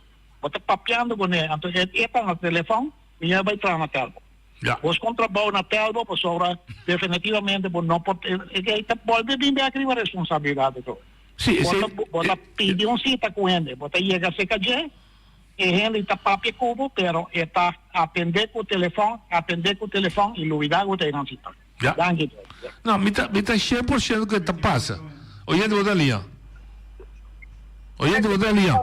bo ta papiando cu ne anto e ta na telefon, mi a bay traha na telco. Ja. Bos kon trabou na Telbo pasobra definitivamente bo no por e ta bolbe bin bek riba responsabilidad ato. Sí, Bo ta bo ta pidi un cita cu hende, bo ta yega cerca dje, e hende ta papia cu bo pero e ta atende cu telefon, atende cu telefon y lubida cu ta e nan cita. Ja. Danki. No, mi ta mi ta 100% cu e ta pasa. Oyente bo ta lia. Oyente bo ta lia.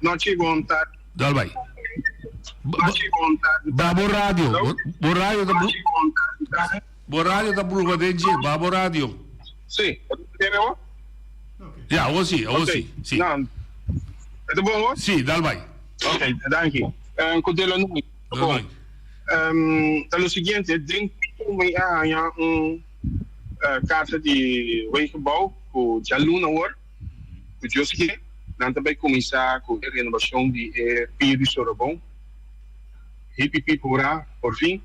Nochi bon tardi. Dal bai. Ba bo radio. Bo radio ta Bo radio ta bruha den dje. Ba bo radio. Sí. Tene bo? Ja, awor sí, awor sí. Sí. No. E ta bon bo? Sí, dal bai. Ok, danki. Ku de la nochi. Bon. Ta lo siguiente, den ku mi a haña un karta di Wegenbouw ku djaluna awor. Ku Dios ke, nan ta bai kuminsá ku e renobashon di e Pier di Sorobon. Hipi pip hurá, por fin.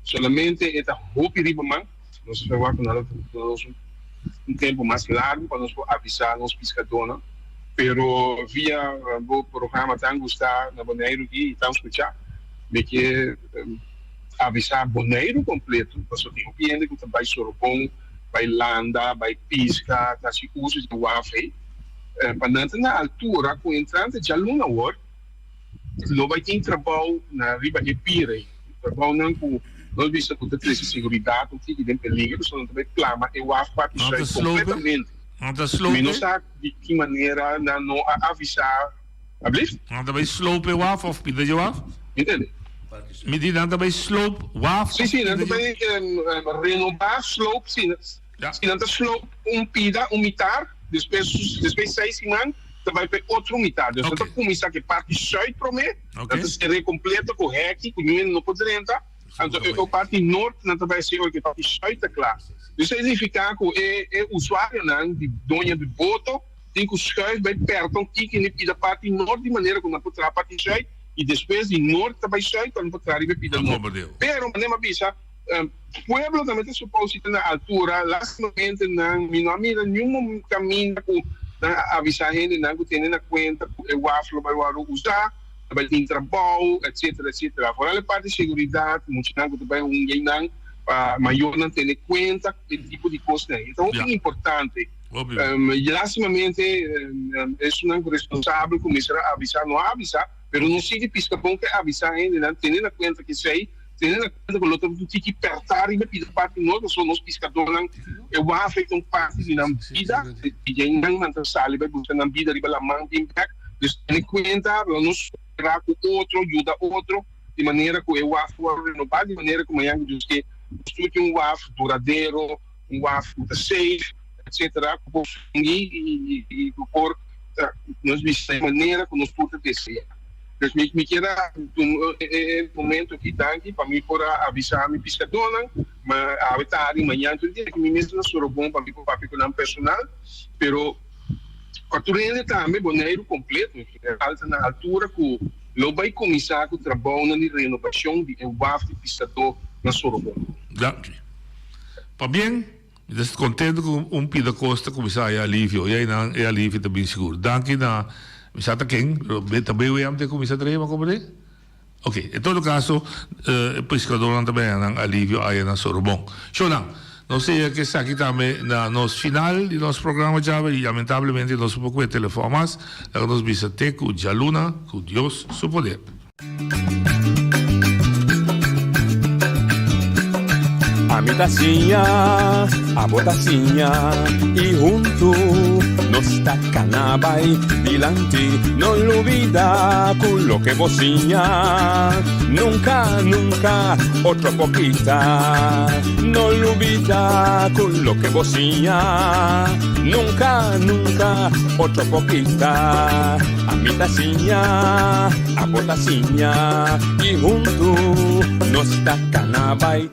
Solamente e ta hopi riba man. Nos ta wak ku nan lo duna nos un tempu mas largu pa nos por avisá nos piskadónan. Pero via bo programa tan gustá na Boneiru aki i tan skuchá, mi ke avisá Boneiru kompleto, pasobra tin hopi hende ku ta bai Sorobon, bai landa, bai piska, ta hasi uso di waf ei, pa nan ta na altura ku entrante djaluna awor lo bai tin trabou na riba e pir ei, trabounan ku nos bisa ku ta trese seguridat un tiki den peligro, so nan ta bai plama e waf parti sùit kompletamente. Mi no sa di ki manera nan no a avisá. Ablief? Nan ta bai slope e waf of pida dje waf? Mi ntende. Mi di nan ta bai slope waf Sí, of sí, nan pida ta dje bai renobá, slope, sí. Sí, nan ta slope un pida, un mitar, despues, despues seis siman ta bai pa e otro mitar. Dus nan ta kuminsá ku e parti sùit promé, nan ta ser'é kompleto ku hèki, ku niun hende no por drenta. Anto e parti nort nan ta bai hasi ora ku e parti sùit ta kla. Dus esei signifiká ku e e usuarionan di doño di boto Tin ku schuif bai pèrta un tiki na e pida parti nort di manera ku nan por traha parti sùit i despues di nort ta bai sùit pa nan por traha riba e pida nort. Pero manera mi a bisa, pueblo tambe ta supos si ta na altura. Lastimamente nan mi no a mira niun kaminda ku nan a avisá hendenan ku tene na kuenta ku e waf lo bai wòrdu usá, ta bai tin trabou, etcetera, etcetera. Foral e parti seguridat, muchanan ku ta bai hunga einan. Pa mayornan tene kuenta ku e tipo di kosnan ei. E ta hopi importante. Lastimamente esunnan ku responsabel ku mester a avisá no a avisá, pero nos sigui piska bon ku e avisá hendenan tene na kuenta ku esei, tene na kuenta ku lo ta un tiki pèrtá riba pida parti nos pasobra nos piskadónan e waf ei ta un parti di nan bida i dje nan nan ta sali bai buska nan bida riba laman bin bèk. Dus tene kuenta lo nos kooperá ku otro, yuda otro. di manera ku e waf wòrdu renobá, di manera ku mañan ku Dios ke nos tur tin un waf duradero, un waf ku ta safe, etcetera, ku por fungi i ku por nos bisa di manera ku nos tur ta deseá. Dus mi mi kier a tuma e momento aki, danki pa mi por a avisá mi piskadónan, ma awe tardi, mañan tur dia ku mi mes ta na Sorobon pa mi por papia ku nan personal, pero pa tur hende tambe Boneiru kompleto en general ta na altura ku Lo bai kuminsá ku trabounan di renobashon di e waf di piskadó na Sorobon. Danki. Pabien, mi ta kontento ku un pida kos ta kuminsá haya alivio i einan e alivio ta bin sigur. Danki na, mi sa ta ken, pero ta BWM ta kuminsá traha, mi a komprendé? Ok, en todo kaso e piskadónan ta bai haña nan alivio aya na Sorobon. Shownan, nos ta yega ku esaki tambe na nos final di nos programa djawe i lamentablemente nos no por ku'e telefòn mas. Laga nos bisa te ku djaluna ku Dios su poder. Ami ta siña, abo ta siña y huntu nos ta cana bay dilanti. No lubida cu loke bo siña nunca, nunca otro por kita. No lubida cu loke bo siña nunca, nunca otro por kita. Ami ta siña, abo ta siña y huntu nos ta cana bay.